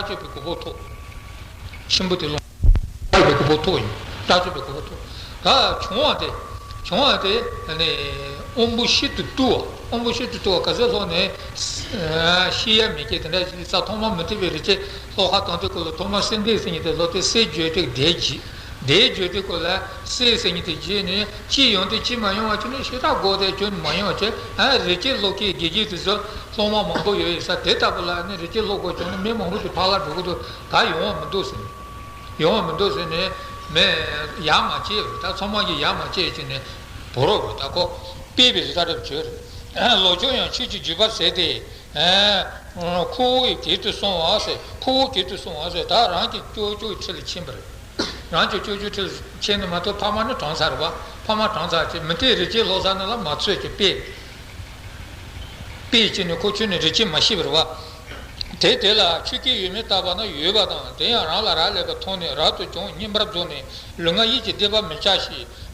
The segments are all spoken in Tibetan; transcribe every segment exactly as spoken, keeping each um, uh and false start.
དགྲ་བཅོམ་པའི་གོ་འཕང་ཐོབ། ཆེན་པོ་དེ་ལོངས་སྤྱོད་པའི་གོ་འཕང་ཐོབ་ཡིན། དགྲ་བཅོམ་པའི་གོ་འཕང་ཐོབ། ད་བྱུང་བ་དེ། བྱུང་བ་དེ་ནི་དབང་པོ་ཤིན་ཏུ་དུལ་བ། དབང་པོ་ཤིན་ཏུ་དུལ་བ་ག་ཚོད་ལྷོད་ནས། ཤེས་ཡ་མེད་མཁན་དེ་འདྲ་ཞིག་ས་ཐོག་མ་མུ་སྟེགས་པའི་རིགས་ཅན་ལྷོ་ཁ་དང་དེ་སྐོར་ལ་ཐོག་མར་སེམས་སྡེ་ཟེར་མཁན་དེ་ལྷོད་དེ་སེམས་བརྗོད་དེ་བསྡད་ཀྱི། བསྡད་བརྗོད་དེ་སྐོར་ལ་སེམས་ཟེར་མཁན་དེ་བརྗོད་ནས་ཅི་ཡོང་དེ་ཅི་མ་ཡོང་བ་བྱུང་ནས་ཞེ་དྲག་དགོས་དེ་བྱུང་མ་ཡོང་བ་བྱས། རིགས་ཅན་ལྷོད་མཁན་དགེ་རྒན་དེ་ཚོ་སློབ་མ་མང་པོ་ཡོད་ཡོད་ས་དེ་ལྟ་བུ་ལ་ནི་རིགས་ཅན་ལྷོད་དགོས་བྱུང་ན་མི་མང་པོ་དེ་ཕར་ལ་འགྲོ་གི་འདུག་ད་ཡོང་བ་མི་འདུག་ཟེར་ནས། ཡོང་བ་མི་འདུག་ཟེར་ནས་མི་ཡར་མ་བྱས་པར་ད་ཚང་མ་གིས་ཡར་མ་བྱས་བྱས་ནས་བོར་བར་ད་ཁོ་སྤེལ་བའི་རི་ད་རབ་བྱོས་རེད། ལོ་ཆུང་ཡང་ཆོས་ཀྱི་བརྒྱུད་པ་ཟེར་ཏེ། ཁོ་བོ་ཡི་གེ་དུ་སོང་བ་ཟེར། ཁོ་བོ་གེ་དུ་སོང་བ་ཟེར། ད་རང་གི་ཅོ་ཅོའི་ཁྲི་ལ་ཕྱིན་པ་རེད། རང་གི་ཅོ་ཅོའི་ཁྲི་ལ་ཕྱིན་ནས་མ་གཏོགས་ཕ་མ་ནི་གྲོངས་ཚར་བ། ཕ་མ་གྲོངས་ཚར་ཅེས་མི་དེ་རིགས་ཅན་ལྷོད་ས་ནི་ལ་མ་ཚོད་ཀྱི་སྤེལ། དཔེ་བྱས་ནས་ཁོ་ཁྱོད་ནི་རིགས་ཅན་མ་ཤེས་པར་བ། དེ་དེ་ལ་ཆོས་སྐད་ཡོད་མེད་བརྟག་པ་ན་ཡོད་པ་དང་། དེ་ཡང་རང་ལ་རག་ལས་པ་མཐོང་ནས་རབ་ཏུ་བྱུང་སྙོམས་པར་རྫོགས་ནས་ལུས་ངག་ཡིད་ཀྱི་སྡིག་པ་མི་བྱ་ཞེས་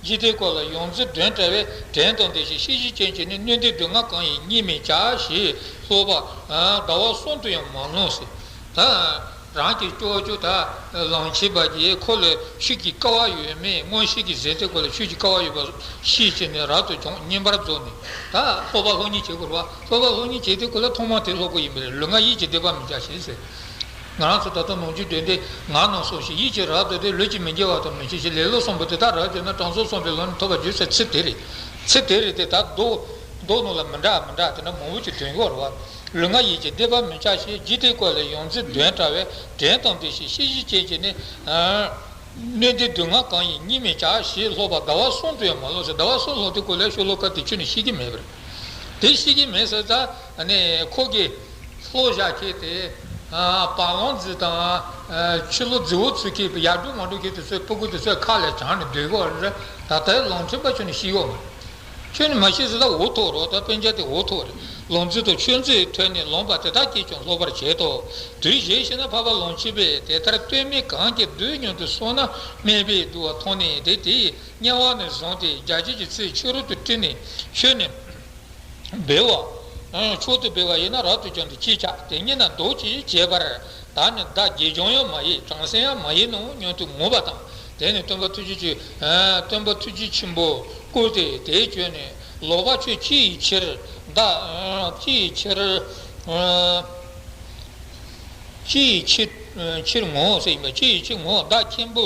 འཇིག་རྟེན་སྐོར་ལ་ཡོངས་འཛིན་གདོན་བྲལ་བས་བྲན་དང་ལྡན་ཞིང་ཤེས་བཞིན་ཅན་གྱི་ནི་སྣོད་ལྡན་སྡུག་བསྔལ་གང་ཡིན་ཉིད་མི་བྱ་ཞེས་སློབ་པ་ཟླ་བ་གསུམ་དུ་ཡང་མ་ལོངས་ཟེར། ད། རང་གི་ཅོ་ཅོ་ད་ལོངས་སྤྱོད་པ་གྱིས་ཁོ་ལ་ཆོས་ཀྱི་སྐལ་བ་ཡོད་མེད་མངོན་ཤེས་ཀྱིས་ཟིན་ཏེ་ཁོ་ལ་ཆོས་ཀྱི་སྐལ་བ་ཡོད་པ་ཤེས་བྱས་ནས་རབ་ཏུ་བྱུང་སྙོམས་པར་རྫོགས་ནས་ད་སློབ་པ་སློབ་གཉེར་བྱེད་དགོས་པ། སློབ་པ་སློབ་གཉེར་བྱེད་དུས་ཁོ་ལ་ཐོག་མར་དེ་སློབ་དགོས་ཡིན་པས་ལུས་ངག་ཡིད་ཀྱི་སྡིག་པ་མི་བྱ་ཞེས་ཟེར། ང་རང་ཚོ་ད་ལྟ་ནང་རྒྱུད་འདོན་ཏེ་ངག་ནང་གསུངས་ཤིང་ཡིད་ཀྱིས་རབ་ཏུ་བཟླས། ལུས་ཀྱིས་མི་དགེ་བ་དང་མི་བྱེད་ཅིང་། ལེ་ལོ་གསུམ་པོ་དེ་དག་རབ་བྱས་ན་དྲང་སྲོང་གསུམ་པའི་ལམ་ནི་ཐོབ་པར་འགྱུར་ཟེར་ཚིག་དེ་རེད། ཚིག་དེ་རེད་དེ་ད་མདོ་མདོ་ནང་ལ་མི་འདྲ་མི་འདྲ་དེ་འདྲ་མང་པོ་ཅིག་འདོན་གྱི་ཡོད་རེད་བ། ལུས་ངག་ཡིད་ཀྱི་སྡིག་པ་མི་བྱ་ཞེས། འཇིག་རྟེན་སྐོར་ལ་ཡོངས་འཛིན་གདོན་བྲལ་བས་བྲན་དང་ལྡན་ཞིང་ཤེས་བཞིན་ཅན་གྱི་ནི། སྣོད་ལྡན་སྡུག་བསྔལ་གང་ཡིན་ཉིད་མི་བྱ་ཞེས་སློབ་པ་ཟླ་བ་གསུམ་དུ་ཡང་མ་ལོངས་ཟེར། ཟླ་བ་གསུམ་ལྷོད་དེ་ཁོ་ལ་ཤོ་ལོ་ཀ་དེ་ཁྱོན་ནས་ཤེས་ཀྱི་མེད་པ་རེད། དེ་ཤེས་ཀྱི་མེད་ཟེར་ད་ནི་ཁོ་གིས་ལྷོད་བཞག་ཁྱེད་དེ། བ་ལང་རྫི་དང་། ཕྱི་ལོ་རྫི་བོ་ཚུ་ཁྱེད་ཡར་འགྲོ་མར་འགྲོ་ཁྱེད་དེ་ཚོའི་སྤུ་གུ་དེ་ཚོའི་ཁ་ལ་བྱང་ནས་སྡོད་དགོས་རེད། ད་ལྟའི་ལུང་ཕྲན་པ་ཁྱོན་ནས་ཤེས་ཡོད་མ་རེད། ཁྱོད་ནི་མ་ཤེས་ཟེར་ད་འུ་ཐུག་རོགས། ད་སྤུན་ཀྱག་དེ་འུ་ཐུག་རེད། ལུང་རྫི་དང་ཆོས་རྫི་ཐོས་ནས་ལོངས་པ་དེ་དག་གིས་ཀྱང་སློབ་པར་བྱེད་དོ། དུས་གཞན་ཞིག་ན་འཕགས་པ་ལོངས་སྤྱོད་པས་དེ་ལྟར་སྟོན་མི་གང་གི་མདུན་མཉམ་དུ་སོང་ན་སྨད་པས་བསྡུ་བ་མཐོང་ནས་དེ་དེས་དམྱལ་བ་ནས་བཟུང་སྟེ་རྒྱ་བྱེད་ཀྱི་ཚུལ་ཕྱི་རོལ་དུ་སྤྲིན་ནས་ཆོས་ནི་འབེལ་བ། མཆོག་ཏུ་འབེལ་བ་ཡིན་ན་རབ་ཏུ་བྱུང་སྟེ་ཅི་བྱ། དེ་ཉིད་ན་བདག་ཅིས་བྱེད་པར། བདག་ནི་བདག་དགེ་སྦྱོང་ཡང་མ་ཡིན། བྲམ་ཟེ་ཡང་མ་ཡིན་ནོ་སྙམ་དུ་ངུས་པ་དང་། དེ་ནས་སྟོན་པ་ཐུགས་རྗེ་ཆེ། སྟོན་པ་ཐུགས་རྗེ་ཆེན་པོ་བསྐུལ་ཏེ་དེ་བྱོན་ནས། ལོག་པར་ཁྱོད་ཅི་ཡི་ཕྱིར། བདག་ཅི་ཡི་ཕྱིར། ཅི་ཡི་ཕྱིར། ཕྱིར་ངུ་ཟེར་ཡིན་པ། ཅི་ཡི་ཕྱིར་ངུ། བདག་ཁྱིམ་པོ་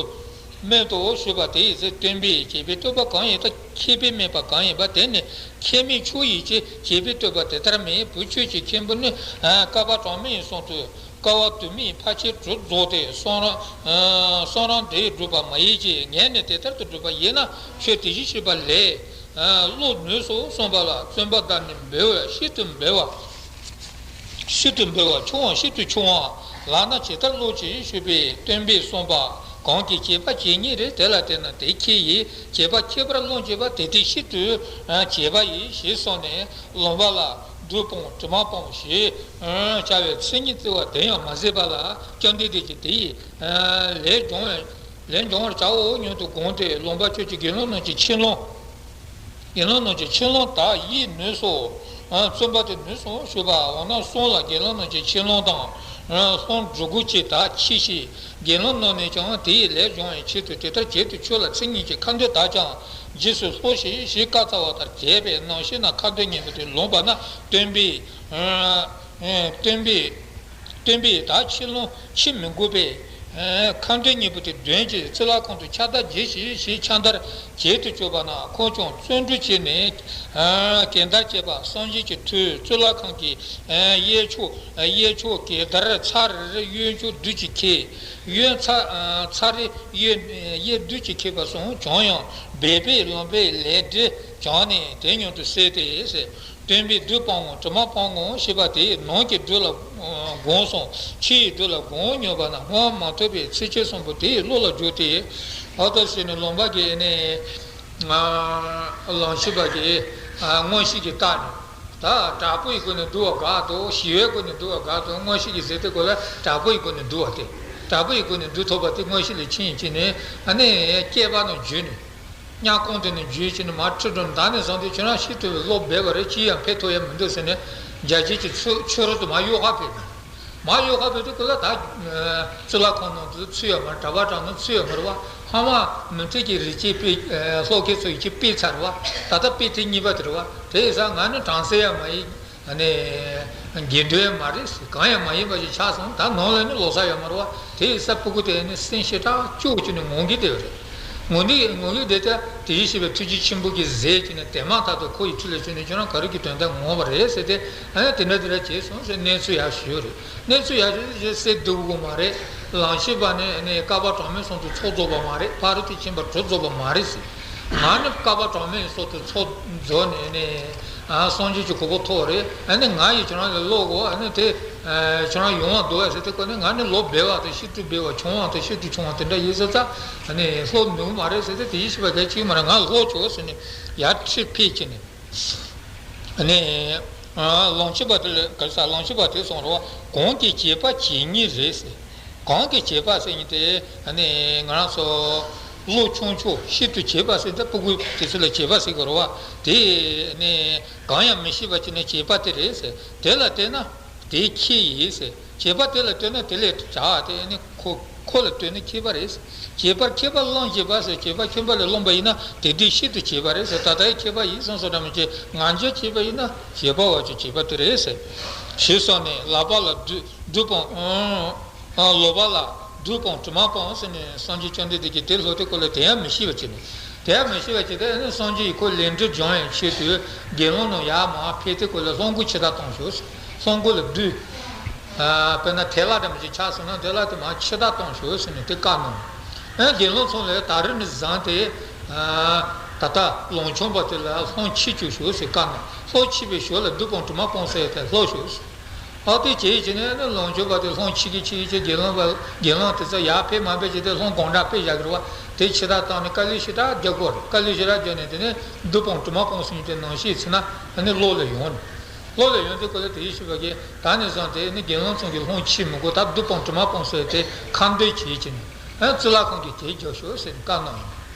མེད་དོ་ཞུས་པ་དེ་ཡི་ཚེ་སྟོན་པས་བྱས་པའི་བསྟོད་པ་གང་ཡིན། ད་ཁྱད་པར་མེད་པ་གང་ཡིན་པ་དེ་ནི་ཁྱད་མེད་མཆོག་ཡིན་གྱི་བྱས་པའི་བསྟོད་པ་དེ་ལྟར་མིན། བུ་ཁྱོད་ཀྱི་ཁྱིམ་པོ་ནི་བསྐལ་པ་གྲངས་མེད་ཡི་གསུང་དུ་དཀའ་བ་དུ་མའི་ཕར་ཕྱིན་དྲུག་རྫོགས་ཏེ་གསོན་རབ་གསོན་རབ་འདིར་བསྒྲུབ་པ་མ་ཡིན་གྱི། ངས་ནི་དེ་ལྟར་དུ་བསྒྲུབས་པ་ཡིན་ན་ཁྱོད་དེ་བཞིན་གཤེགས་པ་ལས་བློ་ནུས་སོ་གསུངས་པ་ལ། བཙུན་པ་དག་ནི་འབོལ་བ་ཤིན་ཏུ་འབོལ་བ། ཤིན་ཏུ་འབོལ་བ་ཆུང་བ་ཤིན་ཏུ་ཆུང་བ་ལག་ན་ཇི་ལྟར་བླུགས་ཀྱིས་ཞུས་པས། སྟོན་པས་གསུངས་པ། གང་གིས་བྱས་པ་ཇི་སྙེད་རེ། དེ་ལ་བརྟེན་ན་དེ་ཁྱད་ཡིན། བྱས་པ་ཁྱད་པར་བློ་འགྱུར་བ་དེ་དེ་ཤིན་ཏུ་བྱས་པ་ཡིན་ཞེས་གསུངས་ནས་ལུང་པ་ལ། བདུད་དཔུང་དྲི་མ་དཔུང་ཞེས་བྱ་བའི་མཚན་ཉིད་བརྩི་བ་དེ་ཡང་མ་ཟད་པ་ལ། བཅོམ་ལྡན་འདས་ཀྱིས་དེ་ཡི་ལས་སྦྱོང་བའི་ལས་སྦྱོང་བར་བྱའོ་སྙམ་དུ་དགོངས་ཏེ། ལུང་པ་ཁྱོད་ཀྱིས་དགེ་སློང་རྣམས་ཀྱི་ཆེ་ལོང་། དགེ་སློང་རྣམས་ཀྱི་ཆེ་ལོང་དག་ཡིད་ནུས་སོ། བཙུན་པ་དེ་ནུས་སོ་ཞུས་པ། འོ་ན་སོང་ལ་དགེ་སློང་རྣམས་ཀྱི་ཆེ་ལོང་དང་། ལོངས་སྒྲུབ་གོ་ཅི་དག་མཆིས་ཤིག། དགེ་སློང་རྣམས་ནས་ཀྱང་དེ་ཡི་ལས་སྦྱོང་བའི་ཆེད་དུ་དེ་ལྟར་བྱེད་དུ་ཆུག་ལ། ཚིག་གཉིས་ཀྱིས་ཁ་འདོན་དག་ཀྱང་རྗེས་སུ་སློབས་ཤིག་ཞེས་བཀའ་སྩལ་བ་ལྟར་བྱས་པས། ནམ་ཞིག་ན་ཁ་འདོན་སྙིང་པོ་དེ་ལོངས་པ་ན་སྟོན་པས། སྟོན་པས། སྟོན་པས་ད་ཆེ་ལོང་ཕྱིར་མི་དགོས་པས། ཁ་འདོན་སྙིང་པོ་དེ་འདོན་ཅིག། ཙི་ལ་ཁང་དུ་ཕྱག་བདར་གྱིས་ཤིག་ཞེས་ཕྱག་བདར་བྱེད་དུ་བཅུག་པ་ན། ཁོང་ཀྱང་བརྩོན་འགྲུས་བྱས་ནས། གང་ལྟར་བྱས་པ་སངས་རྒྱས་ཀྱི་མཐུས་ཙི་ལ་ཁང་གི་གཡས་ཕྱོགས། གཡས་ཕྱོགས་གད་དར་ཚ་རེ་རེ་གཡོན་ཕྱོགས་རྡུལ་གྱིས་ཁེབས། གཡོན་ཚ། ཚ་རེ་གཡས། གཡས་རྡུལ་གྱིས་ཁེབས་པ་སོང་བྱུང་ཡང་སྦས་པས་ལུང་པའི་ལས་འབྲས་བྱུང་ནས་དེ་མཉམ་དུ་བསྲེས་ཏེ་ཟེར། སྟོན་པས་བདུད་དཔུང་དྲི་མ་དཔུང་ཞེས་པ་དེ་ནང་གི་བདུད་ལ་དགོངས་སོ། ཕྱི་ཡི་བདུད་ལ་དགོངས་སྙམ་པ་ན་སྔོན་མ་ཐོས་པའི་ཚིགས་བཅད་གསུམ་པོ་དེ་བློ་ལ་འཇུག་སྟེ། ཨ་ཏོ་ཟེར་ནས་ལུང་པ་གི་ནི་ལོངས་སྤྱོད་པ་གི་མངོན་ཤེས་ཀྱིས་བལྟས་ནས། ད་དྲག་པོའི་སྒོ་ནས་འདུལ་བ་དགག་འདུག། ཞི་བའི་སྒོ་ནས་འདུལ་བ་དགག་འདུག། མངོན་ཤེས་ཀྱིས་ཟེར་དེ་སྐོར་ལ་དྲག་པོའི་སྒོ་ནས་འདུལ་བ་སྟེ། དྲག་པོའི་སྒོ་ནས་འདུལ་ཐུབ་པ་དེ་མངོན་ཤེས་ལས་ཕྱིན་ཡིན་གཅིག་ནས་ཨ་ནི་བསྐལ་པ་རྣམས་བརྒྱུད་ནས། དམྱལ་ཁམས་དེ་ནས་བརྒྱུད་ཕྱིན་ནས་མར་ཁྲི་སྒྲོམ་བདག་ནི་བཟང་སྟེ་ཁྱོད་རང་ཤི་ཐུབ་པའི་བློ་འབད་པ་རེད། ཅི་ཡང་ཕན་ཐོགས་ཡ་མི་འདུག་ཟེར་ནས་རྒྱ་བྱེད་ཀྱི་ཚུལ་ཆོས་རོལ་དུ་མར་གཡོ་ཁ་ཕེབས་ནས། མ་ཡོད་ཁ་བོད་དུ་ཀུ་ལ་ད་ཙི་ལ་ཁང་ནང་དུ་ཚུད་ཡོད་མ་རེད། གྲྭ་པ་གྲྭ་ནང་ཚུད་ཡོད་མ་རེད་བ། ཧ་མ་མུ་མཐུད་ཀྱི་རིག་གཅིག་པའི་ལྷོ་ཁའི་ཚོ་ཡི་གཅིག་སྤེལ་ཚར་བ། ད་ལྟ་སྤེལ་ཐེངས་གཉིས་པ་དེ་རེད་བ། དེ་ཡིན་ཙང་ང་ནི་གྲངས་སེ་ཡང་མ་ཡིན། ཨ་ནི་དགེ་འདུན་ཡང་མ་རེད་ཟེར། གང་ཡང་མ་ཡིན་པ་ཞིག་ཆགས་སོང་། ད་ནང་ལ་ནི་ལོ་གསར་ཡོད་མ་རེད་བ། དེ་ཡིན་ཙང་སྤུ་གུ་དེ་ནི་སེམས་ཞེ་དྲག་སྐྱོ་བྱས་ནས་ངུ་གི་བསྡད་ཡོད་རེད། ངུ་གི་ངུ་གི་བསྡད་དེ་དེ་བཞིན་གཤེགས་པའི་ཐུགས་རྗེ་ཆེན་པོ་གིས་གཟིགས་བྱས་ནས་དེ་མ་ཐག་ཏུ་ཁོ་ཡི་ཐུགས་ལ་བྱོན་ནས་ཁྱོད་རང་ག་རེ་གི་དོན་དག་ངུ་བ་རེད་ཟེར་ཏེ། ཨ་ནི་དེ་འདྲ་དེ་འདྲ་བྱས་སོང་ཟེར་གནས་ཚུལ་ཡར་ཞུས་ཡོད་རེད། གནས་ཚུལ་ཡག་ཤོས་ཤིག་གསལ་འདུག་གོ་མ་རེད། ལམ་ཤེས་པ་ནི་ནི་བསྐལ་པ་གྲངས་མེད་གསུམ་དུ་ཚོགས་རྫོགས་པ་མ་རེད། ཕ་རོལ་ཏུ་ཕྱིན་པ་དྲུག་རྫོགས་པ་མ་རེད་ཟེར། ང་ནི་བསྐལ་པ་གྲངས་མེད་གསུམ་དུ་ཚོགས་རྫོགས་ནས་ནི་ཨ་སངས་རྒྱས་ཀྱི་གོ་འཕང་ཐོབ་རེད། ཨ་ནི་ང་ཡིས་ཁྱོད་རང་ལ་སློབ་དགོས། ཨ་ནི་དེ་ཨ་ཁྱོད་རང་ཡོང་བ་འདུག་བས་ཟེར་དུས་ཀ་ནི་ང་ནི་ལོ་སྦེ་བ་དང་ཤིན་ཏུ་སྦེ་བ་ཆུང་བ་དང་ཤིན་ཏུ་ཆུང་བ་དེ་འདྲ་ཡིན་ཟེར་ཙང་ཨ་ནི་སློབ་ནུས་མ་རེད་ཟེར་ཏེ། དེ་ཡིས་ཤེས་པ་གལ་ཆེ་གི་མ་རེད། ང་སློབ་ཆོག་ཟེར་ནས་ཡར་ཁྲིད་ཕེབས་ཀྱི་ནི། ནས། ལོངས་སྤྱོད་པ་དེ་ལ་ག་ས་ལོངས་སྤྱོད་པ་དེ་གསུངས་རོ། གང་གིས་བྱེད་པ་བྱེད་ཉིད་རེད་ཟེར། གང་གིས་བྱེད་པ་ཟེར་ཉིད་དེ་ནི་ང་རང་ཚོ་བློ་ཆུང་ཆུང་ཤིན་ཏུ་བྱེད་པ་ཟེར་ཏེ་སྤུ་གུ་དེ་ཚོ་ལ་བྱེད་པ་ཟེར་དགོས་རེད་བ། དེ་ནི་གང་ཡང་མི་ཤེས་པ་ཅིག་ནི་བྱེད་པ་དེ་རེད་ཟེར། དེ་ལ་བལྟས་ན། དེ་ཁྱི་ཡིན་ཟེར། བྱེད་པ་དེ་ལ་ལྟོས་ན་དེ་ལས་བྱ་བ་དེ་ནི་ཁོ་ཁོ་ལ་ལྟོས་ན་ཁྱི་པ་རེད། བྱེད་པར་མཁས་པ་བླངས་བྱེད་པ་ཟེར། བྱེད་པར་མཁས་པ་ལས་བླངས་པ་ཡིན་ན་དེ་དུས་ཤིན་ཏུ་བྱེད་པ་རེད་ཟེར། ད་ལྟའི་མཁས་པ་ཡིན་སོང་སོང་འདྲ་མི་བྱེད། ང་ཚོས་བྱེད་པ་ཡིན་ན་བྱེད་པ་བ་ཅིག་བྱེད་པ་དེ་རེད་ཟེར། ཞེས་གསུངས་ནས་ལག་པ་ལ་བདུད་བདུད་དཔུང་། ལོག་པ་ལ་བདུད་དཔུང་དྲི་མ་སྤངས་ཟེར་ནས་སངས་རྒྱས་བཅོམ་ལྡན་འདས་ཀྱིས་དེ་ལྷོ་དེ་ཀོ་ལ་དེ་ཡང་མི་ཤེས་པ་བྱས་ནས། དེ་ཡང་མི་ཤེས་པ་བྱས་ཏེ་ནི་སངས་རྒྱས་ཀྱིས་ཁོ་ལས་འབྲས་སྦྱོང་བའི་ཆེད་དུ་དགེ་སློང་རྣམས་ཡར་མར་ཕེབས་ཏེ་ཀོ་ལ་ལྷོ་མགོ་ཕྱི་བདར་བཏང་ཤོག་ཟེར། ལྷོ་མགོ་ལ་བདུད། དཔེར་ན་དེ་ལ་འདྲ་མི་ཅིག་ཆགས་སོང་ན་དེ་ལ་དེ་མར་ཕྱི་བདར་བཏང་ཤོག་ཟེར་ནས་དེ་བཀའ་གནང་། ཨེ་དགེ་སློང་ཚོ་ལ་ད་རེས་ནས་བཟུང་སྟེ། ད་ལྟ་ལོངས་སྤྱོད་པ་དེ་ལ་ལྷོ་ཕྱི་བཅུག་ཤོག་ཟེར་བཀའ་གནང་། ལྷོ་ཕྱི་བའི་ཞོར་ལ་བདུད་དཔུང་དྲི་མ་སྤངས་ཟེར་དེ་ལྷོ་ཤོག་ཟེར། ཨ་དེ་བྱས་བྱས་ནས་ནི་ལོངས་སྤྱོད་པ་དེ་ལྷོ་ཕྱི་གི་ཕྱི་གི་དགེ་སློང་པ་དགེ་སློང་དེ་ཚོ་ཡར་ཕེབས་མ་ཕེབས་བྱས་ཏེ་ལྷོ་སྒོམ་གྲྭ་དཔེ་བཞག་གི་རེད་བ། དེ་ཕྱི་བདར་བཏང་ནས་དཀའ་ལས་ཞེ་དྲག་རྒྱག་དགོས་རེད། དཀའ་ལས་ཞེ་དྲག་རྒྱག་ནས་དེ་ནས་བདུད་དཔུང་དྲི་མ་སྤངས་ཟེར་ནས་དེ་ནང་བཞིན་ཚེ་ན་ནི་ལྷོ་ལ་ཡོང་ནས། ལྷོ་ལ་ཡོང་དུས་ཀོ་ལ་དེ་ཡིས་ཤེས་པ་གིས་ད་ནས་བཟུང་སྟེ་ནི་དགེ་སློང་ཚོ་གི་ལྷོ་ཕྱི་མི་དགོས། ད་བདུད་དཔུང་དྲི་མ་སྤངས་ཟེར་དེ་ཁ་འདོན་བྱེད་བྱས་ནས། ཨ་ཙི་ལ་ཁང་གི་དེ་རྒྱག་ཤོག་ཟེར་ནས་བཀའ་གནང་ཡོང་།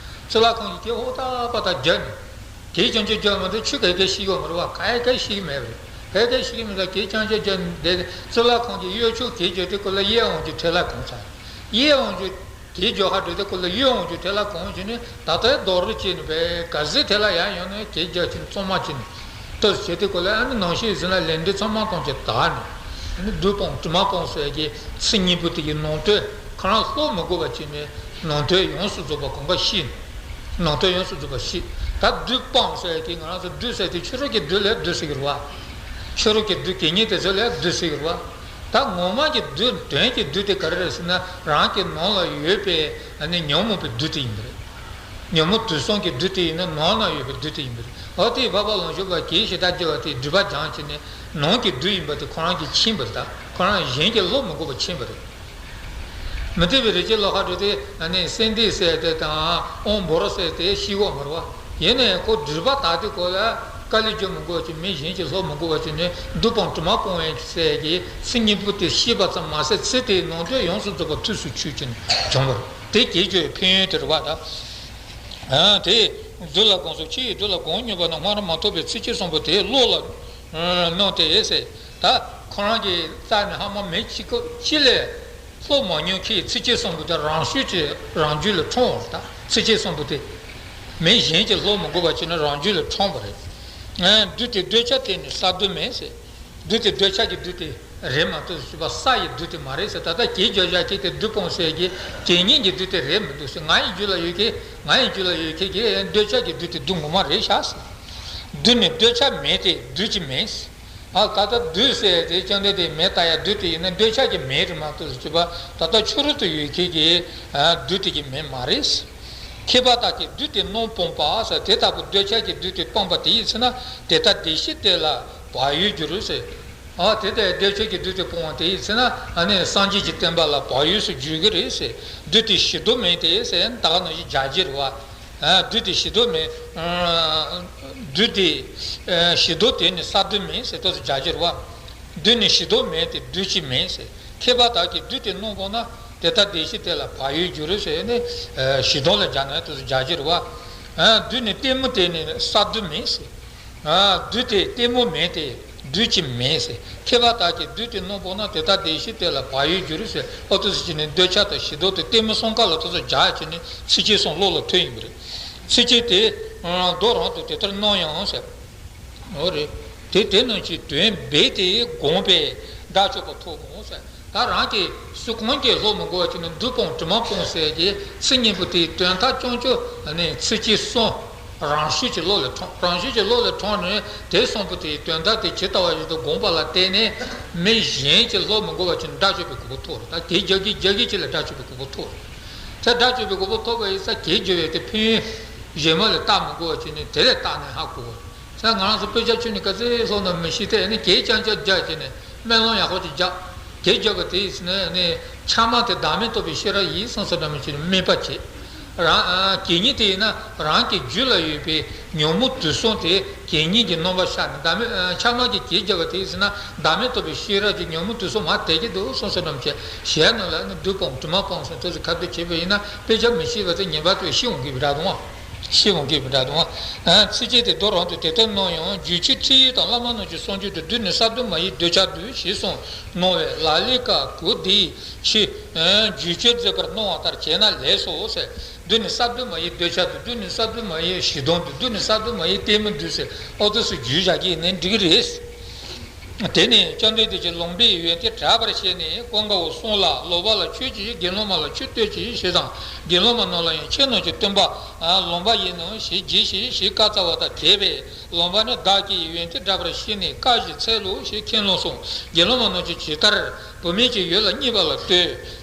ཙི་ལ་ཁང་གི་དེ་ཧོ་ཏ་པ་ཏ་རྒྱག་ནས། དེ་ཅང་ཅང་རྒྱག་མི་འདུག་ཆུ་ག་ག་ཤི་གི་མ་རེད་བ། ག་ག་ཤི་གི་མེད་པ་རེད། ག་ག་ཤི་གི་མེད་ལ་དེ་ཅང་ཅང་རྒྱག་བསྡད་ནས་ཙི་ལ་ཁང་གི་གཡོ་ཆུ་དེ་རྒྱག་དུས་ཀོ་ལ་གཡས་འོང་རྒྱུ་དེ་ལ་གང་ཚར། གཡས་འོང་རྒྱུ་དེ་རྒྱག་ཁ་འགྲོ་དུས་ཀོ་ལ་གཡོན་འོང་རྒྱུ་དེ་ལ་གང་བྱས་ནས་ད་ལྟའི་རྡོ་རུ་བྱས་ནས་བས་ག་ཟེ་དེ་ལ་ཡར་ཡོང་ནས་དེ་རྒྱག་ཅིང་བཙོ་མ་བྱས་ནས་ལྟོས་བྱས་དུས་ཀོ་ལ་ཨ་ནི་ནང་ཤེས་ཟིན་ལ་ལས་འབྲས་ཚང་མ་གཏོང་བྱས་དག་ནས་ཨ་ནི་བདུད་དཔུང་དྲི་མ་སྤངས་ཟེར་གྱི་ཚིག་གཉིས་པོ་དེ་གི་ནང་དོན་ཁོ་རང་ལྷོ་མི་དགོས་པ་བྱས་ནས་ནང་དོན་ཡོངས་སུ་རྫོགས་པ་གོམས་པ་ཤེས། ནང་དོན་ཡོངས་སུ་རྫོགས་པ་ཤེས། ད་བདུད་སྤངས་ཟེར་གྱི་ང་རང་ཚོ་བདུད་ཟེར་དེ་ཕྱི་རོལ་གྱི་བདུད་ལས་བདུད་ཟེར་གྱི་རེད་བ། ཕྱི་རོལ་གྱི་བདུད་གད་སྙིགས་དེ་ཚོ་ལས་བདུད་ཟེར་གྱི་རེད་བ། ད་ངོ་མ་གྱི་བདུད་དོན་གྱི་བདུད་དེ་ག་རེ་རེད་ཟེར་ན་རང་གི་ནང་ལ་ཡོད་པའི་ཨ་ནི་ཉོན་མོངས་པའི་བདུད་དེ་ཡིན་པ་རེད། ཉོན་མོངས་དུག་གསུམ་གྱི་བདུད་དེ་ཡིན་ན་ནང་ན་ཡོད་པའི་བདུད་དེ་ཡིན་པ་རེད། འོ་དེ་འཕགས་པ་ལོངས་སྤྱོད་པ་གིས་ཞེ་དྲག་རྒྱལ་བ་དེས་སྒྲིབ་པ་སྦྱངས་བྱས་ནས་ནང་གི་བདུད་ཡིན་པ་དེ་ཁོ་རང་གིས་མཁྱེན་པ་རེད། ད་ཁོ་རང་གཞན་གྱིས་བློ་མི་འགུག་པ་མཁྱེན་པ་རེད། མུ་སྟེགས་པའི་རི་སྐྱེས་ལོ་ཁ་འགྲོ་དེ་ཨ་ནི་སེམས་སྡེ་ཟེར་དེ་དང་དབང་འབོར་ཟེར་དེ་ཤེས་གོ་མ་རེད་བ། ཡིན་ནའི་ཁོ་སྒྲིབ་པ་དག་དེ་ཁོ་ལ་དཀའ་ལས་རྒྱག་མི་དགོས་ཅིག་མི་གཞན་གྱིས་ལྷོ་མི་དགོས་པ་ཅིག་ནི་བདུད་དཔུང་དྲི་མ་སྤོང་བའི་ཟེར་གྱི་ཚིག་གཉིས་པོ་དེ་ཤེས་པ་ཙམ་མ་ཟད་ཚེ་དེའི་ནང་དོན་ཡོངས་སུ་རྫོགས་པ་ཐུགས་སུ་ཆུད་ཅིང་བྱུང་བར་དེ་གྱེས་གྱོད་ཕན་ཡོན་དེ་རེད་བ། ད་དེ་བདུད་ལ་དགོངས་སོ། ཕྱི་ཡི་བདུད་ལ་དགོངས་ཉོན་པ་ན་སྔར་མ་ཐོབ་པའི་ཚིགས་བཅད་གསུམ་པོ་དེ་བློ་ལ་སྣང་སྟེ་ཟེར། ད་ཁོ་རང་གི་རྩ་ནས་ཧ་མ་མི་གཅིག་གཅིག་ལས། སློབ་མ་མྱོང་མཁན་ཚིགས་བཅད་གསུམ་པོ་དེ་རང་ཤུགས་ཀྱིས་རང་རྒྱུད་ལ་འཁྲུངས་པ་རེད། ད་ཚིགས་བཅད་གསུམ་པོ་དེ་མི་གཞན་གྱིས་སློབ་མི་དགོས་པ་བྱས་ནས་རང་རྒྱུད་ལ་འཁྲུངས་པ་རེད། བདུད་དེ་འདོད་ཆགས་བརྟེན་ནས་བསགས་བདུད་མིན་ཟེར། བདུད་དེ་འདོད་ཆགས་ཀྱི་བདུད་དེ་རེད་མ་གཏོགས་སུ་བ་ས་ཡི་བདུད་དེ་མ་རེད་ཟེར། ད་ལྟ་གྱེས་རྒྱུ་བཞག་ཅིག་དེ་བདུད་སྤོང་ཟེར་གྱི་གྱེས་ཉེན་གྱི་བདུད་དེ་རེད་མི་འདུག་ཟེར། ང་ཡི་རྒྱུད་ལ་ཡོད་མཁན་ང་ཡི་རྒྱུད་ལ་ཡོད་མཁན་གྱི་འདོད་ཆགས་ཀྱི་བདུད་དེ་བདུད་ངོ་མ་རེད་ཤག་ཟེར། བདུད་ནི་འདོད་ཆགས་མེད་དེ་བདུད་ཀྱི་མིན་ཟེར། ཨ་ད་ལྟ་བདུད་ཟེར་དེ་ཅང་དེ་དེ་མེ་ལྟ་ཡ་བདུད་དེ་ཡིན་ན་འདོད་ཆགས་ཀྱི་མེ་རེད་མ་གཏོགས་ཟེར་གྱི་བ། ད་ལྟ་ཕྱི་རོལ་དུ་ཡོད་མཁན་གྱི་ཨ་བདུད་དེ་གི་མེ་མ་རེད། མཁས་པ་དག་གིས་བདུད་དེ་རྣམ་སྤངས་པ་ཟེར། དེ་ལྟ་བུ་འདོད་ཆགས་ཀྱི་བདུད་དེ་སྤངས་པ་དེ་ཡིན་ཚེ་ན་དེ་ལྟར་བདེ་གཤེགས་དེ་ལ་བག་ཡོད་འགྱུར་ཟེར། ཨ་དེ་ལྟར་འདོད་ཆགས་ཀྱི་བདུད་དེ་སྤོང་བ་དེ་ཡིན་ཚེ་ན་ཨ་ནི་སངས་རྒྱས་ཀྱི་བསྟན་པ་ལ་བག་ཡོད་སུ་འགྱུར་གྱི་རེད་ཟེར། བདུད་དེ་ཞི་ལྡོག་མིན་ཏེ་ཟེར། ད་ག་ནང་བཞིན་རྒྱ་རྗེ་རེད་བ། ཨ་བདུད་དེ་ཞི་ལྡོག་མིན། ཨ་བདུད་དེ་ཨ་ཞི་ལྡོག་དེ་ནི་བསགས་བདུད་མིན་ཟེར། ཏོག་ཙམ་རྒྱ་ཆེར་བ། བདུད་ནི་ཞི་ལྡོག་མིན་ཏེ་བདུད་ཀྱི་མིན་ཟེར། མཁས་པ་དག་གིས་བདུད་དེ་རྣམ་སྤངས་ན། དེ་ལྟར་བདེ་གཤེགས་དེ་ལ་བག་ཡོད་འགྱུར་ཟེར་ནས་ཨ་ཞི་ལྡོག་ལ་སྦྱར་ན་ཏོག་ཙམ་རྒྱ་ཆེར་བ། ཨ་བདུད་ནི་ལྟད་མོ་དེ་ནི་བསགས་བདུད་མིན་ཟེར། ཨ་བདུད་དེ་ལྟད་མོ་མིན་ཏེ། བདུད་ཀྱི་མེ་ཟེར། མཁས་པ་དག་གིས་བདུད་དེ་རྣམ་སྤངས་ན། དེ་ལྟར་བདེ་གཤེགས་དེ་ལ་བག་ཡོད་འགྱུར་ཟེར། ཨོ་ཏོ་ཟེར་གྱི་ནི་འདོད་ཆགས་དང་ཞེ་སྡང་དེ་གཏི་མུག་གསུམ་ཀ་ལ་ཏོ་ཚོ་རྒྱག་གྱི་ནི་ཚིགས་བཅད་གསུམ་བློ་ལ་ཐོན་ཡིན་པ་རེད། ཚིགས་བཅད་དེ་མདོ་རང་དུ་དེ་ལྟར་སྣང་ཡང་ཟེར། འོ་རེད། དེ་དེ་རྣམས་ཀྱི་དོན་སྦས་ཏེ་དགོངས་པས་དགྲ་བཅོམ་པ་ཐོབ་མོ་ཟེར། ད་རང་གི་སུ་གང་གིས་བསླབ་མི་དགོས་པ་ཅིག་ནི་བདུད་སྤངས་དྲི་མ་སྤངས་ཟེར་གྱི་ཚིག་གཉིས་པོ་དེའི་དོན་དག་ཅུང་ཅུང་ནི་ཚིགས་བཅད་གསུམ་རང་ཤུགས་ཀྱིས་བློ་ལ་འཁྲུངས། རང་ཤུགས་ཀྱིས་བློ་ལ་འཁྲུངས་ནས་དེ་གསུམ་པོ་དེའི་དོན་དག་དེ་ཇི་ལྟ་བ་བཞིན་དུ་དགོངས་པ་ལ་བརྟེན་ནས་མི་གཞན་གྱིས་བསླབ་མི་དགོས་པ་ཅིག་ནི་དགྲ་བཅོམ་པའི་གོ་འཕང་ཐོབ་རེད། ད་དེ་རྒྱ་གི་རྒྱ་གི་ཅིག་ལ་དགྲ་བཅོམ་པའི་གོ་འཕང་ཐོབ་རེད། ད་དགྲ་བཅོམ་པའི་གོ་འཕང་ཐོབ་པ་ཡིན་ཙང་གེགས་སྦྱོར་བའི་དེ་ཕན་ཡོན་གཞན་མ་ལ་བལྟ་མི་དགོས་པ་ཅིག་ནི་དེ་ལས་བལྟས་ནས་ཧ་གོ་བ་རེད། ས་ང་རང་ཚོ་དཔེ་ཆ་ཁྱོན་ནས་ག་ཚོད་སོང་ན་མི་ཤེས་ཏེ་ནི་གེགས་རྐྱང་རྐྱང་རྒྱག་བྱས་ནས་སྨོན་ལམ་ཡག་པོ་ཅིག་རྒྱག་གེགས་རྒྱག་པ་དེ་ཡིན་ནི་ཆགས་སྡང་དེ་བདག་མེད་རྟོགས་པའི་ཤེས་རབ་ཡིན་བསམ་བསམ་འདྲ་མི་བྱེད་ནས་དམིགས་པ་བྱེད། རང་གེགས་རྙིང་དེ་ཡིན་ན་རང་གི་རྒྱུད་ལ་ཡོད་པའི་ཉོན་མོངས་དུག་གསུམ་དེ་གེགས་རྙིང་གི་རྣམ་པ་ཤར་ནས་བདག་མེད་ཆགས་སྡང་གི་གེགས་རྒྱག་པ་དེ་ཡིན་ན་བདག་མེད་རྟོགས་པའི་ཤེས་རབ་ཀྱི་ཉོན་མོངས་དུག་གསུམ་མར་དེད་ཀྱི་འདུག་བསམ་བསམ་འདྲ་མི་བྱེད། གཞན་རྣམས་ལ་ནི་བདུད་སྤངས་དྲི་མ་སྤངས་སོགས་དེ་ཚོ་ཁ་གཏད་བྱེད་པ་ཡིན་ན་དཔེ་ཆ་མི་ཤེས་པ་དེ་ངེས་པར་དུ་ཤི་འོང་གི་རེད་དང་། ཤི་འོང་གི་རེད་དང་། ཚིགས་བཅད་དེ་མདོ་རང་དུ་དེ་ལྟར་སྣང་ཡང་རྗོད་བྱེད་ཁྲིད་ཡིག་དང་བླ་མ་རྣམས་ཀྱི་གསུང་རྒྱུན་དུ་བདུད་ནི་ས་བདུན་མ་ཡི་འདོད་ཆགས་བདུན་ཞེས་གསུངས་སྣང་བས་ལ་ལས་ཀ་གོ་བདེའི་ཕྱིར་རྗོད་བྱེད་མཛད་པར་སྣང་བ་ལྟར་བྱས་ན་ལེགས་སོ་ཟེར། བདུད་ནི་ས་བདུན་མ་ཡི་འདོད་ཆགས་བདུན། བདུད་ནི་ས་བདུན་མ་ཡི་ཞེ་སྡང་བདུན། བདུད་ནི་ས་བདུན་མ་ཡི་གཏི་མུག་བདུན་ཟེར་ཨོ་ཏོ་སུ་རྗོད་བྱ་གི་ནི་འགྲིག་རེད། དེ་ནས་བཅོམ་ལྡན་འདས་ཀྱིས་ལུང་པའི་ཡོན་ཏན་བསྒྲགས་པར་བྱས་ནས་ཀུན་དགའ་བོ་གསུམ་ལ་སློབ་པ་ལ་མཆོད་ཅིག་དགེ་སློང་མ་ལ་མཆོད་བསྟོད་ཅིག་ཞེས་དང་། དགེ་སློང་མ་རྣམས་ལ་ཡང་ཁྱེད་རྣམས་ཀྱི་སྟོན་པ་ལུང་པ་ཡིན་ནོ་ཞེས་བགྱི་ཞིག་ཞེས་བཀའ་སྩལ་པ་དང་འགལ་བས། ལུང་པ་ནི་བདག་གིས་ཡོན་ཏན་བསྒྲགས་པར་ཤེས་ནས་བཀའ་ཞིག་འཚལ་ལོ་ཞེས་ཁས་བླངས་སོ། དགེ་སློང་མ་རྣམས་ཀྱིས་ཇི་ལྟར་བུད་མེད་ཀྱི་ཡུལ་ལ་གཉིད་པ་ལ་ལྟོས།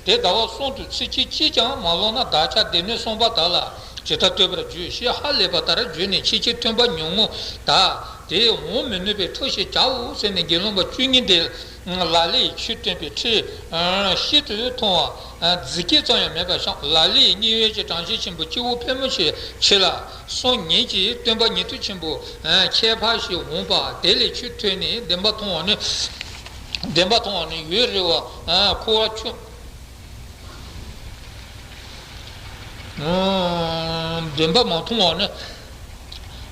དེ་ཟླ་བ་གསུམ་དུ་ཚིགས་བཅད་གཅིག་ཀྱང་མ་ལོངས་ན་བདག་ཅག་སྡེ་སྣོད་གསུམ་པ་དག་ལ་ཇི་ལྟར་བསྟོད་པར་བྱ་ཞེས་ཧ་ལས་པ་ལྟར་བརྗོད་ནས་ཁྱེད་ཀྱི་སྟོན་པ་ཉོན་མོངས་དག་དེ་འོང་མི་ནུས་པའི་ཐབས་ཤིག་བྱའོ་ཟེར་ནས་དགེ་སློང་པ་བཅུ་གཉིས་དེ་ལ་ལས་ཆོས་སྟོན་པའི་ཁྲིད་ཤིན་ཏུ་མཐོང་བ་རྫིག་སྐད་ཙམ་ཡང་མེད་པར་བཤམས། ལ་ལས་གཉིས་ཡོད་ཀྱི་གྲངས་ཅན་ཆེན་པོ་སྐྱེ་བོ་ཕལ་མོ་ཆེ་ཁྱེད་ལ་གསུང་ཉན་གྱིས་སྟོན་པ་ཉན་ཐོས་ཆེན་པོ་ཁྱད་འཕགས་ཤིག་འོང་བ་དེ་ལས་ཆོས་ཐོས་ནས་བདེན་པ་མཐོང་བ་ནི་བདེན་པ་མཐོང་བ་ནི་ཡུན་རིང་བ་འཁོར་བ་ཆུང་བདེན་པ་མ་མཐོང་བ་ནི།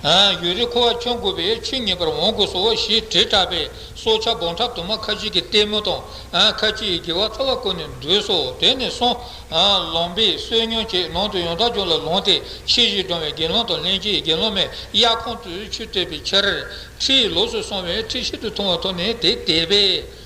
ཡུན་རིང་འཁོར་བ་ཆུང་དགོས་པས་ཆོས་ཉན་པར་འོང་དགོས་སོ་ཞེས་དྲིལ་བསྒྲགས་པས་སྲོག་ཆགས་འབུམ་ཕྲག་དུ་མ་ཁ་ཅིག་གིས་ལྟད་མོ་དང་ཁ་ཅིག་གིས་དགེ་བ་རྩ་བ་ཀུན་ནས་འདུས་སོ། དེ་ནས་སོང་ལུང་པས་བསོད་སྙོམས་བྱས་ནང་དུ་ཡང་དག་ལྗོངས་ལ་ལངས་ཏེ་ཆོས་བཞིན་སྒྲོལ་བའི་དགེ་སློང་དང་ལྷན་ཅིག་དགེ་སློང་མའི་དབྱར་ཁུང་དུ་ཆོས་བསྟན་པའི་ཕྱིར་ཁྲིད་ལོགས་སུ་སོང་བས་ཁྲིད་ཤིན་ཏུ་མཐོང་བ་ཐོས་ནས་དེ་དད་པས།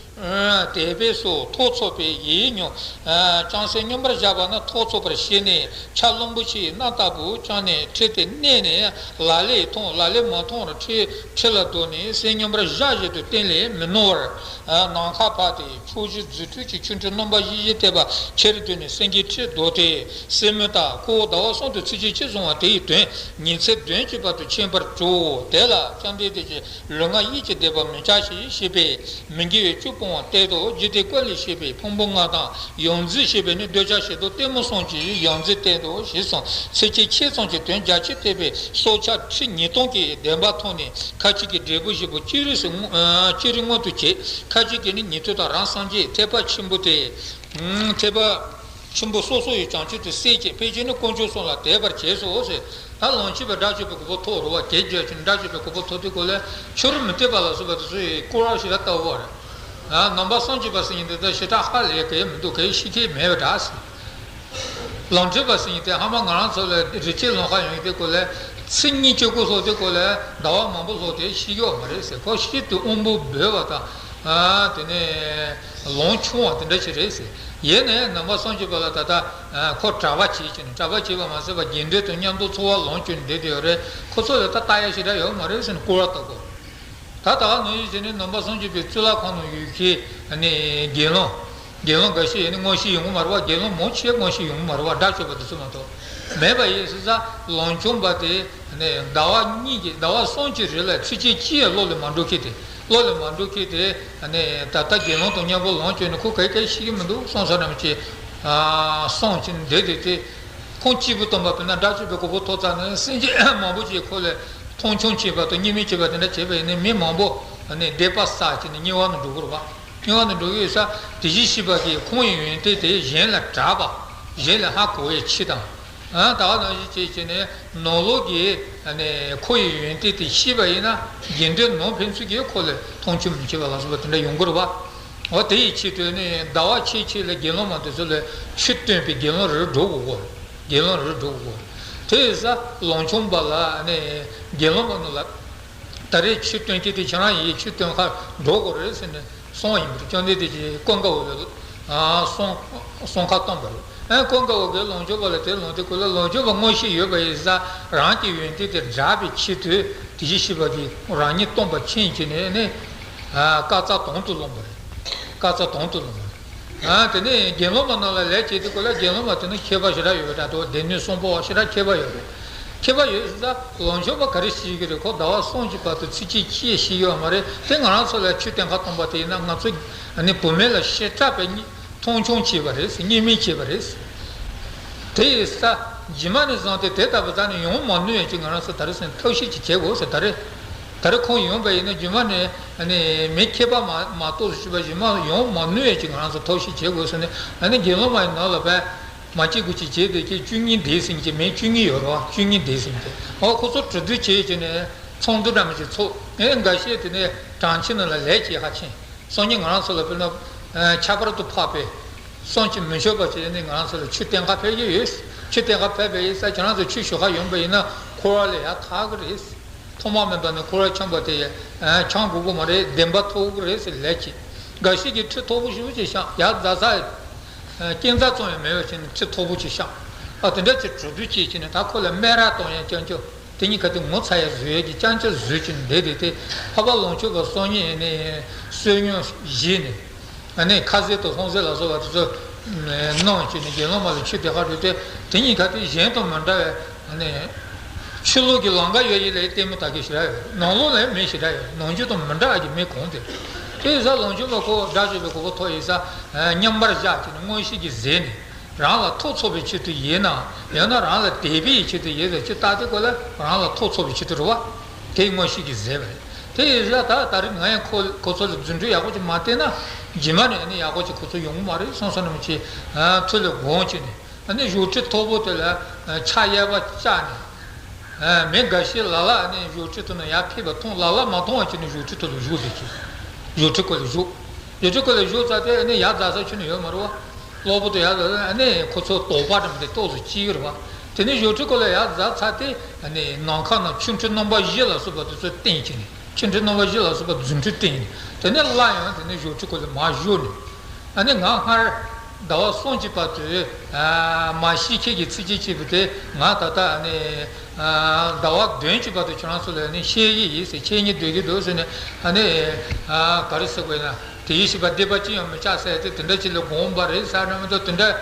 དད་པས་སོ་ཐོག་ཚོགས་པའི་ཡིད་མྱོང་། ཅུང་ཟད་སྙོམས་པར་བཞག་པ་ན་ཐོག་ཚོགས་པར་ཤེས་ནས་ཆར་རླུང་བུ་ཆེའི་སྣ་ལྟ་བུ་བརྐྱངས་ནས་ཁྲིད་དེ་མནན་ནས་ལ་ལས་མཐོང་། ལ་ལས་མ་མཐོང་བར་ཁྲིད་ཁྲིད་ལ་ལྡོག་ནས་སེམས་སྙོམས་པར་བཞག་བཞིན་དུ་གཏན་ལས་མི་གནང་བར་ནམ་མཁའ་འཕགས་ཏེ་ཕྱོགས་བཞི་རྫུ་འཕྲུལ་གྱི་ཆོ་འཕྲུལ་རྣམ་པ་བཞི་བཞི་བསྟན་པ་ཕྱིར་བཏོན་ནས་སེང་གེའི་ཁྲིར་ལྡོག་སྟེ་སེམས་མི་རྟག་ཁོ་བོ་ཟླ་བ་གསུམ་དུ་ཚིགས་བཅད་གཅིག་གསུང་བ་དེ་ཡི་དོན་ཉིན་མཚན་བདུན་གྱི་བར་དུ་མཁྱེན་པར་གྱུར་ཏོ། དེ་ལ་བཅོམ་ལྡན་འདས་ཀྱིས། ལུས་ངག་ཡིད་ཀྱི་བདེ་བ་མི་བྱ་ཞིང་ཞེས་པས་མི་དགེ་བའི་བཅུ་སྤོང་བ་སྟེ་དོ། རྒྱུད་སྡེ་ཀུན་ལས་བཤད་པའི་ཕུང་པོ་ལྔ་དང་ཡང་རྫས་བཤད་པས་ནི་འདོད་ཆགས་ཞེ་སྡང་གཏི་མུག་གསུམ་གྱི་ཡང་རྫས་སྟེ་དོ་ཞེས་གསུངས། ཚིགས་བཅད་ཕྱེད་ཙམ་གྱི་དོན་རྒྱ་ཆེར་བསྟན་པས་སྲོག་ཆགས་ཁྲི་ཉིས་སྟོང་གི་བདེན་པ་མཐོང་ནས་ཁ་ཅིག་གིས་འབྲས་བུ་བཞི་པོ་ཅི་རིགས་སུ་ཅི་རིགས་མངོན་དུ་བྱས། ཁ་ཅིག་གིས་ནི་ཉན་ཐོས་དང་རང་སངས་རྒྱས་ཐེག་པ་ཆེན་པོ་སྟེ། ཐེག་པ། ཆེན་པོ་སོ་སོ་ཡི་བྱང་ཆུབ་ཏུ་སྲེད་ཅིང་ཕལ་ཆེར་ནི་དཀོན་མཆོག་གསུམ་ལ་དད་པར་བྱས་སོ་ཟེར། ད་ལོངས་སྤྱོད་པའི་དགྲ་བཅོམ་པའི་གོ་འཕང་ཐོབ་རུང་བ་དེ་རྒྱུ་ཅན་དགྲ་བཅོམ་པའི་གོ་འཕང་ཐོབ་དུས་གོ་ལས་ཆོས་རབ་མི་སྟོན་པ་ལ་སོགས་པ་དེ་ཚོ་ཡི་སྐོར་བ་ཞིག་ལ་ལྟ་བུ་བ་རེད། ནང་པ་སངས་རྒྱས་པ་ཟེར་མཁན་དེ་ད་ཞེ་དྲག་ཧ་ལས་གལ་མི་འདུག་གལ་ཤེས་ཀྱི་མེད་པ་འདྲ་ཟེར། ལམ་འཁྲུལ་པ་ཟེར་མཁན་དེ་ཧ་མ་ང་རང་ཚོ་ལ་རི་སྐྱེས་ལམ་ཁ་ཡོང་གི་དེ་གོ་ལས་ཚེ་གཉིས་སྤྱོད་གོ་སོགས་དེ་གོ་ལས་ཟླ་བ་མང་པོ་ལྷག་དེ་ཤེས་ཀྱི་ཡོད་མ་རེད་ཟེར། ཁོ་ཤིན་ཏུ་དབང་པོ་སྦས་པ་དང་། དེ་ནས་ལོངས་ཆུང་བ་དེ་འདྲ་ཞིག་རེད་ཟེར། ཡིན་ནའི་ནང་པ་སངས་རྒྱས་པ་ལ་ད་ལྟ་ཁོ་གྲྭ་པ་བྱེད་ཀྱི་ནི་གྲྭ་པ་བྱེད་པ་མ་ཟད་པ་དགེ་འདུན་དང་མཉམ་དུ་འཚོ་བ་ལོངས་སྤྱོད་ནས་བསྡད་དེ་ཡོད་རེད། ཁོ་ཚོ་ལ་ད་ལྟ་ཡ་ཞེ་དྲག་ཡོད་མ་རེད་ཟེར་ནས་སྐོར་བ་ལྟ་གོ། ད་ད་ག་ནང་བཞིན་བྱས་ནས་ནང་པ་སངས་རྒྱས་པའི་གཙུག་ལག་ཁང་ནང་ཡོད་མཁན་དགེ་སློང་། དགེ་སློང་འགའ་ཤས་ཡིན་ན་མངོན་ཤེས་ཡོང་གི་མ་རེད་བ། དགེ་སློང་མང་ཆེ་མངོན་ཤེས་ཡོང་གི་མ་རེད་བ། དགྲ་བཅོམ་པ་དེ་ཚོ་མ་གཏོགས། མེད་པ་ཡིན་ཟེར་ཙང་ལོངས་སྤྱོད་པ་དེ་ཟླ་བ་གཉིས་ཀྱི་ཟླ་བ་གསུམ་གྱི་རིང་ལ་ཚིགས་བཅད་གཅིག་ཡང་བློ་ལ་མ་འགྲོ་མཁན་དེ། བློ་ལ་མ་འགྲོ་མཁན་དེ་ད་ལྟ་དགེ་སློང་དང་མཉམ་པོ་ལོངས་སྤྱོད་ནས་ཁོ་ག་གེ་ཤེས་ཀྱི་མི་འདུག་བསམ་བསམ་རང་བྱས་སོང་ཅིག་འདི་དེ་དེ། ཁོང་གཅིག་པུ་སྟོན་པ་དཔེར་ན་དགྲ་བཅོམ་པའི་གོ་འཕང་ཐོབ་ཚར་ནས་སེམས་ཅན་མང་པོ་ཅིག་ཁོ་ལ་མཐོང་ཆུང་བྱེད་པ་དང་གཉིས་མེད་བྱེད་པ་དེ་འདྲ་བྱས་པ་ཡིན་ན་མི་མང་པོ་ནས་སྡིག་པ་བསགས་ཀྱི་ནས་དམྱལ་བ་ནང་འགྲོ་གི་རེད་བ། དམྱལ་བ་ནང་འགྲོ་གི་ཡོད་ས་དེ་བཞིན་གཤེགས་པ་གིས་ཁོང་ཡི་ཡོན་ཏན་དེ་གཞན་ལ་གྲགས་པ། གཞན་ལ་ཧ་གོ་བའི་ཕྱིར་དང་། ད་ག་ནང་བཞིན་བྱས་བྱས་ནས་ནང་ལོགས་ཀྱི་ཁོ་ཡི་ཡོན་ཏན་དེ་ཤེས་པ་ཡིན་ན་དགེ་འདུན་ནང་ཕན་ཚུན་གྱིས་ཁོ་ལ་མཐོང་ཆུང་མི་བྱེད་པ་ལ་སོགས་པ་དེ་འདྲ་ཡོང་གི་རེད་བ། འོ་དེ་ཡི་ཆེད་དུ་ནི་ཟླ་བ་ཕྱེད་ཕྱེད་ལ་དགེ་སློང་མ་དེ་ཚོ་ལ་ཆོས་སྟོན་པའི་དགེ་སློང་རེ་འགྲོ་དགོས་གོ། དགེ་སློང་རེ་འགྲོ་དགོས་གོ། དེ་ཡིན་ཙང་ལོངས་སྤྱོད་པ་ལ་ནི་དགེ་སློང་མ་རྣམས་ལ། ད་རེས་ཆོས་སྟོན་མཁན་དེ་ཁྱེད་རང་ཡིན་ཆོས་སྟོན་ཁར་འགྲོ་དགོས་རེད་ཟེར་ནས་གསུངས་པ་ཡིན་པ་རེད། བཅོམ་ལྡན་འདས་ཀྱིས་ཀུན་དགའ་བོ་ལ་གསུང་གསུང་ཁ་བཏང་པ་རེད། ཨ་ཀུན་དགའ་བོ་གིས་ལོངས་སྤྱོད་པ་ལ་དེ་ལོངས་ཏེ་ཁོ་ལ་ལོངས་སྤྱོད་པ་མངོན་ཤེས་ཡོད་པ་ཡིན་ཙང་རང་གི་ཡོན་ཏན་དེ་བསྒྲགས་པའི་ཆེད་དུ་དེ་བཞིན་གཤེགས་པ་གིས་རང་ཉིད་སྟོན་པ་མཁྱེན་བྱས་ནས་ནི་དཀའ་ཚེགས་དང་དུ་བླངས་པ་རེད། དཀའ་ཚེགས་དང་དུ་བླངས་པ་རེད། ཨ་དེ་ནས་དགེ་སློང་མ་རྣམས་ལ་ལས་བྱེད་དུས་སྐབས་ལ་དགེ་སློང་མ་དེ་ནི་མཁས་པ་ཞེ་དྲག་ཡོད་པ་འདྲ་འདུག་སྡེ་སྣོད་གསུམ་པོ་ཞེ་དྲག་མཁས་པ་ཡོད་རེད། མཁས་པ་ཡོད་ཙང་ལོངས་སྤྱོད་པ་ག་རེ་བྱེད་ཀྱི་རེད། ཁོ་ཟླ་བ་གསུམ་གྱི་བར་དུ་ཚིགས་བཅད་གཅིག་ཤེས་ཀྱི་ཡོད་མ་རེད། དེ་ང་རང་ཚོ་ལ་ཆོས་བསྟན་ཁ་གཏོང་པ་དེ་ཡིན་ན་ང་ཚོ་ནི་བུད་མེད་ལ་ཞེ་དྲག་པའི་མཐོང་ཆུང་བྱས་པ་རེད། བརྙས་སྨད་བྱས་པ་རེད། དེ་ཡིན་ཙང་རྗེས་མ་ནས་བཟུང་སྟེ་དེ་ལྟ་བུ་ད་ནི་ཡོང་མ་ནུས་ཡས་ཀྱི་ང་རང་ཚོ་ད་རེས་སེམས་ཐབས་ཤེས་ཅིག་བྱེད་དགོས་ཟེར། ད་རེས་ད་རེས་ཁོང་ཡོང་པ་ཡིན་ན་རྗེས་མ་ནས་ནི་མི་མཁས་པ་མ་མ་གཏོགས་སུ་ཞུས་པ་རྗེས་མ་ཡོང་མ་ནུས་ཡས་ཀྱི་ང་རང་ཚོ་ཐབས་ཤེས་བྱེད་དགོས་ཟེར་ནས། ཨ་ནི་དགེ་སློང་མ་ཡི་ནང་ལ་བས་མ་སྐྱེས་དགུ་སྐྱེས་བྱས་ཏེ་ཀྱེ་བཅུ་གཉིས་འདས་ཟིན་གྱི་མི་བཅུ་གཉིས་ཡོད་རེད་བ། བཅུ་གཉིས་འདས་ཟིན་གྱི་ཨོ་ཁོ་ཚོ་གྲོས་བསྡུར་བྱས་བྱས་ནས་ཚོགས་འདུ་འདྲ་མི་ཅིག་ཚོགས། ཨེ་འགའ་ཤས་དེ་ནས་གྲངས་ཆེ་ནང་ལ་ལས་བྱེད་ཧ་ཆེན། སང་ཉིན་ང་རང་ཚོ་ལ་དཔེར་ན་ཁྱད་པར་དུ་འཕགས་པའི་བསམ་གྱིས་མི་ཆོད་པ་བྱས་ནས་ང་རང་ཚོ་ལ་ཆོས་བསྟན་ཁ་ཕེབས་ཀྱི་ཡོད། ཆོས་བསྟན་ཁ་ཕེབས་པའི་ཡིན་ཙང་ཁྱེད་རང་ཚོ་ཆོས་ཞུ་ཁ་ཡོང་པ་ཡིན་ན་འཁོར་བ་ལས་ཡར་ཐར་གི་རེད། ཐོག་མ་མེད་པ་ནས་འཁོར་བ་འཁྱམས་པ་དེ་འཁྱམས་དགོས་ཀྱི་མ་རེད། བདེན་པ་ཐོབ་ཀྱི་རེད་ཟེར་ལས་ཀྱི། འགའ་ཞིག་གིས་ཁྲི་མཐོ་པོ་ཞེ་པོ་ཅིག་བཤམས། ཡར་འཛེག་ས་སྐས་འཛེག་ཙམ་ཡང་མེད་པ་བྱས་ནས་ཁྲི་མཐོ་པོ་ཅིག་བཤམས། ཨ་དེ་འདྲ་ཅིག་གྲོས་བསྡུར་བྱས་བྱས་ནས་ད་ཁོ་ལ་སྨད་ར་གཏོང་ཡ་རྐྱང་རྐྱང་དེ་གཉིས་ཀ་དེ་ངོ་ཚ་ཡ་བཟོ་ཡ་གི་རྐྱང་རྐྱང་བཟོས་བྱས་ནས་བསྡད་དེ། དེ་འཕགས་པ་ལོངས་སྤྱོད་པ་སང་ཉིན་ནས་བསོད་སྙོམས་བཞེས་ནས། ཨ་ནི་ཁ་ཟས་དང་ལྷུང་བཟེད་ལ་སོགས་པ་དེ་ཚོ་གནང་བྱས་ནས་དགེ་སློང་མ་ལ་ཆོས་དེ་ག་སྒྲུབ་སྟེ། དེ་གཉིས་ཀ་དེ་གཞན་དང་མི་འདྲ་བའི་ཨ་ནི་ཕྱི་ལོགས་ཀྱི་ལམ་ཁ་ཡོད་ཡིན་ལ་ལྟད་མོ་ལྟ་མཁན་ཞེ་དྲག་ཡོད། ནང་ལོགས་ལ་མི་ཞེ་དྲག་ཡོད། ནང་ཆོས་དང་མི་འདྲ་བ་གི་མི་གང་དེ། དེ་ཡིན་ཙང་ལོངས་སྤྱོད་པ་ཁོ་དགྲ་བཅོམ་པའི་གོ་འཕང་ཐོབ་ཡིན་ཙང་མཉམ་པར་བཞག་བྱས་ནས་མངོན་ཤེས་ཀྱིས་གཟིགས་ནས། རང་ལ་ཐོབ་ཚོགས་པའི་ཆེད་དུ་ཡིན་ནམ། ཡང་ན་རང་ལ་དད་པའི་ཆེད་དུ་ཡིན་ཟེར་ཅི་ལྟ་དེ་ཁོ་ལ་རང་ལ་ཐོབ་ཚོགས་པའི་ཆེད་དུ་རེད་བ། དེ་མངོན་ཤེས་ཀྱིས་གཟིགས་པ་རེད། དེ་ཡིན་ཙང་ད་ད་རེས་ང་ཡང་ཁོ་ཁོ་ཚོ་ལ་རྫུ་འཕྲུལ་ཡག་པོ་ཅིག་མ་བསྟན་ན་རྗེས་མ་ནས་ནི་ཡག་པོ་ཅིག་ཁོ་ཚོ་ཡོང་གི་མ་རེད་བསམ་བསམ་ནམ་ཅིག་ཐུགས་ལ་དགོངས་བྱས་ནས། ཨ་ནི་བཞུགས་ཁྲི་མཐོ་པོ་དེ་ལ་ཕྱག་གཡས་པ་བཅག་ནས། མི་འགའ་ཤས་ལ་ལ་ཨ་ནི་བཞུགས་ཁྲི་ཐོག་ནས་ཡར་ཕེབས་པ་མཐོང་། ལ་ལ་མ་མཐོང་བ་བྱས་ནས་བཞུགས་ཁྲི་ཐོག་ལ་བཞུགས་བསྡད་ཀྱི། བཞུགས་ཁྲི་སྐོར་ལ་བཞུགས། བཞུགས་ཁྲི་སྐོར་ལ་བཞུགས་ཚར་ཏེ་ཨ་ནི་ཡར་འཛེག་ས་ཁྱོན་ནས་ཡོད་མ་རེད་བ། གློ་བུར་དུ་ཡར་འཛེག་ཨ་ནི་ཁོ་ཚོ་དོགས་པ་འདྲ་མི་འདྲ་ཏོག་ཙམ་སྐྱེ་གི་རེད་བ། དེ་ནས་བཞུགས་ཁྲི་སྐོར་ལ་ཡར་འཛེག་ཚར་ཏེ་ཨ་ནི་ནམ་མཁའ་ན་ཆོ་འཕྲུལ་རྣམ་པ་བཞི་ལ་སོགས་པ་དེ་ཚོ་བསྟན་བྱས་ནས། ཆོ་འཕྲུལ་རྣམ་པ་བཞི་ལ་སོགས་པ་རྫུ་འཕྲུལ་བསྟན་ནས། དེ་ནས་སླར་ཡང་དེ་ནས་བཞུགས་ཁྲི་སྐོར་ལ་མར་བཞུགས་ནས། ཨ་ནི་ང་སྔར་ཟླ་བ་གསུམ་གྱི་བར་དུ་མ་ཤི་ཁྱེད་ཀྱི་ཚིགས་བཅད་གཅིག་པུ་དེ་ང་ད་ལྟ་ཨ་ནི་ཟླ་བ་བདུན་གྱི་བར་དུ་ཁྱེད་རང་ཚོ་ལ་ནི་བཤད་ཀྱི་ཡིན་ཟེར། འཆད་ཉན་སྡོད་ཀྱི་འདུག་ཟེར་ནས། ཨ་ནི་ག་རེ་ཟེར་དགོས་ན་དེ་ཡིན་ཞེས་པ་སྡིག་པ་ཅི་ཡང་མི་བྱ་ཟེར་ཏེ་དེ་འདྲ་ཅིག་ལ་དགོངས་པ་རེད་ཟེར་ན་མི་འདུག་དེ་འདྲ།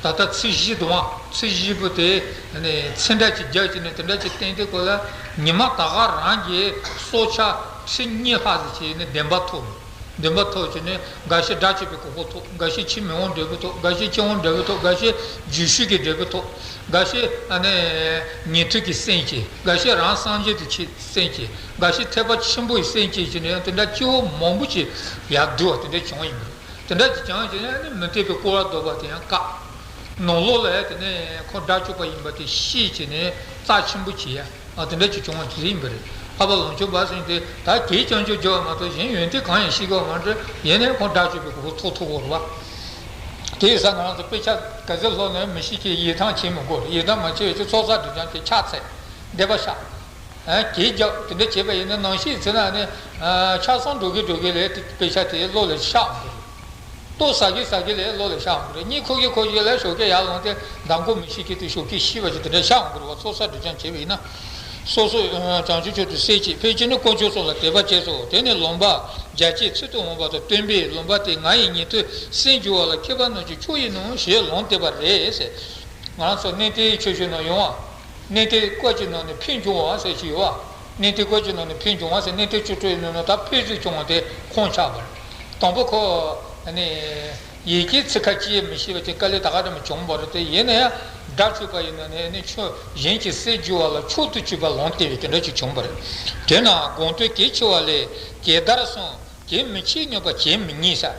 ད་ལྟ་ཚིག་བཞི་འདུག་ཨང་། ཚིག་བཞི་པོ་དེ་ནི་ཚིག་འདྲ་ཅིག་རྒྱག་ཅིག་ནས་དེ་འདྲ་ཅིག་བསྟན་ཏེ་ཁོ་ལ་ཉི་མ་ད་ག་རང་གི་སྲོག་ཆགས་ཁྲི་གཉིས་ལྷག་ཙམ་ཅིག་ནི་བདེན་པ་ཐོབ། བདེན་པ་ཐོབ་ཅིག་ནི་འགའ་ཞིག་དགྲ་བཅོམ་པའི་གོ་འཕང་ཐོབ། འགའ་ཞིག་ཕྱིར་མི་འོང་འབྲས་བུ་ཐོབ། འགའ་ཞིག་ཕྱིར་འོང་འབྲས་བུ་ཐོབ། འགའ་ཞིག་རྗེས་ཤུལ་གྱི་འབྲས་བུ་ཐོབ། འགའ་ཞིག་ཨ་ནི་ཉན་ཐོས་ཀྱི་སེམས་བསྐྱེད། འགའ་ཞིག་རང་སངས་རྒྱས་དེ་ཆེ་སེམས་བསྐྱེད། འགའ་ཞིག་ཐེག་པ་ཆེན་པོའི་སེམས་བསྐྱེད་ཅིག་ནི་དེ་འདྲ་སྐྱེ་བོ་མང་པོ་ཅིག་ཡར་བསྡུ་བ་དེ་འདྲ་བྱུང་བ་ཡིན་པ་རེད། དེ་འདྲ་ཅིག་བྱུང་བ་ཅིག་ནི་མི་འཐད་པའི་སྐུར་བ་བཟློག་པ་དེ་ཡང་བཀག་ནང་ལོགས་ལ་དེ་ནས་ཁོ་དགྲ་བཅོམ་པ་ཡིན་པ་དེ་ཤེས་བྱས་ནས་རྩ་ཆེན་པོ་བྱེད་ཡ། ཨ་དེ་འདྲ་ཅིག་བྱུང་བ་དེ་ཡིན་པ་རེད། འཕགས་པ་ལོངས་སྤྱོད་འབའ་ཞིག་དེ་ད་གེགས་རྐྱང་རྐྱང་སྦྱོར་བ་མ་གཏོགས་གཞན་ཡོན་ཏན་གང་ཡང་ཤེས་ཀྱི་ཡོད་མ་རེད། ཡིན་ནའི་ཁོ་དགྲ་བཅོམ་པའི་གོ་འཕང་ཐོབ་ཐུབ་ཀྱི་རེད་བ། དེ་ཡིན་ཙང་ང་རང་ཚོ་དཔེ་ཆ་ག་ཚོད་ཀློག་ནའི་མི་ཤེས་མཁན་ཡིད་ཐང་ཆད་མི་དགོས་རེད། ཡིད་ཐང་མ་ཆད་བའི་ཚོགས་བསགས་སྒྲིབ་སྦྱང་དེ་ཕྱག་འཚལ། བཟླས་པ་བཤགས། གེགས་རྒྱབ་དེ་འདྲ་བྱས་པ་ཡིན་ན་ནང་བཞིན་བྱས་ན་ནི། ཆགས་སོང་འགྲོ་གི་འགྲོ་གི་ལས་དེ་དཔེ་ཆ་དེ་བློ་ལ་ཤར་འོང་གི་རེད། ལྟོ་ཟ་གི་ཟ་གི་ལས་བློ་ལ་ཤར་འོང་གི་རེད། གཉིད་ཁུག་གི་ཁུག་གི་ལས་ཞོགས་ཀས་ཡར་ལངས་ཏེ་མདང་དགོང་མི་ཤི་གི་དེ་ཞོགས་ཀས་ཤི་བ་ཅིག་དེ་འདྲ་ཤར་འོང་གི་རེད་བ། ཚོགས་བསགས་སྒྲིབ་སྦྱང་བྱས་པ་ཡིན་ན། སོ་སོ་བྱང་ཆུབ་མཆོག་ཏུ་སད་ཅིག་ཕལ་ཆེར་ནི་དཀོན་མཆོག་གསུམ་ལ་དད་པ་བྱས་སོ། དེ་ནས་ལུང་པ་རྒྱ་ཆེ་ཚིག་ཏུ་འོང་བ་དང་སྟོན་པས་ལུང་པ་དེ་ང་ཡི་ཉན་ཐོས་སེམས་སྒྱུར་བ་ལ་མཁས་པ་རྣམས་ཀྱི་མཆོག་ཡིན་ནོ་ཞེས་ལུང་བསྟན་པ་རེད་ཟེར། ང་རང་ཚོ་གནས་བརྟན་ཆོས་ཞུ་ནང་ཡོང་བ། གནས་བརྟན་བཀའ་བརྒྱུད་ནང་ནས་ཕན་བྱུང་བ་ཟེར་ཞིག་ཡོད་བ། གནས་བརྟན་བཀའ་བརྒྱུད་ནང་ནས་ཕན་བྱུང་བ་ཟེར། གནས་བརྟན་བཅུ་དྲུག་ཡི་ནང་ནས་ད་ཕན་ཚུན་བྱུང་བ་དེ་ཁོང་ཆགས་པ་རེད། དང་པོ་ཁོ་ནི་ཡི་གེའི་ཚིག་ཁ་ཅིག་མི་ཤེས་པ་ཅིག་དཀའ་ལས་ད་ག་རེ་མི་བྱུང་བ་རེད་དེ། ཡིན་ན་ཡང་སྒྲ་ཚུགས་པ་ཡིན་ན་ནི་ནི་ཆོས་གཞན་གྱི་སེམས་སྒྱུར་བ་ལ་མཆོག་ཏུ་གྱུར་པ་ལུང་བསྟན་པའི་དེ་འདྲ་ཅིག་བྱུང་བ་རེད། དེས་ན་དགོངས་དོན་གལ་ཆེ་བ་ལས་གད་བདར་གསུམ། གད་མི་ཆེས་སྙོམས་པར་བྱེད་མི་ཉན་ཟེར།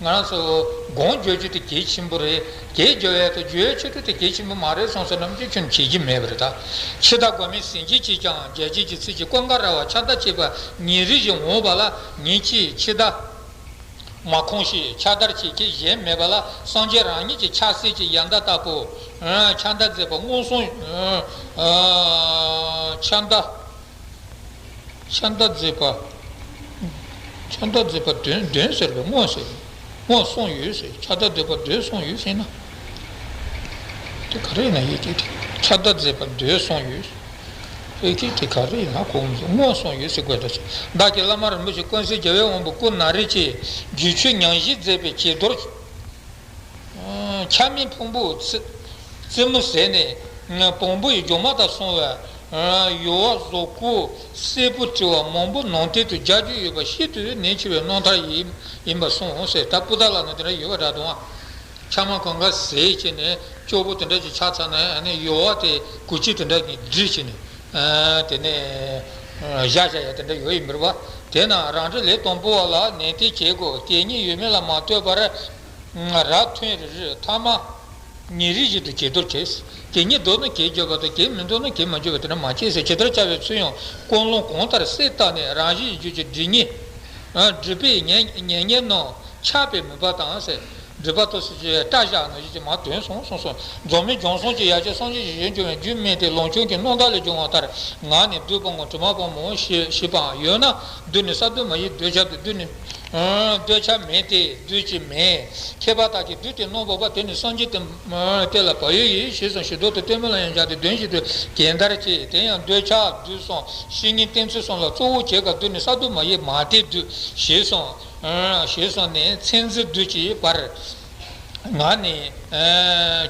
ང་རང་ཚོ་ སྒོམ་བརྗོད་རྒྱུ་དེ་གལ་ཆེན་པོ་རེད། དེ་བརྗོད་ཡ་དང་བརྗོད་ཡ་ཆེད་དུ་དེ་གལ་ཆེན་པོ་མ་རེད་བསམ་སོང་ན་ཅི་ཁྱོན་བྱེད་ཀྱི་མེད་པ་རེད་ད། འཆི་བདག་སྒོམ་མེད་ཟིན་བྱེད་ཅེས་ཀྱང་རྒྱལ་བྱེད་ཀྱི་ཚིག་གཅིག་ཀུན་དགའ་ར་བ་ཕྱག་བདར་བྱེད་པ་ཉིན་རེ་བཞིན་འོངས་པ་ལ་ཉིན་གཅིག་འཆི་བདག་མ་ཁོང་ཞིག་ཕྱག་བདར་བྱེད་མཁན་གཞན་མེད་པ་ལ་སངས་རྒྱས་རང་ཉིད་ཀྱི་ཕྱག་སྲིད་ཀྱི་ཡང་ཟླ་ལྟ་བུ། ཨ། ཕྱག་བདར་མཛད་པ་མངོན་སུམ། ཨ། ཕྱག་བདར། ཕྱག་བདར་མཛད་པ། ཕྱག་བདར་མཛད་པ་དོན་དོན་ཟེར་བའི་མངོན་ཟེར། མངོན་སུམ་ཡོད་ཟེར། ཕྱག་བདར་མཛད་པ་དོན་སུམ་ཡོད་ཟེར་ན། དེ་ག་རེ་ཡིན་ན་ཡོད་ཀྱི་དེ། ཕྱག་བདར་མཛད་པ་དོན་སུམ་ཡོད། ཡོད་ཀྱི་དེ་ག་རེ་ཡིན་ན་གོ་མི་སོང་། མངོན་སུམ་ཡོད་ཟེར་དགོས་ད་ཟེར། བདག་གིས་བླ་མ་རིན་པོ་ཆེ་ཀུན་གསལ་རྒྱལ་བའི་དབང་པོ་སྐུ་ན་རེ་ཆེ་རྒྱུད་ཆོས་ཉམས་བཞེས་མཛད་པའི་བྱི་དོར། ཆགས་མེད་ཕུང་པོ་རྩེ་རྩེ་མོ་ཟད་ནས་བོང་བུ་ཡི་སྒྱོགས་མ་དང་མཚུངས་པའི་ཡོལ་བ་གཟུགས་སྐུ་སེར་པོ་བྲི་བ་མང་པོ་ནང་བསྟན་དུ་རྒྱ་རྒྱུ་ཡོད་པ་ཤིན་ཏུ་ནད་ཆེ་བའི་རྣམ་ཐར་ཡིན་ཡིན་པར་གསུངས་ཟེར། ད་སྤུ་ད་ལ་ནི་དེ་འདྲ་ཡོད་པ་འདྲ་འདུག་ཨ། ཆགས་མེད་ཁང་ཁ་ཟས་བྱས་ནས་སྐྱོ་པོ་དེ་འདྲ་ཞིག་ཆགས་ཚར་ན་ཨ་ནི་ཡོལ་བ་དེ་གུ་ཅི་དེ་འདྲ་གིས་བསྒྲིལ་བྱས་ནས་དེ་ནས་བཞག་བཞག་ཡ་དེ་འདྲ་ཡོད་ཡིན་པར་བ། དེས་ན་རང་འདྲ་ལས་དང་པོ་བ་ལ་ནན་ཏན་བྱེད་དགོས། གད་སྙིགས་ཡོད་མེད་ལ་མ་ལྟོས་པར། རབ་ཐུན་རེ་རེར་ཐ་མ་ཉིན་རེ་བཞིན་དུ་བྱི་དོར་བྱས། གད་སྙིགས་བསྡུ་ན་གད་བརྗོད་པ་དང་། གད་མི་བསྡུ་ན་གད་མ་བརྗོད་པ་དེ་འདྲ་མ་བྱེད་ཟེར། བྱི་དོར་བྱ་བའི་ཚུལ་ཡང་ཀུན་སློང་གང་ལྟར་གསལ་བཏབ་ནས་རང་བཞིན་གྱི་རྒྱུད་ཀྱི་སྒྲིབ་གཉིས། སྒྲིབ་པའི་ཉེ་ཉེ་ཉེ་རྣམས་ཆགས་པའི་མུན་པ་དང་ཟེར། སྒྲིབ་པ་དང་ཟེར་གྱི་སྐྲ་བཞག་ནང་བཞིན་གྱི་མ་དོན་སོང་སོང་སོང་། འཛམ་གླིང་སྦྱོང་གསུམ་གྱི་ཡ་གྱལ་སངས་རྒྱས་ཀྱི་ཞལ་བྱུང་བའི་རྒྱུད་སྨིན་ཏེ་ལོངས་སྤྱོད་ཀྱི་རྣམ་ཐར་ལས་འབྱུང་བ་ལྟར་ངག་ནས་བསྡུས་པའང་དྲི་མ་སྤངས་མོ་ཞེས་ཞེས་པའང་ཡོད་ན། བསྡུས་ནས་གསར་བསྡུ་མ་ཡིན། འདོད་ཆགས་དེ་བསྡུས་ནས། འདོད་ཆགས་མེད་དེ་བསྡུས་ཀྱི་མེད། མཁས་པ་དག་གིས་བསྡུས་ཏེ་རྣམ་པར་དག་པ་དེ་ནི་སངས་རྒྱས་བསྟན་པ་ལ་བག་ཡོད་ཡིན་ཞེས་སོགས་ཞུ་དོན་དུ་གཏོད་མེད་ལ་ཡང་སྦྱར་ཏེ་དོན་བཞིན་དུ་གང་ལྟར་བྱས། དེ་ཡང་འདོད་ཆགས་བསྡུས་སམ་བཤེས་གཉེན་བསྟེན་ཚུལ་སོགས་ལ་གཙོ་བོ་བྱེད་ཀ་བསྡུས་ནས་གསར་བསྡུ་མ་ཡིན། མ་དེ་བསྡུས་ཞེས་སོགས། ཞེས་སོགས་ནས་མཚན་འཛིན་བསྡུས་ཀྱི་བར། ངག་ནས་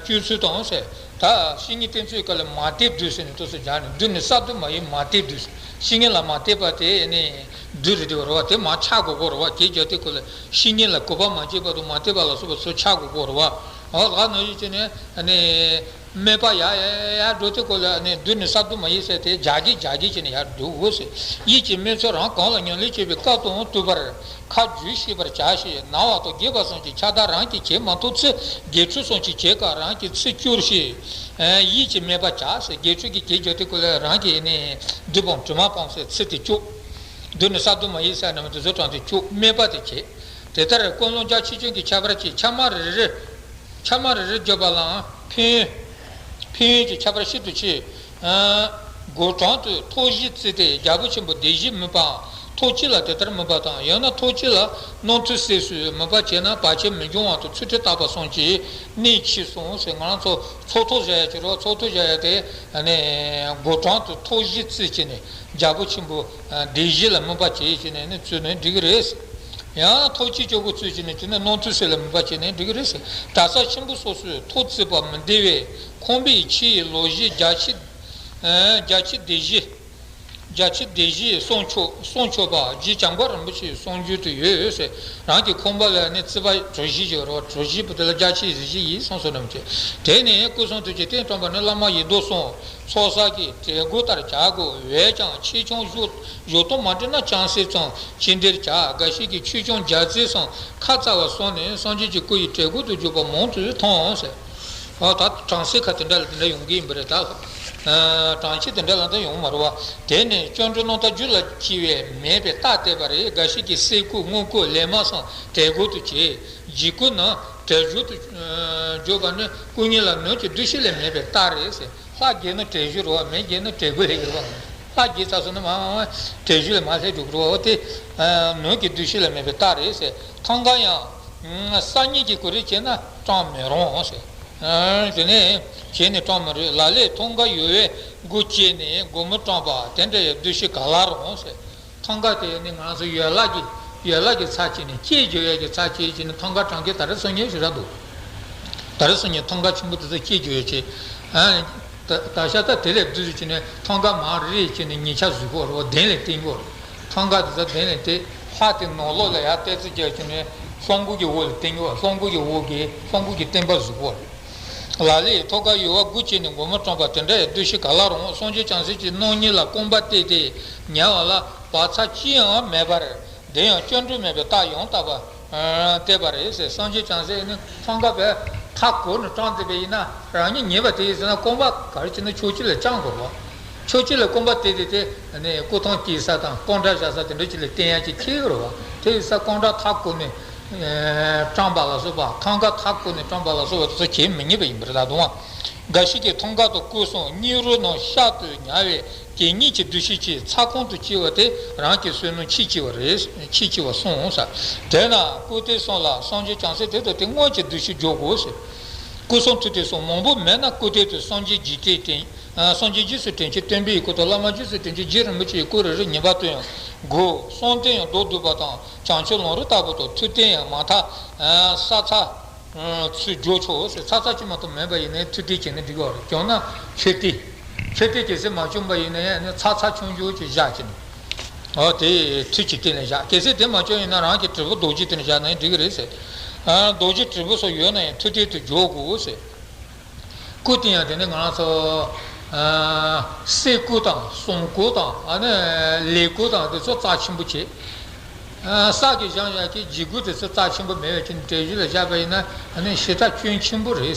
སྤྱོད་ཚུལ་དང་ཟེར། ད་བཤེས་གཉེན་བསྟེན་ཚུལ་སྐབས་ལ་མ་དེ་བསྡུས་ཟེར་ནས་ཏོག་ཙམ་སྦྱར་ནས་བསྡུས་ནས་གསར་བསྡུ་མ་ཡིན། མ་དེ་བསྡུས། བཤེས་གཉེན་ལ་མ་དད་པ་དེ་ནི་བསྡུས་རེད་དེ་རེད་བ། དེ་མ་ཆགས་དགོས་གོ་རེད་བ། དེ་རྒྱ་དེ་ཁོ་ལ་བཤེས་གཉེན་ལ་གུས་པ་མ་བྱས་པ་དང་མ་དད་པ་ལ་སོགས་པ་ཚུར་ཆགས་དགོས་གོ་རེད་བ། འོ་ལགས་ནང་བཞིན་བྱས་ནས་ནི། སྨད་པ་ཡར་ཡར་ཡར་འགྲོ་དུས་སྐབས་ལ་ནི་བསྡུས་ནས་གསར་བསྡུ་མ་ཡིན་ཟེར་དེ་རྒྱ་སྐད་རྒྱ་སྐད་བྱས་ནས་ཡར་འགྲོ་དགོས་ཟེར། ཡིད་ཀྱི་སྨོན་ཚོགས་རང་གང་ལ་ཉམས་ལེན་བྱེད་པའི་སྐབས་དང་བསྟུན་པར་ཁ་རྒྱུད་ཤེས་པར་བྱ་ཞེས། ནང་བ་དང་རྒྱས་པ་གསུམ་གྱི་ཁྱབ་བརྡལ་རང་གིས་བྱེད་མ་ཐུབ་ཚེ། དགེ་ཕྲུག་གསུམ་གྱིས་བྱེད་སྐབས་རང་གི་ཚིག་བསྐྱུར་ཞེས། ཡིད་ཀྱི་སྨད་པ་བྱ་ཟེར། དགེ་ཕྲུག་གིས་གད་རྒྱག་དུས་སྐབས་ལ་རང་གིས་ནི་བསྡུས་པའམ་དྲི་མ་སྤངས་ཟེར་ཚིག་དེ་བཅུག་བསྡུས་ནས་གསར་བསྡུ་མ་ཡིན་ཟེར་ན་མི་དེ་ཚོ་དྲངས་ཏེ་བཅུག་སྨད་པ་དེ་བྱེད། དེ་ལྟར་ཀུན་སློང་རྒྱ་ཆེ་ཆུང་གི་ཁྱད་པར་གྱིས་ཆགས་མེད་རེ་རེ། ཆགས་མེད་རེ་རེ་བརྗོད་པ་ལའང་ཕན་ཡོན། ཕན་ཡོན་གྱི་ཁྱད་པར་ཤིན་ཏུ་ཆེ། སྒོ་གྲངས་དུ་ཐོག་བཞི་བརྩིས་ཏེ་རྒྱལ་པོ་ཆེན་པོ་སྡེ་བཞིས་དམིགས་པའམ་ཐོག་གཅིག་ལ་དེ་ལྟར་དམིགས་པ་དང་། ཡང་ན་ཐོག་གཅིག་ལ་རྣམ་ཐོས་སྲས་སུ་དམིགས་པ་བྱས་ན་བར་ཆད་མི་འབྱུང་བ་དང་ཚུལ་ཁྲིམས་བརྟག་པ་སོགས་ཀྱི་གནད་ཆེ་གསུངས་ཟེར། ང་རང་ཚོ་ཚོགས་ཐོག་བཞག་ཡ་ཅིག་རེད་བ། ཚོགས་ཐོག་བཞག་ཡ་དེ་སྒོ་གྲངས་དུ་ཐོག་བཞི་བརྩིས་བྱས་ནས་རྒྱལ་པོ་ཆེན་པོ་སྡེ་བཞི་ལ་དམིགས་པ་བྱས་བྱས་ནས་ནི་བརྩིས་ནས་འགྲིག་གི་རེད། ཡང་ཐོག་གཅིག་གཅིག་པོ་བརྩིས་བྱས་ནས་དེ་ནས་རྣམ་ཐོས་སྲས་ལ་དམིགས་པ་བྱས་ནས་འགྲིག་གི་རེད་ཟེར། གྲྭ་ས་ཆེན་པོ་སོགས་སུ་ཐོག་བརྩིས་པ་མི་བདེ་བས། ཁང་པའི་ཕྱི་ཡི་ལོགས་བཞི་རྒྱ་ཆེ། རྒྱ་ཆེ་སྡེ་བཞི། རྒྱ་ཆེ་སྡེ་བཞིའི་གསུང་ཆོག་གསུང་ཆོག་པ་རྗེ་བྱམས་མགོན་རིན་པོ་ཆེའི་གསུང་རྒྱུན་དུ་ཡོད་ཟེར། རང་གི་ཁང་པ་ལ་ནི་བརྩིས་པ་གྲུ་བཞི་ཞིག་ཡོད་རེད་བ། གྲུ་བཞི་པོ་དེ་ལ་རྒྱ་ཆེ་སྡེ་བཞི་ཡིན་གསུངས་སོ་ནམ་ཆེ། དེ་ནས་སྐུ་གསུང་ཐུགས་ཀྱི་རྟེན་བཀྲོངས་པ་ནི་བླ་མ་ཡི་དམ་གསུམ། ཚོགས་བསགས་ཀྱི་གྲལ་མགོ་ལྟར་བྱ་དགོས། འོན་ཀྱང་ཆེ་ཆུང་བཞུགས་བཞུགས་སྟངས་མ་འགྲིག་ན་ཅུང་ཟད་ཙམ་ཕྱི་འདིར་བྱ། འགའ་ཞིག་གིས་ཆེ་ཆུང་སྦྱར་ཚུལ་སོགས་ཁ་ཚ་བ་སོང་ནས་སངས་རྒྱས་ཀྱི་སྐུ་ཡི་གྲལ་མགོ་དུ་བཞུགས་པ་མང་དུ་མཐོང་ཟེར། ཨ་ད་གྲངས་ཚད་ཁ་དེ་འདྲ་ལ་དེ་འདྲ་ཡོང་གི་ཡིན་པ་རེད་ད། གྲངས་ཆད་དེ་འདྲ་ལ་ད་ཡོང་མ་རེད་བ། དེ་ནས་སྐྱབས་འགྲོའི་རྣམ་ཐར་རྒྱུད་ལ་སྐྱེས་པས་མེད་པའི་རྟགས་བསྟན་པ་རེད། འགའ་ཞིག་གིས་གསེར་སྐུ་དངུལ་སྐུ་ལས་མ་སོགས་གྲལ་མགོ་དུ་བྱས། འཇིགས་སྐུལ་ནི་གྲལ་མགོ་དུ་བྱས་པ་ནི་སྐུ་ངལ་ལ་ནོར་གྱི་འདུ་ཤེས་ལས་མེད་པའི་རྟགས་རེད་ཟེར། ལྷ་དགྱེས་ན་གྲལ་མགོ་རེད་བ། མི་དགྱེས་ན་གྲལ་མགོ་ལ་ཡོད་རེད་བ། ལྷ་དགྱེས་ཚར་སོང་ན་མ་མ་མ་གྲལ་མགོ་ལ་མར་སླེབས་འགྲོ་གི་རེད་བ། དེ་ནོར་གྱི་འདུ་ཤེས་ལ་མེད་པའི་རྟགས་རེད་ཟེར། ཐང་ག་ཡང་སང་ཉིན་གྱི་གོ་རེ་བྱས་ན་བཀྲོངས་མི་རུང་ཟེར། དེ་ནས་བྱས་ནས་བཀྲོངས་མི་རུང་། ལ་ལས་ཐང་ག་ཡོལ་བའི་སྒོ་བཅད་ནས་སྒོ་མོ་བཀྲོངས་པ་དེ་འདྲ་ཡི་འདུ་ཤེས་ག་ལ་རུང་ཟེར། ཐང་ག་དེ་ནི་ང་ཚོ་ཡན་ལག་གི་ཡན་ལག་གི་ཚབ་བྱས་ནས་སྐྱེས་འགྱུར་ཡས་ཀྱི་ཚབ་བྱས་བྱས་ནས་ཐང་ག་བཀྲོངས་མཁན་ད་རེས་སང་ཉིན་ཞེ་དྲག་འདུག་ད་རེས་སང་ཉིན་ཐང་ག་ཆེན་པོ་དེ་ཚོ་སྐྱེས་འགྱུར་ཡས་བྱས། ད་ད་ཤ་སྟག་དེ་ལས་བསྡུས་བྱས་ནས་ཐང་ག་མར་རེད་བྱས་ནས་ཉེ་ཆར་བཟོས་པ་རེད་བ། གདན་ལ་བཏིང་པ་རེད། ཐང་ག་དེ་ཚོ་གདན་ལ་བཏིང་། ལྷ་དེ་ནང་ལོགས་ལ་ཡར་བལྟས་ཚེ་རྒྱག་བྱས་ནས་གསང་སྒོ་གི་འོག་ལ་བཏིང་གི་བ། གསང་སྒོ་གི་འོག་གི་གསང་སྒོ་གི་བརྟེན་པ་བཟོས་པ་རེད། ལ་ལས་ཐང་ག་ཡོལ་བའི་སྒོ་བཅད་ནས་སྒོ་མོ་བཀྲོངས་པ་དེ་འདྲ་ཡི་འདུ་ཤེས་ག་ལ་རུང་། སངས་རྒྱས་བྱང་སེམས་ཀྱི་རྣམ་གཉིས་ལ་རྐང་པ་གཏད་དེ་ཉལ་བ་ལ་བག་ཚ་ཅི་ཡང་མེད་པར། དེ་ཡང་སྐྱབས་འགྲོ་མེད་པའི་རྟགས་ཡང་དག་པ། བལྟས་པ་རེད་ཟེར། སངས་རྒྱས་བྱང་སེམས་ནི་ཐང་ག་བས་མཐའ་བསྐོར་ནས་དྲངས་བསྡད་པ་ཡིན་ན། རང་ཉིད་ཉེས་པ་དེ་ཡིན་ཟེར་ན། རྐང་པ་ག་རེ་བྱས་ན་ཕྱོགས་གཅིག་ལ་བརྐྱང་དགོས་པ། ཕྱོགས་གཅིག་ལ་རྐང་པ་དེ་དེ་དེ་ནས་སྐུ་ཐང་བཀལ་ས་དང་རྐང་སྒྲ་བཞག་ས་དེ་འདྲ་ཅིག་ལ་བརྟེན་ཡག་ཅིག་འཁེལ་གི་རེད་བ། དེ་ཡིན་ས་རྐང་སྒྲ་མཐའ་བསྐོར་ནས་དྲངས་པ་ལ་སོགས་པ། ཐང་ག་མཐའ་བསྐོར་ནས་དྲངས་པ་ལ་སོགས་པ་དེ་ཚོ་བྱེད་མི་ཉན་པ་ཡིན་པ་རེད། ད་དུང་བ། འགའ་ཞིག་གིས་ཐང་ག་དང་སྐུ་གསུམ་སྙིང་རུས་རྣམས་གཤག་ཏུ་ཉར་བའི་གད་སྙིགས་ཀྱི་འདུ་ཤེས་ཀྱིས་ཚ་ཁོང་དུ་སྐྱེ་བ་དེ་རང་གི་བསོད་ནམས་ཆེས་ཆེ་བ་རེད། ཆེས་ཆེ་བར་གསུངས་ས། དེས་ན་སྐུ་སྟེ་གསུམ་ལ་སངས་རྒྱས་བྱང་སེམས་དེ་དང་དེ་སྔོན་གྱི་འདུ་ཤེས་འཇོག་དགོས་ཟེར། སྐུ་གསུམ་ཐུགས་ཏེ་གསུམ་མང་པོ་མེད་ན། སྐུ་སྟེ་དང་སངས་རྒྱས་རྗེས་དྲན་དྲན། ཨ། སངས་རྒྱས་རྗེས་སུ་དྲན་ཕྱིར་སྟོན་པའི་སྐུ་དང་། བླ་མ་རྗེས་སུ་དྲན་ཕྱིར་རྗེ་རིན་པོ་ཆེའི་སྐུ་རེ་རེ་ཉན་པ་དུ་ཡང་དགོས། གསུམ་ལྡན་ཡང་མདོར་བསྡུས་པ་དང་བྱང་ཆུབ་ལམ་རིམ་ལྟ་བུ་དང་། ཐུགས་རྟེན་ཡང་མ་མཐའ་ས་མཐའ་ཚུར་འཇོག་ཆོག་ཟེར། ཚ་ཚ་གཅིག་མ་གཏོགས་མེད་པ་ཡིན་ནའི་ཐུགས་རྟེན་བྱས་ན་འགྲིག་གི་རེད། བྱུང་ན་མཆོད་རྟེན། མཆོད་རྟེན་གལ་སྲིད་མ་བྱུང་པ་ཡིན་ན་ཡང་ནི་ཚ་ཚ་ཆུང་ཆུང་ཅིག་བཞག་བྱས་ནས། འོ་དེ་ཐུགས་ཀྱི་རྟེན་ལ་བཞག་གལ་སྲིད་དེ་མ་བྱུང་ཡིན་ན་རང་གི་དྲིལ་བུ་རྡོ་རྗེ་དེ་ནས་བཞག་ན་ཡང་འགྲིག་གི་རེད་ཟེར། ཨ། རྡོ་རྗེ་དྲིལ་བུ་སོགས་ཡོད་ན་ཡང་ཐུགས་རྟེན་དུ་འཇོག་དགོས་ཟེར། སྐུ་དེ་ཡང་དེ་ནི་ང་རང་ཚོ། ཨ། གསེར་སྐུ་དང་བསང་སྐུ་དང་། ཨ་ནི་ལས་སྐུ་དང་དེ་ཚོ་རྩ་ཆེན་པོ་བྱེད། ཨ། ས་གི་བཞེངས་བཞག་གི་རྗེ་སྐུ་དེ་ཚོ་རྩ་ཆེན་པོ་མེད་པ་ཅིག་གྲལ་གཞི་ལ་བཞག་པ་ཡིན་ན། ཨ་ནི་ཞེ་དྲག་སྐྱོན་ཆེན་པོ་རེད།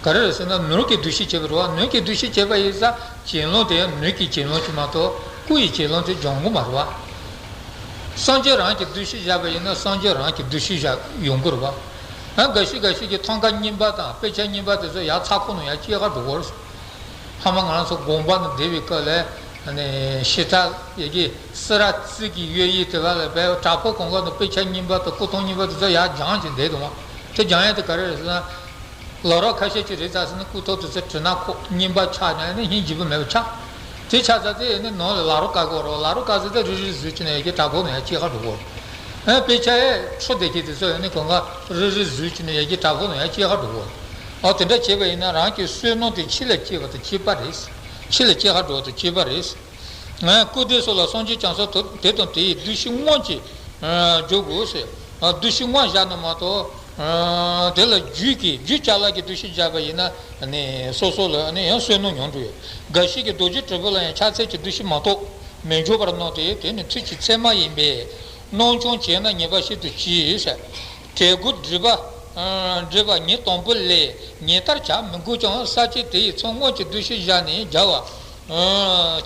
ག་རེ་རེད་ཟེར་ན་ནོར་གྱི་འདུ་ཤེས་བྱེད་པ་རེད་བ། ནོར་གྱི་འདུ་ཤེས་བྱེད་པ་ཡིན་ཙང་གྱེན་ལངས་དེ་ཡང་ནོར་གྱི་གྱེན་ལངས་ཅིག་མ་གཏོགས་སྐུ་ཡི་གྱེན་ལངས་དེ་འབྱུང་གི་མ་རེད་བ། སངས་རྒྱས་རང་གི་འདུ་ཤེས་བཞག་པ་ཡིན་ན་སངས་རྒྱས་རང་གི་འདུ་ཤེས་བཞག་ཡོང་གི་རེད་བ། ཡང་འགའ་ཞིག་འགའ་ཞིག་གིས་ཐང་ག་རྙིང་པ་དང་དཔེ་ཆ་རྙིང་པ་དེ་ཚོ་ཡར་ཚ་ཁོག་ནང་ཡར་སྐྱེལ་ག་འགྲོ་གི་རེད། ཕ་མ་ང་རང་ཚོ་དགོན་པ་ནང་བསྡད་པའི་སྐབས་ལ། ཨ་ནི་ཞེ་དྲག་ཡ་གི་སི་ར་རྩི་གི་གཡས་གཡོན་དེ་བ་ལ་བལ་བྲག་ཕུག་གང་ག་ནང་དཔེ་ཆ་རྙིང་པ་དང་སྐུ་ཐང་རྙིང་པ་དེ་ཚོ་ཡར་སྦྱངས་ཀྱི་བསྡད་འདུག་བ། དེ་སྦྱང་ཡ་དེ་ག་རེ་རེད་ཟེར་ན། ལོ་རབས་ཁ་ཤས་ཅིག་རེད་ཙང་ཟེར་ན་སྐུ་ཐང་དེ་ཚོ་གྲི་ནག་ཁོག་རྙིང་པ་ཆགས་ནས་ནི་ཧིང་རྗེ་པོ་མེད་པ་ཆགས། དེ་ཆགས་ཚར་དེ་ནི་ནང་ལ་ལག་རོགས་བཀའ་དགོས་རོགས། ལག་རོགས་བཀའ་ཟེར་དེ་རིལ་རིལ་བཟོས་ཀྱི་ནས་ཡ་གི་བྲག་ཕུག་ནང་ཡར་སྐྱེལ་ག་འགྲོ་གི་རེད། ཨ། དཔེ་ཆ་ཡ་འཕྲོ་བསྡད་མཁན་དེ་ཚོ་ཡ་ནི་གང་ག་རིལ་རིལ་བཟོས་ཀྱི་ནས་ཡ་གི་བྲག་ཕུག་ནང་ཡར་སྐྱེལ་ག་འགྲོ་གི་རེད། ཨོ་དེ་འདྲ་བྱས་པ་ཡིན་ན་རང་གི་བསོད་ནམས་དེ་ཕྱི་ལ་སྐྱེ་བ་དང་གཅིག་པ་རེད། ཕྱི་ལ་སྐྱེལ་ག་འགྲོ་བ་དང་གཅིག་པ་རེད། ཨ། སྐུ་དེ་སོགས་ལ་སངས་རྒྱས་བྱང་སེམས་དེ་དང་དེ་ཡི་འདུ་ཤེས་དངོས་ཀྱིས་འཇོག་དགོས་ཟེར། ཨ། འདུ་ཤེས་དངོས་བཞག་ན་མ་གཏོགས། ཨ། དེ་ལ་རྒྱུད་ཀྱི་རྒྱུད་ཅ་ལག་གི་འདུ་ཤེས་བཞག་པ་ཡིན་ན་ནི་སོ་སོ་ལ་ནི་ཡང་བསོད་ནམས་ཉུང་འགྲོ་ཡོད། འགའ་ཞིག་གིས་རྡོ་རྗེ་དྲིལ་བུ་ལ་ཡང་ཕྱག་འཚལ་གྱི་འདུ་ཤེས་མ་གཏོགས་མི་འཇོག་པར་སྣང་སྟེ། དེ་ནི་ཚུལ་གྱི་མཚན་མ་ཡིན་པས། སྣང་ཆུང་བྱས་ན་ཉེས་པ་ཤིན་ཏུ་ཆེ་ཟེར། དྲིལ་བུ་བསྒྲིལ་པ། ཨ། བསྒྲིལ་པ་ཉིན་དང་པོ་ལས་ཉིན་ལྟར་བྱ་མི་དགོས་ཀྱང་ས་བཅད་དེ་ཡི་མཚམས་དངོས་ཀྱི་འདུ་ཤེས་བཞག་ནས་བྱ་བ་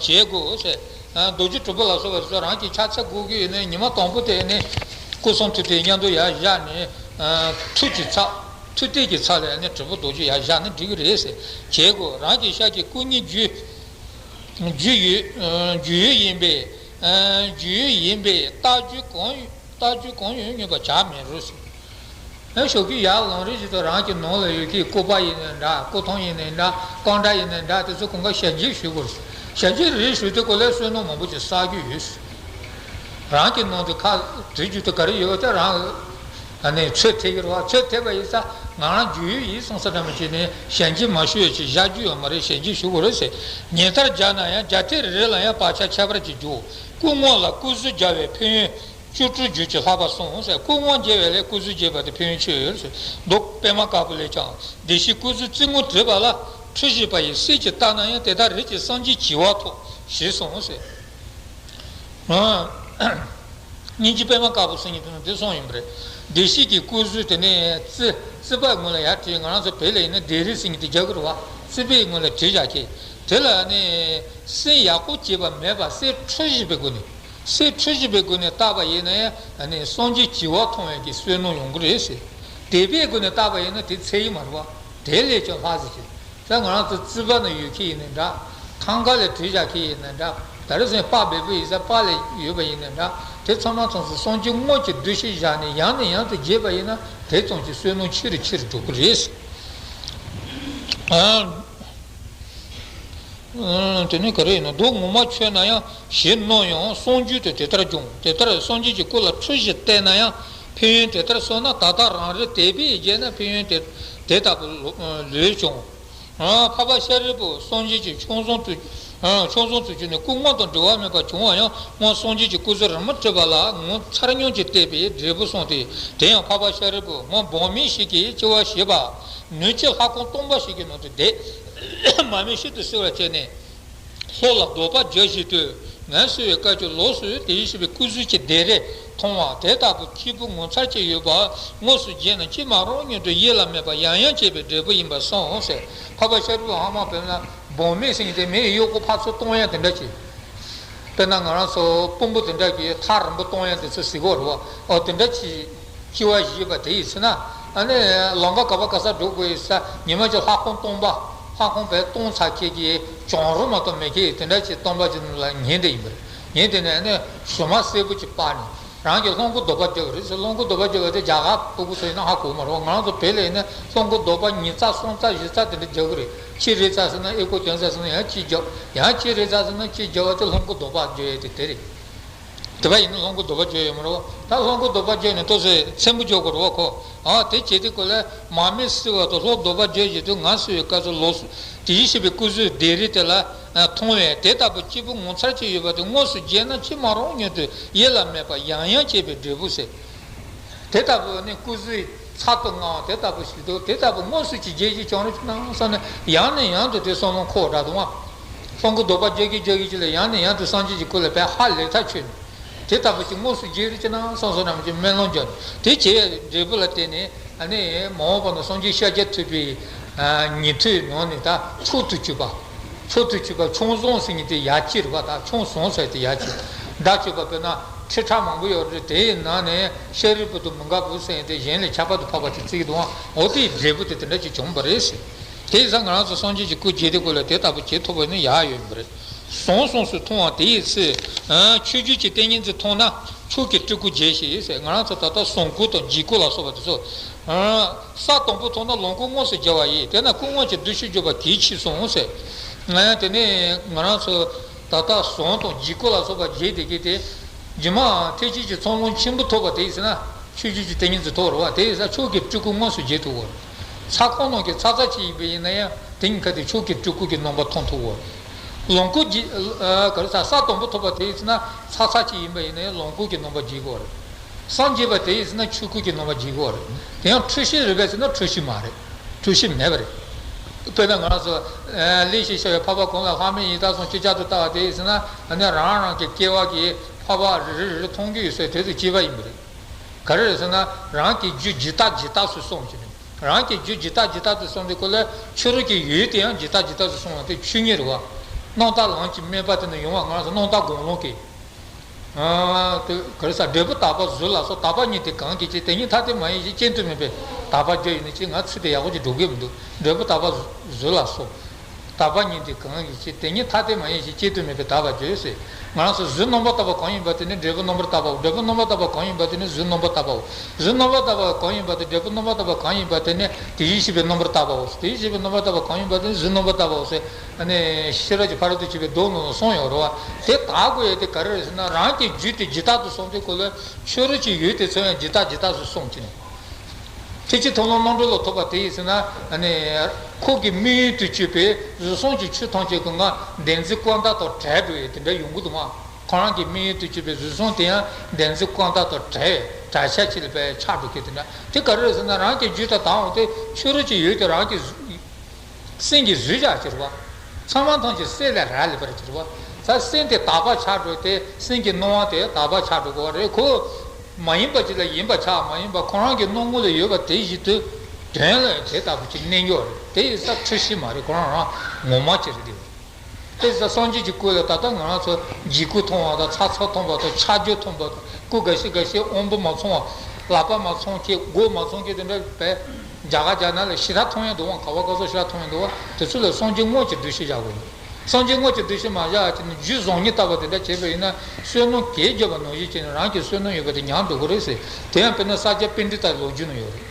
བྱེད་དགོས་ཟེར། ཨ། རྡོ་རྗེ་དྲིལ་བུ་ལ་སོགས་པ་དེ་ཚོ་རང་གིས་ཕྱག་འཚལ་དགོས་ཀྱི་ཡོད་ན་ཉི་མ་དང་པོ་དེ་ནི་སྐུ་གསུང་ཐུགས་དེ་མཉམ་དུ་ཡར་བཞག་ནས། ཨ། ཐུགས་ཀྱི་ཚ། ཐུགས་རྟེན་གྱི་ཚ་ལ་ནི་དྲིལ་བུ་རྡོ་རྗེ་ཡར་བཞག་ན་འགྲིག་གི་རེད་ཟེར། བྱེད་དགོས། རང་གི་ཤ་གི་སྐུ་གཉིས་རྒྱུ། རྒྱུ་ཡོད། རྒྱུ་ཡོད་ཡིན་པས། རྒྱུ་ཡོད་ཡིན་པས་རྟགས་རྒྱུ་གང་ཡོད། རྟགས་རྒྱུ་གང་ཡོད་སྙམ་པ་བྱ་མི་རུང་ཟེར། ཨ། ཞོགས་ཀས་ཡར་ལངས་རིམ་བཞིན་དུ་རང་གི་ནང་ལ་ཡོད་མཁན་སྐུ་པར་ཡིན་ནའི་འདྲ། སྐུ་ཐང་ཡིན་ནའི་འདྲ། རྐང་སྒྲ་ཡིན་ནའི་འདྲ། དེ་ཚོ་གང་ག་ཞལ་འཇལ་ཞུ་དགོས་རེད། ཞལ་འཇལ་རེ་རེ་ཞུ་དུས་སྐབས་ལ་བསོད་ནམས་མང་པོ་ཅིག་བསགས་རྒྱུ་ཡོད། རང་གི་ནང་དུ་ཁ་དུས་རྒྱུན་དུ་ག་རེ་ཡོད་པ་དེ་རང་ཨ་ནི་ཚོད་ཐིག་གི་རེད་བ། ཚོད་ཐིག་པ་ཡིན་ཙང་ང་རང་རྒྱུས་ཡོད་ཡིན་བསམ་ས་འདྲ་མི་བྱེད་ནས་ཞལ་འཇལ་མ་ཞུ་ཡ་ཅིག་བཞག་རྒྱུ་ཡོད་མ་རེད། ཞལ་འཇལ་ཞུ་དགོས་རེད་ཟེར། ཉིན་ལྟར་སྦྱར་ན་ཡང་རྒྱ་ཐེངས་རེ་རེ་ལ་ཡང་བག་ཆགས་ཁྱད་པར་ཅིག་འཇུག་སྐུ་དངོས་ལ་སྐུ་གཟུགས་སྦྱར་བའི་ཕན་ཡོན་བཅུ་དྲུག་རྒྱུད་ཀྱི་ལྷག་པར་གསུངས་ཟེར། སྐུ་དངོས་མཇལ་བ་ལས་སྐུ་གཟུགས་མཇལ་བ་དེ་ཕན་ཡོན་ཆེ་ཡོད་ཟེར། མདོ་པདྨ་དཀར་པོ་ལས་ཀྱང་། བདེ་གཤེགས་སྐུ་གཟུགས་རྩེ་སྔོན་བྲིས་པ་ལ་འཁྲུལ་བཞིན་པ་ཡི་སྲས་ཀྱིས་བལྟས་ན་ཡང་དེ་དག་རིགས་ཀྱི་སངས་རྒྱས་བྱེ་བ་ཐོབ་ཞེས་གསུངས་ཟེར། ཨ། སྙིང་རྗེ་པདྨ་དཀར་པོ་ཟེར་མཁན་དེ་ནི་དེ་གསུངས་ཡིན་པ་རེད། བདེ་གཤེགས་ཀྱི་སྐུ་གཟུགས་དེ་ནི་རྩི། རྩིས་པའི་ངོས་ལ་ཡར་བྲིས། ང་རང་ཚོ་བོད་ལ་ཡིན་ན་བདེ་རིགས་ཟེར་མཁན་དེ་རྒྱག་གི་རེད་བ། རྩིས་པའི་ངོས་ལ་བྲིས་བཞག་གི། དེ་ལ་ནི་སེམས་ཡག་པོ་བྱས་པ་མེད་པ། སེམས་འཁྲུལ་བཞིན་པའི་སྒོ་ནས། སེམས་འཁྲུལ་བཞིན་པའི་སྒོ་ནས་བལྟས་པ་ཡིན་ན་ཡང་ནི་སངས་རྒྱས་བྱེ་བ་མཐོང་བའི་གི་བསོད་ནམས་ཡོང་གི་རེད་ཟེར། དད་པའི་སྒོ་ནས་བལྟས་པ་ཡིན་ན་དེ་ཚད་ཡིན་མ་རེད་བ། དེ་ལས་ཀྱང་ལྷག་ཟེར་གི། ད་ང་རང་ཚོ་རྩིས་པ་ནང་ཡོད་མཁན་ཡིན་ནའི་འདྲ། ཐང་ག་ལ་བྲིས་བཞག་མཁན་ཡིན་ནའི་འདྲ། ད་རེས་སེམས་པ་བེ་པོ་ཡིན་ས་པ་ལས་ཡོད་པ་ཡིན་ནའི་འདྲ། དེ་ཚང་མ་ཚང་སེ་སངས་རྒྱས་དངོས་ཀྱི་འདུ་ཤེས་བཞག་ནས་ཡང་ནས་ཡང་དུ་བརྗེད་པ་ཡིན་ན་དེ་ཙམ་གྱིས་བསོད་ནམས་ཆེ་རུ་ཆེ་རུ་འགྲོ་གི་རེད། ཨ། དེ་ནི་ག་རེ་ཡིན་ན། མདོ་ངོ་མ་ཆོས་ན་ཡང་ཞེས་སྣང་ཡང་གསུང་རྒྱུན་དུ་དེ་ལྟར་འབྱུང་། དེ་ལྟར་སངས་རྒྱས་ཀྱི་སྐུ་ལ་འཁྲུལ་ཞིག་བལྟས་ན་ཡང་ཕན་ཡོན་དེ་ལྟར་གསུངས་ན། ད་ལྟ་རང་རེ་དད་པས་བརྗེད་ན་ཕན་ཡོན་དེ་དེ་ལྟ་བུ་ལོས་བྱུང་། འཕགས་པ་ཤཱ་རིའི་བུ་སངས་རྒྱས་ཀྱི་ཆོས་བཟང་དུ། ཆོས་བཟང་དུ་གྱུར་ནས་སྐུ་དངོས་དང་འབྲེལ་བ་མེད་པར་བྱུང་བ་ཡང་སྔོན་སངས་རྒྱས་ཀྱི་སྐུ་གཟུགས་རིན་པོ་ཆེ་བྲིས་པ་ལ་ངོ་མཚར་ཉམས་ཀྱིས་བལྟས་པས་འབྲས་བུ་གསུངས་ཏེ། དེ་ཡང་འཕགས་པ་ཤཱ་རིའི་བུ་སྔོན་འབངས་མི་ཞིག་གིས་སྐྱེ་བ་བཞེས་པ། ནུབ་ཕྱོགས་ལྷ་ཁང་སྟོང་པ་ཞིག་གི་ནང་དུ་བསྡད། མར་མེ་ཤིན་ཏུ་བསིལ་བར་བྱས་ནས་ལྷོ་ལ་རྡོག་པ་བརྒྱ་བཞིན་དུ་ངལ་གསོ་བའི་སྐབས་ཀྱི་ལོགས་སུ་དེ་བཞིན་གཤེགས་པའི་སྐུ་གཟུགས་ཀྱི་གདན་རས་ མཐོང་བ་དེ་ལྟ་བུ་སྐྱེས་བུ་ངོ་མཚར་ཅིག་ཡོད་པ་དངོས་སུ་མཇལ་ན་ཅི་མ་རུང་སྙམ་དུ་ཡིད་ལ་མེད་པར་ཡང་ཡང་སྐྱེས་པའི་འབྲས་བུ་ཡིན་པར་གསུངས་ཟེར། འཕགས་པ་ཤཱ་རིའི་བུ་ཧ་མ་དཔེར་ན་སྦོམ་མེ་ཟེར་མཁན་དེ་མེ་ཡི་གཡོག་པོ་ཕར་ཚུར་གཏོང་ཡ་དེ་འདྲ་ཅིག་དཔེར་ན་ང་རང་ཚོ་དཔོན་པོ་དེ་འདྲ་གིས་ཐག་རིང་པོ་གཏོང་ཡ་དེ་ཚོ་ཟེར་གྱི་ཡོད་རེད་བ། ཨོ་དེ་འདྲ་ཅིག་སྐྱེ་བ་བཞེས་པ་དེ་ཡིན་ཟེར་ན། ཨ་ནི་ལམ་ཁ་ག་པ་ག་ས་འགྲོ་དགོས་ཡིན་ཟེར་ན། ཉི་མ་གཅིག་ལྷ་ཁང་སྟོང་པ། ལྷ་ཁང་བས་སྟོང་ཚར་ཁྱེད་ཀྱིས་གྱང་རོ་མ་གཏོགས་མེད་ཁྱེད་དེ་འདྲ་ཅིག་སྟོང་པ་ཅིག་ལ་ཉལ་བསྡད་ཡིན་པ་རེད། ཉལ་བསྡད་ནས་ཨ་ནི་ཞུན་མ་སེར་པོ་ཅིག་སྤར་ནས་རང་གིས་ལྷུང་ཁུག་རྡོག་པ་རྒྱག་གི་རེད་ཟེར། ལྷུང་ཁུག་རྡོག་པ་རྒྱག་པ་དེ་རྒྱ་གར་ཕྲུ་གུ་ཚོ་ཡིན་ན་ཧ་གོ་མ་རེད་བ། ང་རང་ཚོ་བོད་ལ་ཡིན་ན་ལྷུང་ཁུག་རྡོག་པ་ཉིས་ཚར་སུམ་ཚར་བཞི་ཚར་དེ་འདྲ་རྒྱག་གི་རེད། གཅིག་རེད་ཚར་ཟེར་ན་ཨེ་ཁོ་གྱོན་ཚར་ཟེར་ན་ཡང་གཅིག་རྒྱག་ཡང་གཅིག་རེད་ཚར་ཟེར་ན་གཅིག་རྒྱག་པ་དེ་ལྷུང་ཁུག་རྡོག་པ་རྒྱག་ཡས་དེ་དེ་རེད། དེ་བ་ཡིན་ན་ལྷུང་ཁུག་རྡོག་པ་རྒྱག་ཡོད་མ་རེད་བ། ད་ལྷུང་ཁུག་རྡོག་པ་རྒྱག་ནས་ཏོག་ཙམ་ཚེམ་བུ་རྒྱག་དགོས་རེད་བ་ཁོ། ཨ་དེ་བྱེད་དུས་སྐབས་ལ་མར་མེ་བསིལ་བ་དང་ལྷུང་རྡོག་པ་རྒྱག་བཞིན་དུ་ངལ་གསོ་བའི་སྐབས་སུ་ལོགས་སུ་དེ་བཞིན་གཤེགས་པའི་སྐུ་གཟུགས་བདེ་རིགས་དེ་ལ་མཐོང་བས་དེ་ལྟ་བུ་སྐྱེས་བུ་ངོ་མཚར་ཅིག་ཡོད་པ་དེ་དངོས་སུ་མཇལ་ན་ཅི་མ་རུང་སྙམ་དུ་ཡིད་ལ་མེད་པར་ཡང་ཡང་སྐྱེས་པའི་འབྲས་བུ་ཟེར། དེ་ལྟ་བུ་ནི་སྐུ་གཟུགས་ཚར་དུ་དངར་བ་དེ་ལྟ་བུ་ཞིག་འདུག་དེ་ལྟ་བུ་དངོས་སུ་ཅིག་མཇལ་རྒྱུ་བྱུང་རོགས་གྱིས་གནང་བསམ་ནས་ཡང་ནས་ཡང་དུ་དེ་བསམ་བློ་འཁོར་བ་འདྲ་འདུག་ཨང་། ལྷུང་ཁུག་རྡོག་པ་རྒྱག་གི་རྒྱག་གི་ཅིག་ལ་ཡང་ནས་ཡང་དུ་སངས་རྒྱས་ཀྱི་སྐུ་ལ་དཔེ་ཧ་ལས་ཐག་ཆོད་ནས། དེ་ལྟ་བུ་ཅིག་དངོས་སུ་མཇལ་རོགས་གྱིས་གནང་བསམ་བསམ་རང་གི་སྨོན་ལམ་བརྒྱབ་ནས་དེ་བྱས་འབྲས་བུ་ལ་བརྟེན་ནས་ཨ་ནི་མ་འོངས་པ་ན་སངས་རྒྱས་ཤཱཀྱ་ཐུབ་པའི་ཉན་ཐོས་ནང་ནས་ད་མཆོག་ཏུ་གྱུར་པ། མཆོག་ཏུ་གྱུར་པ་མཆོག་བཟང་ཟེར་མཁན་དེ་ཡ་གཅིག་རེད་བ། ད་མཆོག་བཟང་ཟེར་དེ་ཡ་གཅིག་བརྡ་གཅིག་པ་དཔེར་ན་ཁྲི་ཕྲག་མང་པོ་ཡོད་རེད། དེའི་ནང་ནས་ཤཱ་རིའི་བུ་དང་མི་འགའ་བོ་ཟེར་མཁན་དེ་གཞན་ལས་ཁྱད་པར་དུ་འཕགས་པ་དེ་བརྩི་གི་འདུག་ཨང་། འོ་དེའི་འབྲས་བུ་དེ་དེ་འདྲ་ཅིག་བྱུང་བ་རེད་ཟེར། དེ་ཡིན་ཙང་ང་རང་ཚོ་སངས་རྒྱས་ཀྱི་སྐུ་མཇལ་དུས་སྐབས་ལ་དེ་ལྟ་བུ་བྱེད་ཐུབ་པ་ཡིན་ན་ཡག་ཡོད་པ་རེད། བཟང་གསུངས་སུ་མཐོང་བ་དེ་ཡི་ཚེ། ཆོས་བརྒྱུད་ཀྱི་ཏིང་ངེ་འཛིན་མཐོང་ན་ཆོས་ཀྱི་སྤྲུལ་སྐུ་མཇལ་ཞེས་ཟེར། ང་རང་ཚོ་ད་ལྟ་བཟང་སྐུ་དང་འཇིགས་སྐུ་ལ་སོགས་པ་དེ་ཚོ། ས་དང་པོ་མཐོང་ན་ལོངས་སྐུ་དངོས་སུ་མཇལ་བ་ཡིན། དེས་ན་སྐུ་དངོས་ཀྱི་འདུ་ཤེས་བརྗོད་པ་གལ་ཆེ་གསུངས་ཟེར། ང་ཡང་དེ་ནས་ང་རང་ཚོ་ད་ལྟ་བཟང་དང་འཇིགས་སྐུ་ལ་སོགས་པ་མཇལ་བསྡད་ཀྱི་དེ། རྗེས་མ་ཐེག་ཆེན་གྱི་ཚོགས་ལམ་ཆེན་པོ་ཐོབ་པ་དེ་ཡིན་ཟེར་ན་ཆོས་བརྒྱུད་ཀྱི་ཏིང་ངེ་འཛིན་ཐོབ་རེད་བ། དེ་ཡིན་ཙང་ཆོས་ཀྱི་སྤྲུལ་སྐུ་དངོས་སུ་མཇལ་ཐུབ་བོ། ས་ཁོངས་ནང་གི་ཚ་ཚ་ཅིག་ཡིན་པ་ཡིན་ན་ཡང་དེ་གཉིས་ཀ་དེ་ཆོས་ཀྱི་སྤྲུལ་སྐུ་གི་རྣམ་པ་མཐོང་ཐུབ་བོ། ལོངས་སྐུ་གི་ག་རེ་ཟ་ས་དང་པོ་ཐོབ་པ་དེ་ཡིན་ཟེར་ན་ཚ་ཚ་ཅིག་ཡིན་པ་ཡིན་ན་ཡང་ལོངས་སྐུ་གི་རྣམ་པ་མཇལ་གི་ཡོད་རེད། སངས་རྒྱས་པ་དེ་ཡིན་ཟེར་ན་ཆོས་སྐུ་གི་རྣམ་པ་མཇལ་གི་ཡོད་རེད། དེ་ཡང་འཁྲུལ་ཤེས་རེད་པས་ཟེར་ན་འཁྲུལ་ཤེས་མ་རེད། འཁྲུལ་ཤེས་མེད་པ་རེད། དཔེར་ན་ང་རང་ཚོ་ལས་ཞེས་བྱ་བའི་འཕགས་པ་གང་ལ་ལྷག་མེད་ཡིན་ད་གསུངས་ཅི་ལྕགས་སུ་ལྟ་བ་དེ་ཡིན་ཟེར་ན་ཨ་ནི་རང་རང་གི་སྐྱེ་བ་གི་འཕགས་པ་རེ་རེ་རེ་མཐོང་གི་ཡོད་ཟེར་དེ་ཚོ་སྐྱེས་པ་ཡིན་པ་རེད། ག་རེ་རེད་ཟེར་ན་རང་གི་རྒྱུད་ཇི་ལྟ་ཇི་ལྟ་སུ་སོང་ཅི་རེད། རང་གི་རྒྱུད་ཇི་ལྟ་ཇི་ལྟ་སུ་སོང་དུས་ཁོ་ལ་ཕྱི་རོལ་གྱི་ཡུལ་དེ་ཡང་ཇི་ལྟ་ཇི་ལྟ་སུ་སོང་བ་དེ་ཆོས་ཉིད་རེད་བ། རྣམ་དག་ལམ་གྱི་དམན་པ་དེ་ནི་ཡོང་བ་ང་རང་ཚོ་རྣམ་དག་དགོངས་ལུང་གི། ཨ་དེ་ག་རེ་ཟ་འབྲས་བུ་དག་པ་གཟུགས་ལ་སོགས་དག་པ་ཉིད་དེ་གང་གིས་བསྐྱེད་དེ་ཉིད་ཐ་དད་མ་ཡིན་ཞིང་བསྐྱེད་དུ་མེད་པའི་དག་པ་བརྗོད་ཡིན་ནི་ཅི་ང་ཚིག་དེ་ཡག་པོ་ཅིག་འགྲོ་གི་མི་འདུག་འབྲས་བུ་དག་པ་གཟུགས་ལ་སོགས། དག་པ་ཉིད་དེ་གང་གིས་བསྐྱེད་དེ་ཉིད་ཐ་དད་མ་ཡིན་ཞིང་བསྐྱེད་དུ་མེད་པའི་དག་པ་བརྗོད་ཟེར། ང་རང་ཚོ་གཟུགས་རྣམ་པར་དག་པ་གང་ཡིན་པ་དེ་ནི་འབྲས་བུ་རྣམ་པར་དག་པའོ། འབྲས་བུ་རྣམ་པར་དག་པ་གང་ཡིན་པ་དེ་ནི་གཟུགས་རྣམ་པར་དག་པའོ། གཟུགས་རྣམ་པར་དག་པ་གང་ཡིན་པ་དེ་འབྲས་བུ་རྣམ་པར་དག་པ་གང་ཡིན་པ་དེ་ནི་དེ་བཞིན་གཤེགས་པའི་རྣམ་པར་དག་པའོ། དེ་བཞིན་གཤེགས་པའི་རྣམ་པར་དག་པ་གང་ཡིན་པ་དེ་ནི་གཟུགས་རྣམ་པར་དག་པའོ་ཟེར། ཨ་ནི་ཤེས་རབ་ཀྱི་ཕ་རོལ་ཏུ་ཕྱིན་པའི་མདོ་ནང་ལ་གསུངས་ཡོད་རེད་བ། དེ་དག་དགོས་ཡས་དེ་ག་རེ་རེད་ཟེར་ན་རང་གི་རྒྱུད་དེ་ཇི་ལྟར་དུ་སོང་དུས་ཁོ་ལ་ཕྱི་རོལ་གྱི་ཡུལ་དེ་ཚོ་ཡང་ཇི་ལྟ་ཇི་ལྟ་སུ་སོང་གི་ནས། ཐེག་ཆེན་མཐོང་ལམ་རྣམ་གྲོལ་ལ་ཐོབ་པ་དེ་ཡིན་ཟེར་ན་ཨ་ནི་ཁོ་གི་དམིགས་ཡུལ་དུ་གྱུར་པའི་གཟུགས་སོགས་ཀྱི་ཆོས་ཐམས་ཅད་ཀྱི་ངང་བདེན་འཛིན་ཀུན་བཏགས་དང་བྲལ་འགྲོ་ཡས་དེ་འདྲ་ཡོང་གི་འདུག་ཨང་། ཁོ་རང་གི་དམིགས་ཡུལ་དུ་གྱུར་པའི་གཟུགས་སོགས་དེ་ཡང་བདེན་འཛིན་ཀུན་བཏགས་དང་བྲལ་བའི་བྲལ་ཆ་ཅིག་ལ་དཔེ་ཆགས་འགྲོ་གི་དེ་འདྲ། དེ་ག་རེ་རེད་ཟེར་ན་རང་གི་རྒྱུད་དུ་དྭངས་འོང་སྟེ་ཕྱི་རོལ་གྱི་ཡུལ་དེ་རང་གི་གཟུགས། སེམས་ཀྱི་གཟུགས་ཅག་ཅེས་པ། ཚང་མ་ཐམས་ཅད་སེམས་ལས་རག་ལས་པར་ཅེས་པ། ས་སེམས་དེ་དག་པ་ཆགས་འགྲོ་སྟེ་སེམས་ཀྱི་སྣང་བ་དེ་དག་པ་ཆགས་འགྲོ་དགོས་པ་རེད་ཁོ། མ་ཡིན་པ་ཅིག་ལ་ཡིན་པ་ཆགས་མ་ཡིན་པ་ཁོ་རང་གི་སྣང་ངོ་ལ་ཡོད་པ་དེ་བཞིན་དུ། དོན་ལ་དེ་ལྟ་བུ་ཅིག་གནས་འགྱོ་རེད་དེ་ཡིན་ས་འཁྲུལ་ཤེས་མ་རེད་ཁོ་རང་རང་ངོ་མ་ཅིག་རེད་དེ། དེ་ས་སངས་རྒྱས་ཀྱི་སྐུ་ལ་ད་ལྟ་ང་རང་ཚོ་འཇིགས་སྐུ་མཐོང་བ་དང་ཚ་ཚ་མཐོང་བ་དང་ཆ་འཇོག་མཐོང་བ་དང་སྐུ་འགའ་ཤས་འགའ་ཤས་དབང་པོ་མ་ཚང་བ་ལག་པ་མ་ཚང་མཁན་མགོ་མ་ཚང་མཁན་དེ་འདྲ་བས། རྒྱ་གར་རྒྱ་ནག་ལ་ཞེ་དྲག་མཐོང་ཡ་འདུག་ཨང་། ག་བ་ག་ས་ཞེ་དྲག་མཐོང་ཡ་འདུག་བ། དེ་ཚོ་ལ་སངས་རྒྱས་དངོས་ཀྱི་འདུ་ཤེས་བཞག་དགོས། སངས་རྒྱས་དངོས་ཀྱི་འདུ་ཤེས་མ་བཞག་ཡ་ཅིག་ནི་རྒྱུད་བཟང་ངན་ལྟ་བུ་དེ་འདྲ་བྱས་པ་ཡིན་ན་བསོད་ནམས་གས་བརྗོད་པ་ནང་བཞིན་བྱས་ནས་རང་གི་བསོད་ནམས་ཡོད་པ་དེ་ཉམས་འགྲོ་གི་རེད་ཟེར། དེ་ཡང་དཔེར་ན་ས་སྐྱ་པཎྜི་ཏ་ལོ་རྒྱུས་ནང་ཡོད་རེད།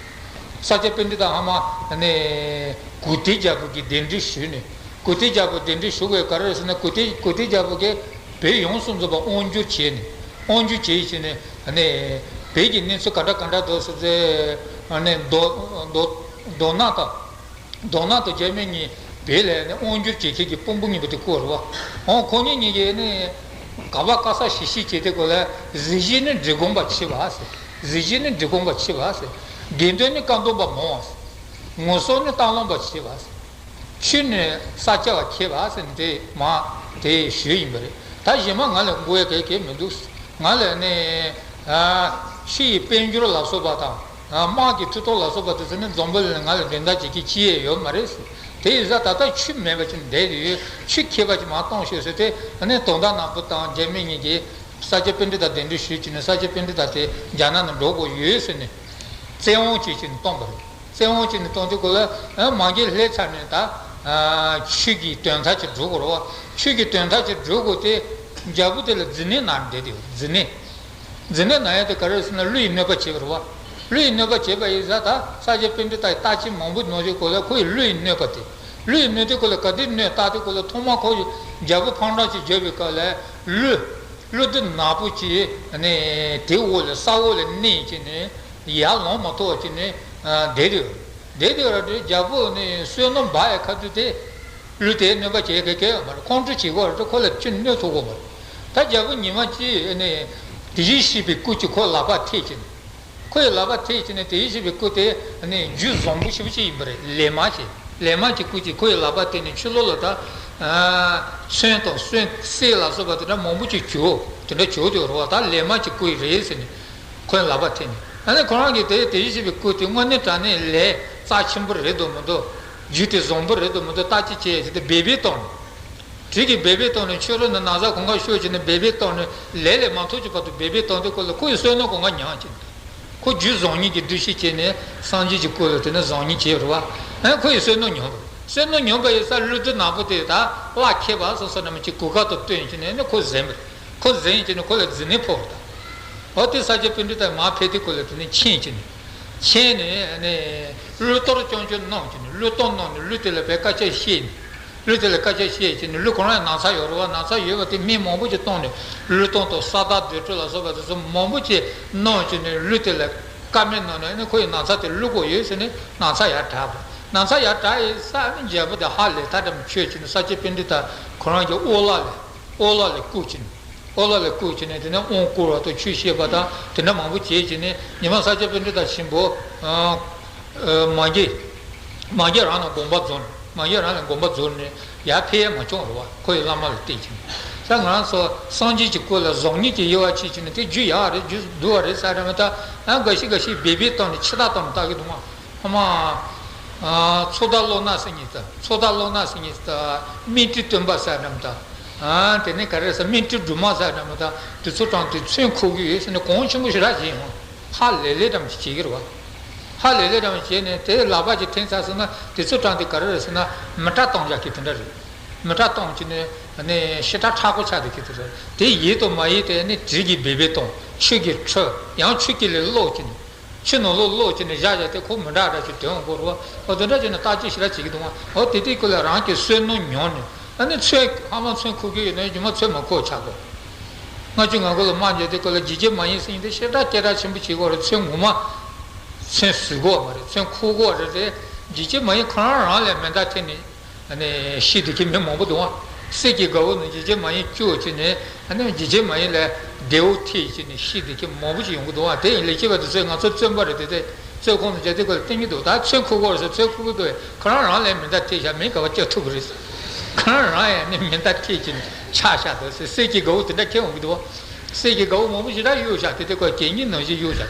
ས་སྐྱ་པཎྜི་ཏ་ཧ་མ་ནས་གུ་ཏི་རྒྱལ་པོ་གི་གདན་འདྲེན་ཞུས་ནས་གུ་ཏི་རྒྱལ་པོ་གདན་འདྲེན་ཞུ་དགོས་ག་རེ་རེད་ཟེར་ན་གུ་ཏི་གུ་ཏི་རྒྱལ་པོ་གིས་བོད་ཡོངས་སུ་རྫོགས་པ་དབང་བསྒྱུར་བྱས་ནས་དབང་བསྒྱུར་བྱས་བྱས་ནས་ནས་བོད་ཀྱི་གནས་ཚུལ་ག་འདྲ་ག་འདྲ་འདུག་ཟེར་ཚེ་ནས་མདོ་མདོ་མདོ་སྣ་དང་། མདོ་སྣ་དང་རྒྱ་མི་གཉིས་བོད་ལ་ནས་དབང་བསྒྱུར་བྱེད་མཁན་གྱི་དཔོན་པོ་གཉིས་པོ་དེ་བསྐོས་རེད་བ། འོང་ཁོ་གཉིས་གཉིས་ཀྱིས་ནི་ག་བ་ག་ས་ཞིག་ཞིག་བྱེད་དེ་གོ་ལ་གཟི་བརྗིད་ནི་འབྲི་གུང་པ་ཆེ་བ་ཟེར། གཟི་བརྗིད་ནི་འབྲི་གུང་པ་ཆེ་བ་ཟེར། དགེ་འདུན་ནི་བཀའ་གདམས་པ་མང་བ་ཟེར། ངོ་སོ་ནི་སྟག་ལུང་པ་ཆེ་བ་ཟེར། ཆོས་ནི་ས་སྐྱ་བ་མཁས་པ་ཟེར་ནས་དེ་མ་དེ་ཞུས་ཡིན་པ་རེད། ད་གཞན་མ་ང་ལ་མགོ་ཡ་གལ་གལ་མི་འདུག་ང་ལ་ནི་ ཨ། ཆུ་ཡི་དཔལ་འབྱོར་ལ་སོགས་པ་དང་། ཨ། དམག་གི་མཐུ་སྟོབས་ལ་སོགས་པ་དེ་ཚོ་ནི་འཛམ་བུ་གླིང་ལ་ང་ལ་འགྲན་ཟླ་བྱེད་མཁན་ཅི་ཡང་ཡོད་མ་རེད་ཟེར། དེ་ཡིན་ཙང་ད་ལྟ་ཆུ་མེད་པ་ཅིག་བསྡད་དེ་ཡོད། ཆུ་མཁས་པ་ཅིག་མར་གཏོང་ཤོག་ཟེར་ཏེ། ཨ་ནི་དོན་དག་ནག་པོ་དང་རྒྱ་མི་གཉིས་ཀྱིས་ས་སྐྱ་པཎྜི་ཏ་གདན་འདྲེན་ཞུས་བྱས་ནས། ས་སྐྱ་པཎྜི་ཏ་དེ་རྒྱ་ནག་ནང་འགྲོ་དགོས་ཡོད་ཟེར་ནས་བཙན་དབང་བྱས་བྱས་ནས་བཏང་པ་རེད། བཙན་དབང་བྱས་ནས་བཏང་དུས་སྐབས་ལ། ཨ། མ་གི་ལྷས་ཚར་ནས་ད། ཨ། ཆོས་ཀྱི་དོན་དག་ཅིག་སྒྲུབ་དགོས་རེད་བ། ཆོས་ཀྱི་དོན་དག་ཅིག་སྒྲུབ་དགོས་ཏེ། རྒྱལ་པོ་དེ་ལ་མཛུབ་གནོན་གནང་བསྡད་དེ། མཛུབ་གནོན། མཛུབ་གནོན་གནང་ཡ་དེ་ག་རེ་ཟེར་ན། ཀླུ་ཡི་གནོད་པ་བྱས་པ་རེད་བ། ཀླུ་ཡི་གནོད་པ་བྱས་པ་ཡིན་ཙང་། ད་ས་སྐྱ་པཎྜི་ཏ་ཡི་རྟགས་མཆན་མང་པོ་ནོར་དུས་སྐབས་ལ། ཁོ་ཡི་ཀླུ་ཡི་གནོད་པ་དེ། ཀླུ་ཡི་གནོད་དུས་སྐབས་ལ་ག་དུས་གནོད་བཏང་དུས་སྐབས་ལ། ཐོག་མར་ཁོ་ཡི་རྒྱལ་པོ་ཕང་ཀྲང་ཅིག་བརྒྱབ་པའི་སྐབས་ལ། ཀླུ། ཀླུ་བདུད་ནག་པོ་ཅིག་ནི་དེའི་འོག་ལ། ས་འོག་ལ་མནན་བྱས་ནས། ཡར་ལོང་མ་ཐུབ་པ་བྱས་ནས། ཨ། བསྡད་དེ་ཡོད། བསྡད་དེ་ཡོད་ར། དེ་རྒྱལ་པོ་ནི་བསོད་ནམས་འབར་ཡ་ཁ་ཐུག་དེ། ཀླུ་དེས་གནོད་པ་བྱེད་མཁན་གང་ཡང་ཡོད་མ་རེད། ཁོང་ཁྲོ་བྱེད་ཀྱི་ཡོད་རེད། ཁོ་ལ་ཅི་གནོད་ཐུབ་ཀྱི་ཡོད་མ་རེད། ད་རྒྱལ་པོ་ཉི་མ་གཅིག་ནི་དེ་བཞིན་གཤེགས་པའི་སྐུ་ཅིག་ཁོའི་ལག་པར་ཐེབས་བྱས་ནས། ཁོའི་ལག་པར་ཐེབས་བྱས་ནས། དེ་བཞིན་གཤེགས་པའི་སྐུ་དེ་ནི་རྒྱུ་བཟང་པོ་ཞེ་པོ་ཅིག་ཡིན་པ་རེད། ལེགས་མ་ཅིག་ལེགས་མ་ཅིག་སྐུ་ཅིག་ཁོའི་ལག་པར་ཐེབས་ནས། ཕྱི་ལོགས་ལ་ད། ཨ། ཚོན་དང་སོན། གསེར་ལ་སོགས་པ་དེ་འདྲ་མང་པོ་ཅིག་བྱུགས། དེ་འདྲ་བྱུགས་དེ་རེད་བ། ད་ལེགས་མ་ཅིག་སྐུ་ཡི་རེད་ཟེར་ནས། ཁོའི་ལག་པར་ཐེབས་ནས། ཨ་ནི་ཁོ་རང་གིས་དེ། དེ་བཞིན་གཤེགས་པའི་སྐུ་དེ་དངོས་གནས་དྲང་གནས་ལས་རྩ་ཆེན་པོ་རེད་འདུག་མི་འདུག་རྒྱུ་དེ་བཟང་པོ་རེད་འདུག་མི་འདུག་བརྟག་དཔྱད་བྱས་བྱས་ཏེ་འབད་པས་བཏང་ནས། གྲི་གིས་འབད་པས་བཏང་ནས། ཕྱི་རོལ་ནས་ན་བཟའ་གང་ག་ཕྱོགས་བྱས་ནས་འབད་པས་བཏང་ནས། ལས་ལས་མ་ཐོགས་ཀྱི་བར་དུ་འབད་པས་བཏང་དུས་སྐབས་ལ། ཁོ་ཡི་བསོད་ནམས་གང་ག་ཉམས་བྱས་ནས། ཁོ་རྒྱུ་བཟང་ངན་གྱི་འདུ་ཤེས་བྱས་ནས། སངས་རྒྱས་ཀྱི་སྐུ་ལ་དེ་ནས་བཟང་ངན་བྱས་པ་རེད་བ། ཨ། ཁོ་ཡི་བསོད་ནམས་ཉམས་པ་རེད། བསོད་ནམས་ཉམས་པ་ཡིན་ཙང་། ཀླུ་བདུད་ནག་པོ་དེ་ད་གླགས་ཁེལ་བ་སོང་ཙང་། ནམ་ཅིག་གོ་སྐབས་དང་བསྟུན་བྱས་ནས་ནི་ཁོ་གཟན་པ་རེད། ཁོ་གཟན་བྱས་ནས་ཁོ་ལ་མཛུབ་གནོན་ཕོག་པ་རེད། འོ་དེ་ས་སྐྱ་པཎྜི་ཏ་མར་ཕེབས་དུས་སྐབས་ལ་དེ་ནས་མཆན་བྱས་ནས། མཆན་ནས་ནི་ཀླུ་གཏོར་རྐྱང་རྐྱང་གནང་བྱས་ནས། ཀླུ་གཏོར་གནང་ནས་ཀླུ་དེ་ལ་དཔེ་སྐད་ཆ་བཤད་ནས། ཀླུ་དེ་ལ་སྐད་ཆ་བཤད་བྱས་ནས། ཀླུ་ཁོ་རང་ཡང་ན་ཚ་ཡོད་རེད་བ། ན་ཚ་ཡོད་པ་དེ་སྨན་མང་པོ་ཅིག་བཏང་ནས། ཀླུ་གཏོར་དང་ས་བདག་རྡོ་གྲོ་ལ་སོགས་པ་དེ་ཚོ་མང་པོ་ཅིག་གནང་བྱས་ནས། ཀླུ་དེ་ལ་བཀའ་མོལ་གནང་ནས། ཨ་ནི་ཁོ་ཡི་ན་ཚ་དེ་བླུག་དགོས་ཡོད་ཟེར་ནས་ན་ཚ་ཡར་དྲག་པ། ན་ཚ་ཡར་དྲག་ཡིན་ཙང་། ཨ་ནི་རྒྱལ་པོ་དེ་ཧ་ལས་ཐག་ཆོད་བྱས་ནས། ས་སྐྱ་པཎྜི་ཏ་ཁོ་རང་གི་ཨོ་ལ་ལ། ཨོ་ལ་ལ་བཀུག་བྱས་ནས། ཨོ་ལ་ལ་བཀུག་བྱས་ནས། དེ་ནས་དབང་བསྐུར་བ་དང་ཆོས་བཤད་པ་དང་དེ་འདྲ་མང་པོ་བྱས་བྱས་ནས། ཉི་མ་ས་སྐྱ་པཎྜི་ཏ་ཆེན་པོ། ཨ། ཨ། མ་གི། མ་གི་རང་ལ་དགོངས་པ་རྫོགས་ནས། མ་གི་རང་ལ་དགོངས་པ་རྫོགས་ནས་ཡར་ཕེབས་ཡ་མ་བྱུང་རེད་བ། ཁོ་ཡི་བླ་མ་ལ་བརྟེན་བྱས་ནས། ད་ང་རང་ཚོ་སངས་རྒྱས་ཀྱི་སྐུ་ལ་བཟང་ངན་གྱི་དབྱེ་བ་ཕྱེ་བྱས་ནས། དེ་རྒྱུ་ཡག་རེད། རྒྱུ་སྡུག་པ་རེད་ཟེར་འདྲ་མི་འདྲ། ཨ། འགའ་ཤས་འགའ་ཤས་འབད་པས་བཏང་ནས་ཕྱི་ཐག་བཏང་ནས་ལྟ་གི་འདུག་མ། ཨ་མ། ཨ། མཚོ་བདག་ལོ་ན་ཟེར་མཁན་དང་། མཚོ་བདག་ལོ་ན་ཟེར་མཁན་དང་། སྨན་སྤྲུལ་སྟོན་པ་ཟེར་འདྲ་མི་འདྲ། ཨ། དེ་ནས་ག་རེ་ཟེར། སྨན་སྤྲུལ་སྒྲོལ་མ་ཟེར་འདྲ་མི་འདྲ། དེ་ཚོ་དྲངས་ཏེ་ཚོན་ཁུག་གི་ཡོད་ཟེར་ནས་གོང་ཆེན་པོ་ཞེ་དྲག་བྱས་ཡོང་། ཧ་ལས་ལས་འདྲ་མི་ཅིག་བྱེད་ཀྱི་རེད་བ། ཧ་ལས་ལས་འདྲ་མི་བྱས་ནས། དེ་ལག་པ་ཅིག་འཐེན་ཚར་སོང་ན། དེ་ཚོ་དྲངས་ཏེ་ག་རེ་རེད་ཟེར་ན། མེ་སྲེག་བཏང་བཞག་གི་དེ་འདྲ་རེད། མེ་སྲེག་བཏང་བྱས་ནས་ནི་ཞེ་དྲག་མཁྲེགས་པོ་ཆགས་བསྡད་ཀྱི་དེ་རེད། དེ་ཡིན་དང་མ་ཡིན་དེ་ནི་གྲི་གིས་འབད་པས་བཏང་། ཆུ་གིས་འཁྲུད། ཡང་ཆུ་དཀྱིལ་ལ་བླུགས་བྱས་ནས། ཆུ་ནང་ལོགས་བླུགས་བྱས་ནས་བཞག་བཞག་སྟེ། ཁོ་མེ་སྲེག་འདྲ་ཅིག་ཐོན་འོང་གི་རེད་བ། འོ་དེ་འདྲ་བྱས་ནས་བརྟག་དཔྱད་ཞེ་དྲག་བྱེད་ཀྱི་འདུག་བ། འོ་དེ་དུས་སྐབས་ལ་རང་གི་བསོད་ནམས་ཉམས་ནས། ཨ་ནི་ཚོན། ཧ་མ་ཚོན་ཁུག་གི་ཡོད་ན་རྗེས་མ་ཚོན་མ་ཁུག་ཆགས་དགོས། ལྔ་བཅུ་ང་དགུ་ལ་དམག་རྒྱག་དུས་སྐབས་ལ་འཇིགས་བྱེད་མ་ཡིན་ཟེར་མཁན་དེ་ཞེ་དྲག་སྐད་གྲགས་ཆེན་པོ་བྱེད་ཀྱི་ཡོད་རེད། ཚོན་ངོ་མ། ཚོན་བཟོ་གི་ཡོད་མ་རེད། ཚོན་ཁུག་གི་ཡོད་རེད་དེ། འཇིགས་བྱེད་མ་ཡིན་ཁོ་རང་རང་ལ་མེ་མདའ་འཐེན་ནས། ཨ་ནི་ཤི་བསྡད་མཁན་མི་མང་པོ་འདུག་ཨ། གསེར་གྱི་གའུ་ནང་འཇིགས་བྱེད་མ་ཡིན་བཅུག་བྱས་ནས། ཨ་ནི་འཇིགས་བྱེད་མ་ཡིན་ལ་མདེའུ་འཐེན་བྱས་ནས་ཤི་བསྡད་མཁན་མང་པོ་ཞིག་ཡོང་གི་འདུག་ཨ། དེ་ཡིན་ལས་བྱེད་པ་དེ་ཚོས་ང་ཚོ་བཙོན་པ་རེད་དེ། དེ་བཙོན་ཁང་དུ་བསྡད་དུས་སྐབས་ལ་བསྟན་གྱི་འདུག་ད་ཚོན་ཁུག་གི་ཡོད་རེད་ཟེར། ཚོན་ཁུག་གི་འདུག་གས། ཁོ་རང་རང་ལ་མེ་མདའ་འཐེན་བཞག་མེ་ག་པར་བཅག་ཐུབ་ཀྱི་རེད་ཟེར། ཁོ་རང་རང་ཡང་ནི་མེ་མདའ་འཐེན་བྱས་ནས་ཆག་བཞག་འདུག་ཟེར། གསེར་གྱི་གའུ་དེ་འདྲ་འཁྱེར་འོང་གི་འདུག་ཨ། གསེར་གྱི་གའུ་མང་པོ་ཞེ་དྲག་གཡུགས་བཞག་དེ། དེ་ཁོས་གད་སྙིགས་ནང་བཞིན་གཡུགས་བཞག་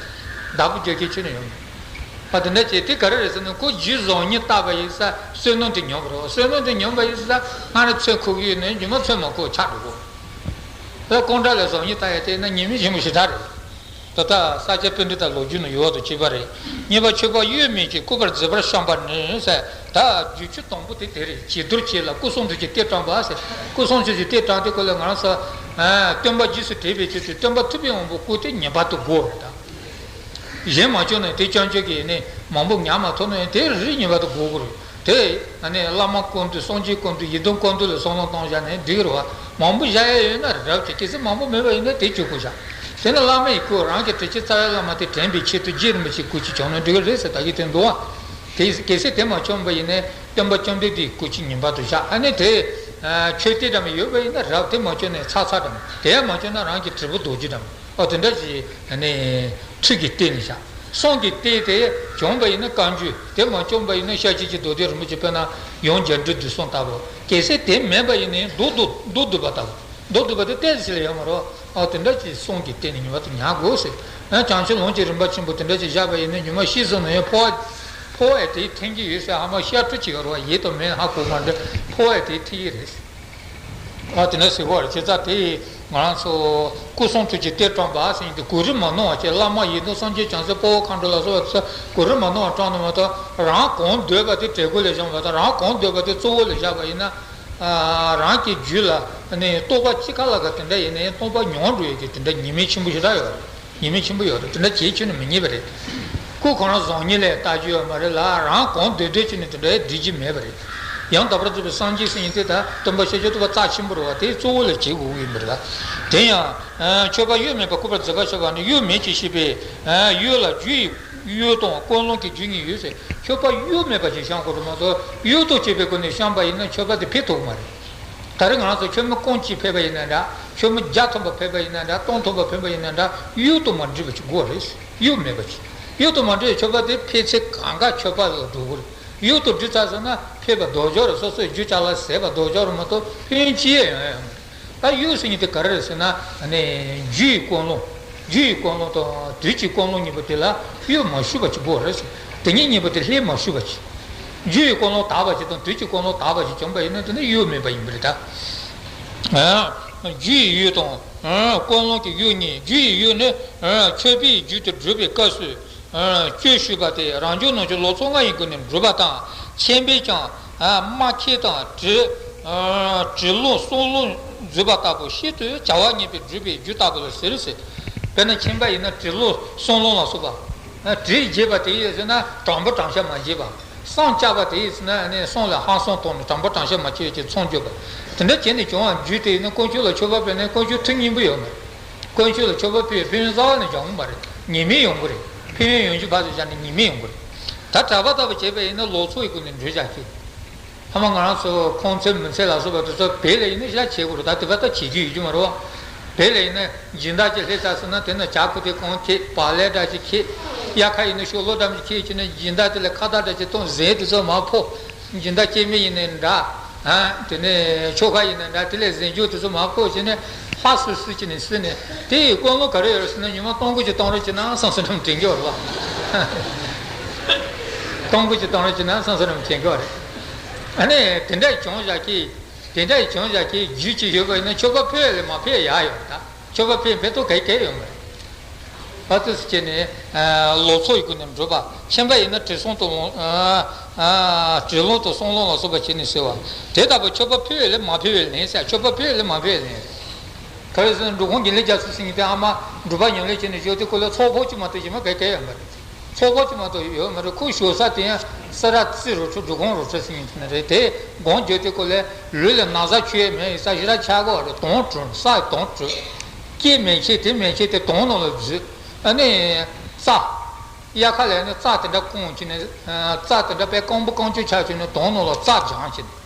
བདག་པོ་རྒྱག་མཁན་ཁྱོན་ནས་ཡོང་མེད། ཨ། དེ་འདྲ་བྱས་དེ་ག་རེ་རེད་ཟེར་ན། ཁོ་རྒྱུ་བཟང་ངན་བལྟས་པ་ཡིན་ཙང་བསོད་ནམས་དེ་ཉམས་པ་རེད། བསོད་ནམས་དེ་ཉམས་པ་ཡིན་ཙང་སྔར་ཚོན་ཁུག་གི་ཡོད་ནས་རྗེས་མ་ཚོན་མ་ཁུག་ཆགས་འགྲོ་གོ། ད་ཀོང་ཀྲ་ལ་བཟང་ངན་བལྟ་ཡ་དེ་ན་ཉེས་དམིགས་ཆེན་པོ་ཞེ་དྲག་རེད། ད་ལྟ་ས་སྐྱ་པཎྜི་ཏ་ལོ་རྒྱུས་ནང་ཡོད་དོ་བྱས་པ་རེད། གཉིས་པ་མཆོད་པ་གཡོ་མེད་ཅིང་བསྐུལ་བར་མཛད་པར་བཤམས་པ་ནི་ཟེར། ད་རྒྱུ་ཆོས་དང་པོ་དེ་དེ་རེད། བྱི་དོར་བྱས་ལ་སྐུ་གསུང་ཐུགས་ཀྱི་རྟེན་བཀྲམ་པ་ཟེར། སྐུ་གསུང་ཐུགས་ཀྱི་རྟེན་བཀྲམ་དུས་སྐབས་ལ་ང་རང་ཚོ། ཨ། སྟོན་པ་རྗེས་སུ་དྲན་པའི་ཆེད་དུ་སྟོན་པ་ཐུབ་པའི་དབང་པོ་སྐུ་དེ་ངེས་པར་དུ་དགོས་རེད་ད། གཞན་མ་བྱུང་ན་དེ་སྐྱབས་འཇུག་གི་ནི་མང་པོ་ཉར་མ་ཐུབ་ན་ཡང་དེ་རིགས་ངེས་པར་དུ་དགོས་ཀྱི་རེད། དེ་ཨ་ནི་བླ་མ་བཀའ་འདུས། སངས་རྒྱས་བཀའ་འདུས། ཡི་དམ་བཀའ་འདུས་ལ་བསམ་བློ་བཏང་བཞག་ནས་འགྲིག་གི་རེད་བ། མང་པོ་བཞག་ཡ་ཡོད་ན་རབ་ཀྱི། གལ་སྲིད་མང་པོ་མེད་པ་ཡིན་ན་དེ་གཅིག་པོ་བཞག་དེ་ནི་བླ་མའི་སྐུ། རང་གི་དྲིན་ཅན་རྩ་བའི་བླ་མ་དེ་དྲན་པའི་ཆེད་དུ་རྗེ་རིན་པོ་ཆེའི་སྐུ་ཅིག་བྱུང་ན་འགྲིག་གི་རེད་ཟེར་ད་གི་དེ་འདུག་བ། དེ་གལ་སྲིད་དེ་མ་བྱུང་བ་ཡིན་ན་སྟོན་པ་བཅོམ་ལྡན་འདས་སྐུ་ཅིག་ངེས་པར་དུ་བཞག་ཨ་ནི་དེ། ཨ། མཆོད་རྟེན་འདྲ་མི་ཡོད་པ་ཡིན་ན་རབ། དེ་མ་བྱུང་ན་ཚ་ཚ་འདྲ་མི། དེ་མ་བྱུང་ན་རང་གི་དྲིལ་བུ་རྡོ་རྗེ་འདྲ་མི། ཨོ་དེ་འདྲ་ཞིག་ནི་ཐུགས་ཀྱི་རྟེན་ལ་བཞག་གསུང་གི་རྟེན་དེ་བྱུང་བ་ཡིན་ན་བཀའ་འགྱུར། དེ་མ་བྱུང་བ་ཡིན་ན་ཤཱཀྱའི་མདོ་སྡེ་རིན་པོ་ཆེ། དཔེར་ན་ཡང་རྒྱ་འབྲུག་བསྡུས་གསུང་ལྟ་བུ། གལ་སྲིད་དེ་མེད་པ་ཡིན་ན་མདོ་བསྡུས། མདོ་བསྡུས་པ་ལྟ་བུ། མདོར་བསྡུས་པ་དེ་ཏོག་ཙམ་ལས་ཡོད་མ་རེད། ཨ་དེ་འདྲ་ཅིག་གསུང་གི་སྟེང་ནས་ཉི་མ་དེ་ཉར་དགོས་ཟེར། ཨ་བྱང་ཆུབ་ལམ་གྱི་རིམ་པ་ཆེན་པོ་དེ་འདྲ་ཅིག་བཞག་པ་ཡིན་ན་ཉི་མ་ཤི་སོང་ན་ཡང་འཕོ་བ་འཕོ་བ་དེ་འཐེན་གྱི་ཡོད་ཟེར། ཧ་མ་ཤར་སྤྲོ་ཅིག་ཡོད་རེད་བ། ཡིད་དང་མིག་ཧ་གོ་མ་འདྲ་འཕོ་བ་དེ་འཐེན་གྱི་རེད། ཨ་དེ་འདྲ་ཟེར་བ་རེད། བྱས་ཙང་དེ་ང་རང་ཚོ་སྐུ་གསུང་ཐུགས་ཀྱི་གཏེར་དྲངས་པ་ཟེར་ཡིན་དུས་གོ་རིམ་མ་ནོར་བ་བྱས། བླ་མ་ཡི་དམ་སངས་རྒྱས་བྱང་སེམས་དཔའ་བོ་མཁའ་འགྲོ་ལ་སོགས་པ་ཚོ་གོ་རིམ་མ་ནོར་བ་དྲངས་ནས་མ་གཏོགས། རང་གང་འདོད་པ་དེ་གྲལ་མགོ་ལ་བཞེངས་པ་དང་། རང་གང་འདོད་པ་དེ་གཙོ་བོ་ལ་བཞག་པ་ཡིན་ན། ཨ་རང་གི་རྒྱུད་ལ་ནི་རྟོགས་པ་གཅིག་ཁ་ལ་ཁ་དེ་འདྲ་ཡིན་ན་ཡང་སྟོང་པ་ཉམས་འགྲོ་ཡས་ཀྱི་དེ་འདྲ་ཉེས་དམིགས་ཆེན་པོ་ཞེ་དྲག་ཡོད་རེད། ཉེས་དམིགས་ཆེན་པོ་ཡོད་རེད། དེ་འདྲ་བྱེད་ཆོག་ནི་མི་ཉན་པ་རེད། སྐུ་གང་རུང་བཟང་ངན་ལ་ལྟ་རྒྱུ་ཡོད་མ་རེད་ལ། རང་གང་འདོད་འདོད་བྱས་ནས་དེ་འདྲ་སྒྲིག་རྒྱུ་མེད་པ་རེད། ཡང་དག་པར་རྫོགས་པའི་སངས་རྒྱས་ཟེར་མཁན་དེ་ད་སྟོན་པ་ཤཱཀྱ་ཐུབ་པ་རྩ་ཆེན་པོ་རེད་བ། དེ་གཙོ་བོ་ལ་བྱེད་དགོས་ཀྱི་ཡིན་པ་རེད་ལ། དེ་ཡང་མཆོད་པ་གཡོ་མེད་པར་བཀུར་བར་མཛད་པར་བྱ་བ་ནི། གཡོ་མེད་ཅེས་བཤད་པས་གཡོ་ལ་རྒྱུ་ཡི་གཡོ་དང་ཀུན་སློང་གི་རྒྱུ་གཉིས་ཡོད་ཟེར། མཆོད་པ་གཡོ་མེད་པ་ཞིག་བཤམས་དགོས་རེད་མ་གཏོགས། གཡོ་ཏོག་བྱས་པའི་སྒོ་ནས་བཤམས་པ་ཡིན་ན་མཆོད་པ་དེ་ཕན་ཐོགས་མ་རེད། ད་རེས་ང་རང་ཚོ་མཆོད་མེ་རྐང་གཅིག་ཕུལ་བ་ཡིན་ན་འདྲ། མཆོད་མེ་བརྒྱ་ཐོན་པ་ཕུལ་བ་ཡིན་ན་འདྲ། སྟོང་ཐོན་པ་ཕུལ་བ་ཡིན་ན་འདྲ། གཡོ་ཏོག་མ་བསྒྲིགས་པ་ཅིག་དགོས་རེད། གཡོ་མེད་པ་ཅིག་གཡོ་ཏོག་མ་བསྒྲིགས། མཆོད་པ་དེ་ཕན་ཚུན་གང་ག་མཆོད་པ་ལ་འགྲོ་དགོས་རེད། གཡོ་ཏོག་བསྒྲིགས་ཚར་སོང་ན་ཕན་པ་ལྡོག་འགྱོ་རེད། སོ་སོའི་རྒྱུ་ཅ་ལག་ཟད་པ་ལྡོག་འགྱོ་རེད་མ་གཏོགས་ཕན་ཡོན་ཅི་ཡང་ཡོང་ཡ་ཡོད་མ་རེད། ད་གཡོ་ཟེར་མཁན་དེ་ག་རེ་རེད་ཟེར་ན། ཨ་ནི་རྒྱུ་ཡི་ཀུན་སློང་། རྒྱུ་ཡི་ཀུན་སློང་དང་དུས་ཀྱི་ཀུན་སློང་གཉིས་པོ་དེ་ལ་གཡོ་མ་ཞུགས་པ་ཅིག་དགོས་རེད་ཟེར། དེ་གཉིས་གཉིས་པོ་དེ་ལྷད་མ་ཞུགས་པ་ཅིག་རྒྱུ་ཡི་ཀུན་སློང་དག་པ་ཅིག་དང་དུས་ཀྱི་ཀུན་སློང་དག་པ་ཅིག་བྱུང་པ་ཡིན་ན་དེ་ནི་གཡོ་མེད་པ་ཡིན་པ་རེད་ད། ཨ་རྒྱུ་ཡི་གཡོ་དང་ཀུན་སློང་གི་གཡོ་གཉིས། རྒྱུ་ཡི་གཡོ་ནི་ཨ་མཆོད་པའི་རྒྱུ་དེ་སྒྲུབ་པའི་སྐབས་སུ། ཨ་སྤྱོད་ཞུས་པ་སྟེ། རང་རྒྱུད་ནང་གི་ལོག་འཚོ་ལྔ་ཡི་སྒོ་ནས་སྒྲུབ་པ་དང་། ཁྱིམ་པས་ཀྱང་ཨ་རྨ་ཁེལ་དང་དྲི་ཨ་དྲི་རླུང་གསང་རླུང་འཛུད་པ་ལྟ་བུ་ཤིན་ཏུ་བྱ་བ་ངན་པའི་སྒྲུབ་པའི་རྒྱུ་ལྟ་བུ་ལ་ཟེར་ཟེར། དཔེར་ན་ཁྱིམ་པ་ཡིན་ན་དྲི་རླུང་གསང་རླུང་ལ་སོགས་པ། ཨ་དྲི་བརྗེད་པ་དེ་ཡིན་ཟེར་ན་དྲང་པོ་དྲང་བཞག་མ་བརྗེད་པ། བསང་བཅག་པ་དེ་ཡིན་ཟེར་ན་ནི་བསང་ལ་ཧང་སང་བཏང་ནས་དྲང་པོ་དྲང་བཞག་མ་བྱས་ཀྱི་མཚམས་སྦྱོར་བ། དེ་འདྲ་བྱས་ནས་བྱུང་བ་རྒྱུ་དེ་ཡིན་ན་དཀོན་མཆོག་ལ་མཆོད་པ་ཕུལ་ནས་དཀོན་མཆོག་མཐུ་སྙིང་པོ་ཡོད་མ་རེད། དཀོན་མཆོག་ལ་མཆོད་པ་ཕུལ་བའི་ཕན་ཡོན་རྩ་བ་ནས་འབྱུང་གི་མ་རེད། ཉེས་དམིགས་ཡོང་གི་རེད། ཕན་ཡོན་ཡོང་རྒྱུ་ཕར་ཚུར་བཞག་ནས་ཉེས་དམིགས་ཡོང་གི་རེད། ད་གྲྭ་པ་ལྟ་བུ་བྱས་པ་ཡིན་ན་ལོག་འཚོ་ཡི་སྒོ་ནས་འགྲོས་བཞག་གི། ཕ་མ་ང་རང་ཚོ་ཁོང་ཚོའི་མི་ཚེ་ལ་སོགས་པ་དེ་ཚོ་བོད་ལ་ཡིན་ན་ཞེ་དྲག་བྱེད་དགོས་རེད། ད་དེ་བར་ད་བྱེད་རྒྱུ་ཡོད་རྒྱུ་མ་རེད་བ། བོད་ལ་ཡིན་ན་སྦྱིན་བདག་ཅིག་སླེབས་ཚར་སོང་ན་དེ་ན་ཇ་ཁུ་དེ་གང་ཁྱེར། བག་ལེབ་འདྲ་ཅིག་ཁྱེར། དབྱར་ཁ་ཡིན་ན་ཤོ་ལོ་འདྲ་ཅིག་ཁྱེར་བྱས་ནས་སྦྱིན་བདག་དེ་ལ་ཁ་བཏགས་འདྲ་ཅིག་གཏོང་། གཟན་དེ་ཚོ་མར་ཕོབ། སྦྱིན་བདག་སྐྱེ་དམན་ཡིན་ནའི་འདྲ། ཨ་དེ་ནས་ཆོལ་ཁ་ཡིན་ནའི་འདྲ། དེ་ལས་གཟན་ཆོས་དེ་ཚོ་མར་ཕོབ་བྱས་ནས་ཧ་སུ་སུ་བྱས་ནས་བསུས་ནས། དེ་ཡི་ཀུན་སློང་ག་རེ་ཡོད་རེད་ཟེར་ན། ཉི་མ་སྟོང་དགུ་ཅིག་གཏོང་རོགས་བྱེད་ན་བསམ་བསམ་འདྲ་དྲན་གྱི་ཡོད་རེད་བ། སྟོང་དགུ་ཅིག་གཏོང་རོགས་བྱེད་ན་བསམ་བསམ་འདྲ་དྲན་གྱི་ཡོད་རེད། ཨ་ནི་དེ་འདྲ་བྱུང་བཞག་གི། དེ་འདྲ་བྱུང་བཞག་གི་རྒྱུ་ཅིག་ཡོད་པ་ཡིན་ན་མཆོད་པ་ཕུལ་ལས་མ་ཕུལ་ཡག་ཡོད་རེད་ད། མཆོད་པ་ཕུལ་ཕན་ཐོགས་ག་གེ་ཡོད་མ་རེད། ཨ་ཏི་སི་བྱས་ནས་ལོག་འཚོ་ཡི་སྒོ་ནས་འགྲུབ་པ། ཁྱིམ་པ་ཡིན་ན་དྲི་བསུང་དང་ལོང་། ཨ་དྲི་རླུང་དང་གསང་རླུང་ལ་སོགས་པ་བྱས་ནས་སེལ་བ། དེ་ལྟ་བུ་མཆོད་པ་ཕུལ་ལས་མ་ཕུལ་བའི་ལན་ཟེར། མཆོད་པ་ཕུལ་ལས་མ་ཕུལ་བའི་ལན་རེད། ག་རེ་ཟེར་ན་འབྲུག་ཁོང་དགེ་ལེགས་རྒྱ་མཚོ་ཟེར་མཁན་དེ་ཨ་མ་འབྲུག་པ་ཉམས་ལེན་བྱས་ནས་བཞུགས་དུས་སྐབས་ལ་ཚོགས་ཕོགས་གཅིག་མ་གཏོགས་གཞན་པ་ག་གེ་ཡོད་མ་རེད། ཚོགས་ཕོགས་གཅིག་མ་གཏོགས་ཡོད་མ་རེད། ཁོ་བཞུགས་ས་དེ་ཡང་སེ་ར་རྩེ་རུ་ཁྲོད་འབྲུག་ཁོང་རུ་ཁྲོད་ཟེར་མཁན་དེ་ནས་རེད། དེ་སྒོམ་རྒྱག་དུས་སྐབས་ལ་ལུས་ལ་ན་བཟའ་མཆོད་ཡས་མེད། ཡིན་ས་ཞེ་དྲག་ཆགས་ཀྱི་ཡོད་རེད། དོང་བྲུས། ས་དོང་བྲུས། སྐྱེ་མེད་ཆས་དེ་མེད་ཆས་དེ་དོང་ནང་ལ་འཛུལ། ཨ་ནི་རྩྭ། དབྱར་ཁ་ལ་ནི་རྩྭ་དེ་འདྲ་སྐམ་བྱས་ནས། རྩྭ་དེ་འདྲ་དཔེ་སྐམ་པོ་སྐམ་ཆུ་ཆགས་བྱས་ནས་དོང་ནང་ལ་རྩྭ་སྦྱངས་བྱས་ནས།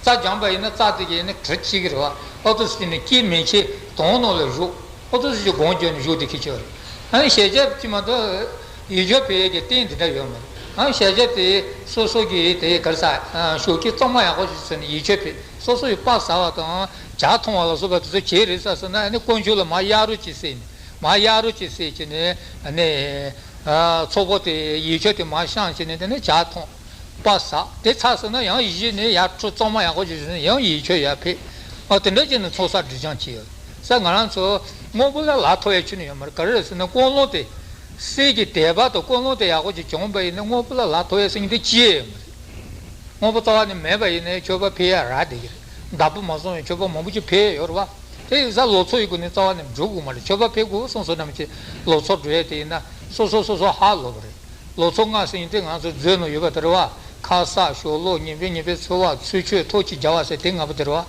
རྩྭ་སྦྱངས་པ་ཡིན་ན་རྩྭ་དེ་གིས་ནི་གྲི་བྱེད་ཀྱི་རེད་བ། ཨ་ཏི་སི་དེ་ནི་སྐྱེ་མེད་ཆས་དོང་ནང་ལ་བཞུགས། ཨ་ཏི་སི་ཅིག་སྒོམ་རྒྱག་ནས་བཞུགས་དེ་ཁྱེད་ཆོས་རེད། ཨ་ནི་ཞལ་ཆབ་ཅིག་མ་གཏོགས་ཡིད་དཔྱོད་ཕུལ་ཡས་ཀྱི་རྟེན་དེ་འདྲ་ཡོད་མ་རེད། ཨ་ཞལ་ཆབ་དེ་སོ་སོ་གིས་དེ་ག་རེ་ཟ། ཞོགས་ཀས་གཙང་མ་ཡག་པོ་ཞིག་བཟོས་ནས་ཡིད་དཔྱོད་ཕུལ། སོ་སོ་ཡི་པགས་ཟ་བ་དང་ཇ་འཐུང་བ་ལ་སོགས་པ་དེ་ཚོ་བྱས་རེད་ཟེར་ཟེར་ན། ཨ་ནི་དཀོན་མཆོག་ལ་མར་གཡར་རོ་ཅིག་བསྲེས་ནས། མར་གཡར་རོ་ཅིག་བསྲེས་བྱས་ནས། ཨ་ནི་ཚོགས་ཕོགས་དེ་ཡིད་དཔྱོད་དེ་མར་བཤམས་བྱས་ནས། དེ་ནས་ཇ་འཐུང་། པགས་ཟ། དེ་ཚར་སོང་ན་ཡང་གཞི་ནས་ཡར་འཕྲོས། གཙང་མ་ཡག་པོ་ཞིག་བཟོས་ནས་ཡང་ཡིད་དཔྱོད་ཡར་ཕུལ། ཨ་དེ་འདྲ་བྱས་ནས་ཚོགས་བསགས་སྒྲིབ་སྦྱང་བྱས་ཡོད་ས། ང་རང་ཚོ་དངོས་པོ་ལ་ལག་ཐོགས་ཡས་ཁྱོན་ནས་ཡོད་མ་རེད། ག་རེ་རེད་ཟེར་ན་ཀུན་སློང་དེ། སེམས་ཀྱི་དད་པ་དང་ཀུན་སློང་དེ་ཡག་པོ་ཅིག་བྱུང་བ་ཡིན་ན་དངོས་པོ་ལ་ལག་ཐོགས་ཡས་ཟེར་མཁན་དེ་ཅི་ཡང་ཡོད་མ་རེད། དངོས་པོ་རྩ་བ་ནས་མེད་པ་ཡིན་ན་མཆོད་པ་ཕུལ་ཡས་རག་བསྡད་ཀྱི་རེད། བདག་པོ་མ་བཟུང་བའི་མཆོད་པ་མང་པོ་ཅིག་ཕུལ་ཡས་ཡོད་རེད་བ། དེ་ཡིན་ཙང་ལོག་འཚོ་ཡི་སྒོ་ནས་རྩ་བ་ནས་འགྲོ་དགོས་མ་རེད། མཆོད་པ་ཕུལ་དགོས་བསམ་སོང་ནམ་ཅིག་ལོག་འཚོ་འགྲོ་ཡས་དེ་ཡིན་ན། སོ་སོ་སོ་སོ་ཧ་ལོ་བ་རེད། ལོག་འཚོ་ལྔ་ཟེར་མཁན་དེ་ང་ཚོ་མཛོད་ནང་ཡོད་པ་དེ་རེད་བ། ཁ་གསག། ཞོ་ལོག། ཉིན་པས་ཉིན་པས་འཚོ་བ། ཚུལ་འཆོས། ཐུགས་ཀྱི་བྱ་བ་ཟེར་དེ་ལྔ་པོ་དེ་རེད་བ།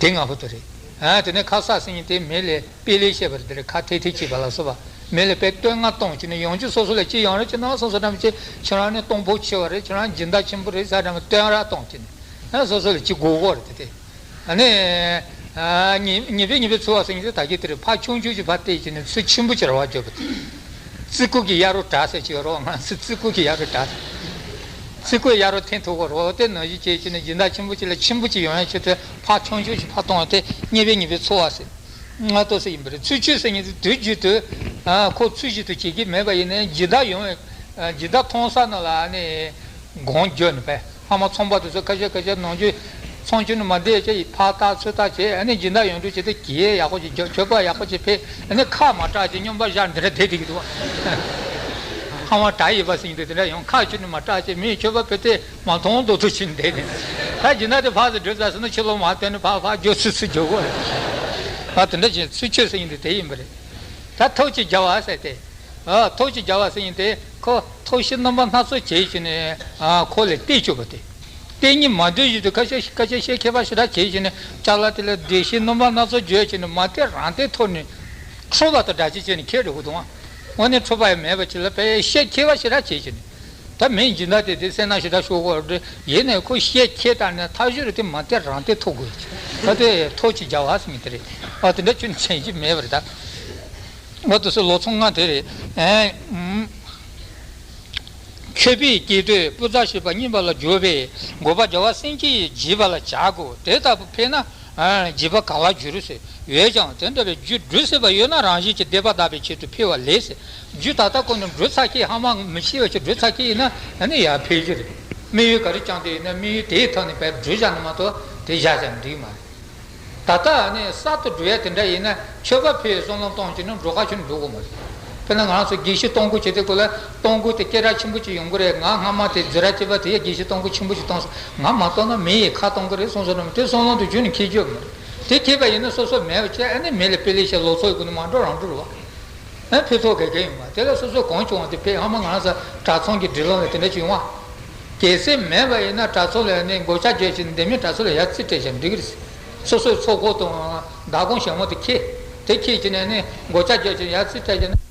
དེ་ལྔ་པོ་དེ་རེད། ཨ་དེ་ནས་ཁ་གསག་ཟེར་མཁན་དེ་མི་ལ་དཔེ་ལེགས་བཤད་པ་རེད། དེ་རེད། ཁ་ཐེ་ཐེ་བྱེད་པ་ལ་སོགས་པ། མི་ལ་དཔེ་བསྟོད་བསྔགས་གཏོང་བྱས་ནས་ཡང་ཅིག་སོ་སོ་ལ་ཅི་ཡོང་རེད་ཅེ་ན། སོ་སོ་འདྲ་མི་ཅིག་ཁྱེད་རང་ནི་གཏོང་ཕོད་ཆེ་བ་རེད། ཁྱེད་རང་སྦྱིན་བདག་ཆེན་པོ་རེད་ཟེར་འདྲ་མི་བསྟོད་ར་གཏོང་བྱས་ནས། ཨ་སོ་སོ་ལ་ཅི་དགོས་དགོས་རེད་དེ་དེ། ཨ་ནི། ཨ་ཉིན་ཉིན་པས་ཉིན་པས་འཚོ་བ་ཟེར་མཁན་དེ་ད་གི་དེ་རེད། ཕར་ཆུང་ཆུང་ཅིག་ཕར་བལྟས་བྱས་ནས་ཚུར་ཆེན་པོ་ཅིག་ར་བ་བརྒྱབ་པ་དེ། ཙི་གུ་གི་གཡག་རུ་བྲག་ཟེར་གྱི་ཡོད་རེད་བ། ང་ཚོ་ཙི་གུ་གི་གཡག་རུ་བྲག་ཟེར། སི་ཀོ་ཡ་རོ་འཐེན་ཐུབ་གོ་རོ་དེ་ནང་བཞིན་བྱས་བྱས་ནས་སྦྱིན་བདག་ཆེན་པོ་ཅིག་ལ་ཆེན་པོ་ཅིག་ཡོང་ཡ་ཆེད་དུ་ཕར་ཆུང་ཆུང་ཞིག་ཕར་གཏོང་བ་དེ་རྙེད་པའི་ཉེས་པའི་ཚོར་བ་ཟེར། ང་ལྟོས་ས་ཡིན་པ་རེད། ཚུལ་འཆོས་ཟེར་མཁན་དེ་དུས་རྒྱུན་དུ་ཁོ་ཚུལ་བཞིན་དུ་བྱེད་ཀྱི་མེད་པ་ཡིན་ནའི་སྦྱིན་བདག་ཡོང་བའི་སྦྱིན་བདག་མཐོང་ས་ནང་ལ་ནི་སྒོམ་བརྒྱབ་ནས་པས་ཕ་མ་ཚོང་པ་དེ་ཚོ་ཁ་ཤས་ཁ་ཤས་ནང་ཆོས་ཚོང་ཆུང་ནས་མ་བསྡད་ཅེས་ཕར་ལྟ་ཚུར་ལྟ་བྱས་ཨ་ནི་སྦྱིན་བདག་ཡོང་དུས་བྱས་ཏེ་གྱིས་ཡག་པོ་ཅིག་བརྒྱབ་མཆོད་པ་ཡག་པོ་ཅིག་ཕུལ་ཨ་ནི་ཁ་མ་གྲགས་ཅིག་སྨྱོན་པ་བཞག་འདི་འདྲ་བསྡད་བསྡད་ཀྱི་འདུག་ཕ་མ་གྲྭ་ཡིན་པ་ཟེར་མཁན་དེ་དེ་འདྲ་ཡོང་ཁ་ཆུ་ནས་མ་གྲགས་ཅིག་མིའི་མཆོད་པ་ཕུལ་ཏེ། མ་མཐོང་མདོག་མདོག་བྱས་བསྡད་ནས། ད་སྦྱིན་བདག་དེ་ཕར་ཚུར་འགྲོ་ཟེར་ན་ཕྱི་ལོགས་མར་བཏོན་ནས་ཕར་ཕར་རྒྱུག་ཚུར་ཚུར་རྒྱུག་གོ། ད་དེ་འདྲ་བྱས་ཚུལ་འཆོས་ཟེར་མཁན་དེ་དེ་ཡིན་པ་རེད། ད་ཐབས་ཅིག་བྱ་བ་ཟེར་ཏེ། ཨ་ཐབས་ཅིག་བྱ་བ་ཟེར་མཁན་དེ་ཁོ་ཐབས་ཤེས་རྣམ་པ་སྣ་ཚོགས་བྱས་བྱས་ནས་ཨ་ཁོ་ལ་གཏད་བཅུག་པ་དེ། གཏད་ཉིད་མ་འདོད་བཞིན་དུ་ཁ་ཤས་ཁ་ཤས་བཤད་མཁས་པ་ཞེ་དྲག་བྱས་བྱས་ནས་ཅ་ལག་དེ་ལ་འགྲེལ་བཤད་རྣམ་པ་སྣ་ཚོགས་བརྗོད་བྱས་ནས་མ་གཏད་རང་གཏད་ཐོག་ནས་འཁྲུལ་པ་དང་འདྲ་ཅིག་བྱས་ནས་ཁྱེར་འགྲོ་གི་འདུག་ཨ། དངོས་གནས་འཁྲུལ་པ་ཡང་མེད་པ་ཅིག་ལ་བས་བཤད་མཁས་པ་ཞེ་དྲག་བྱས་བྱས་ནས། ད་མིའི་སྦྱིན་བདག་དེ་དེ་སེར་སྣ་ཞེ་དྲག་ཤོར་གོ་རེད། ཡིན་ནའི་ཁོ་བཤད་ཁྱེད་ལྟར་ནས་ཐབས་ཤེས་རེ་དེ་མ་བལྟས་རང་བལྟས་ཐུབ་དགོས། ད་དེ་ཐབས་ཅིག་བྱ་བ་ཟེར་མཁན་དེ་རེད། ཨ་དེ་འདྲ་ཁྱོད་ནས་བྱེད་ཀྱི་མེད་པ་རེད་ད། ང་དུ་སུ་ལོ་ཚོང་ང་དེ་རེད། ཨེ་ཨུམ། མཆོད་པའི་སྐྱེ་དུས་སྤུས་ཚད་ཞེས་པ་གཉིས་པ་ལ་སྦྱོར་བས་དགོས་པ་བྱ་བ་སེམས་བསྐྱེད་བགྱིས་པ་ལ་བྱ་དགོས། དེ་ལྟ་བུ་ཕེབས་ན། བགྱིས་པ་གང་ལ་འགྱུར་ཟེར་ཡོད་ཀྱང་དེ་འདྲ་བའི་རྒྱུ་སྒྲུབ་སྲིད་པ་ཡོད་ན་རང་བཞིན་གྱིས་བདེ་བ་དག་པའི་ཆེད་དུ་ཕེབས་པ་ལེགས་ཟེར། རྒྱུ་ད་ལྟ་ཁོ་ནི་སྒྲུབ་ཚར་ཁྱེད་ཧ་མ་མི་ཤེས་པ་ཅིག་སྒྲུབ་ཚར་ཁྱེད་ཡིན་ན་ཨ་ནི་ཡར་ཕེབས་རྒྱུ་རེད། དམིགས་ཡུལ་ག་རེ་བཅངས་ཏེ་ཡིན་ན་དམིགས་ཡུལ་དེའི་ཐོག་ནས་བས་སྒྲུབ་བཞག་ན་མ་གཏོགས་དེ་བཞག་བཞག་ན་འགྲིག་མ་རེད། ད་ལྟ་ཨ་ནི་གསར་དུ་སྒྲུབ་ཡ་དེ་འདྲ་ཡིན་ན་མཆོད་པ་ཕུལ་བསམ་བློ་གཏོང་བྱས་ན་འགྲོ་ཁ་ཆུ་ནས་འགྲོ་དགོས་མ་རེད། དཔེར་ན་ང་རང་ཚོ་དགེ་བཤེས་གཏོང་སྒོ་བྱེད་དུས་སྐབས་ལ་གཏོང་སྒོ་དེ་སྐད་གྲགས་ཆེན་པོ་ཅིག་ཡོང་གི་རེད། ང་སྔ་མ་དེ་འཛིན་གྲྭ་བཅུ་པ་དེ་ཡ་དགེ་བཤེས་གཏོང་སྒོ་ཆེན་པོ་ཅིག་གཏོང་སོང་། ང་མ་གཏོང་ན་མི་ཡིས་ཁ་གཏོང་གི་རེད་གསུངས་སོང་ན་དེ་བསམ་བློ་དེ་རྒྱུན་ནས་འཁྱེར་རྒྱུ་ཡོད་མ་རེད། དེ་འཁྱེར་པ་ཡིན་ན་སོ་སོ་མེད་པ་བྱས་ཨ་ནི་མི་ལ་དཔེ་ལེགས་བཤད་ལོ་ཚོད་ཀུན་ནས་མ་འགྲོ་རང་འགྲོ་རེད་བ། ཨ་ཕན་ཐོགས་ག་གེ་ཡོང་བ་དེ་ལ་སོ་སོ་གང་བྱུང་བ་དེ་ཕེབས། ཧ་མ་ང་རང་ཚོ་གྲྭ་ཚང་གི་སྒྲིག་ལམ་ལ་དེ་འདྲ་ཅིག་ཡོང་བ། གལ་སྲིད་མེད་པ་ཡིན་ན་གྲྭ་ཚང་ལ་ནི་སྒོ་ལྕགས་བརྒྱབ་བྱས་ནས་འདི་མིན་གྲྭ་ཚང་ལ་ཡར་རྩིས་སྤྲད་བྱས་འགྲིག་གི་རེད། སོ་སོའི་ཚོགས་འཁོར་དང་བདག་གོང་ཞྭ་མོ་དེ་ཁྱེར། དེ་ཁྱེར་བྱས་ནས་ནི་སྒོ་ལྕགས་བརྒྱབ་བྱས་ཡར་རྩིས་སྤྲད་བྱས་ན་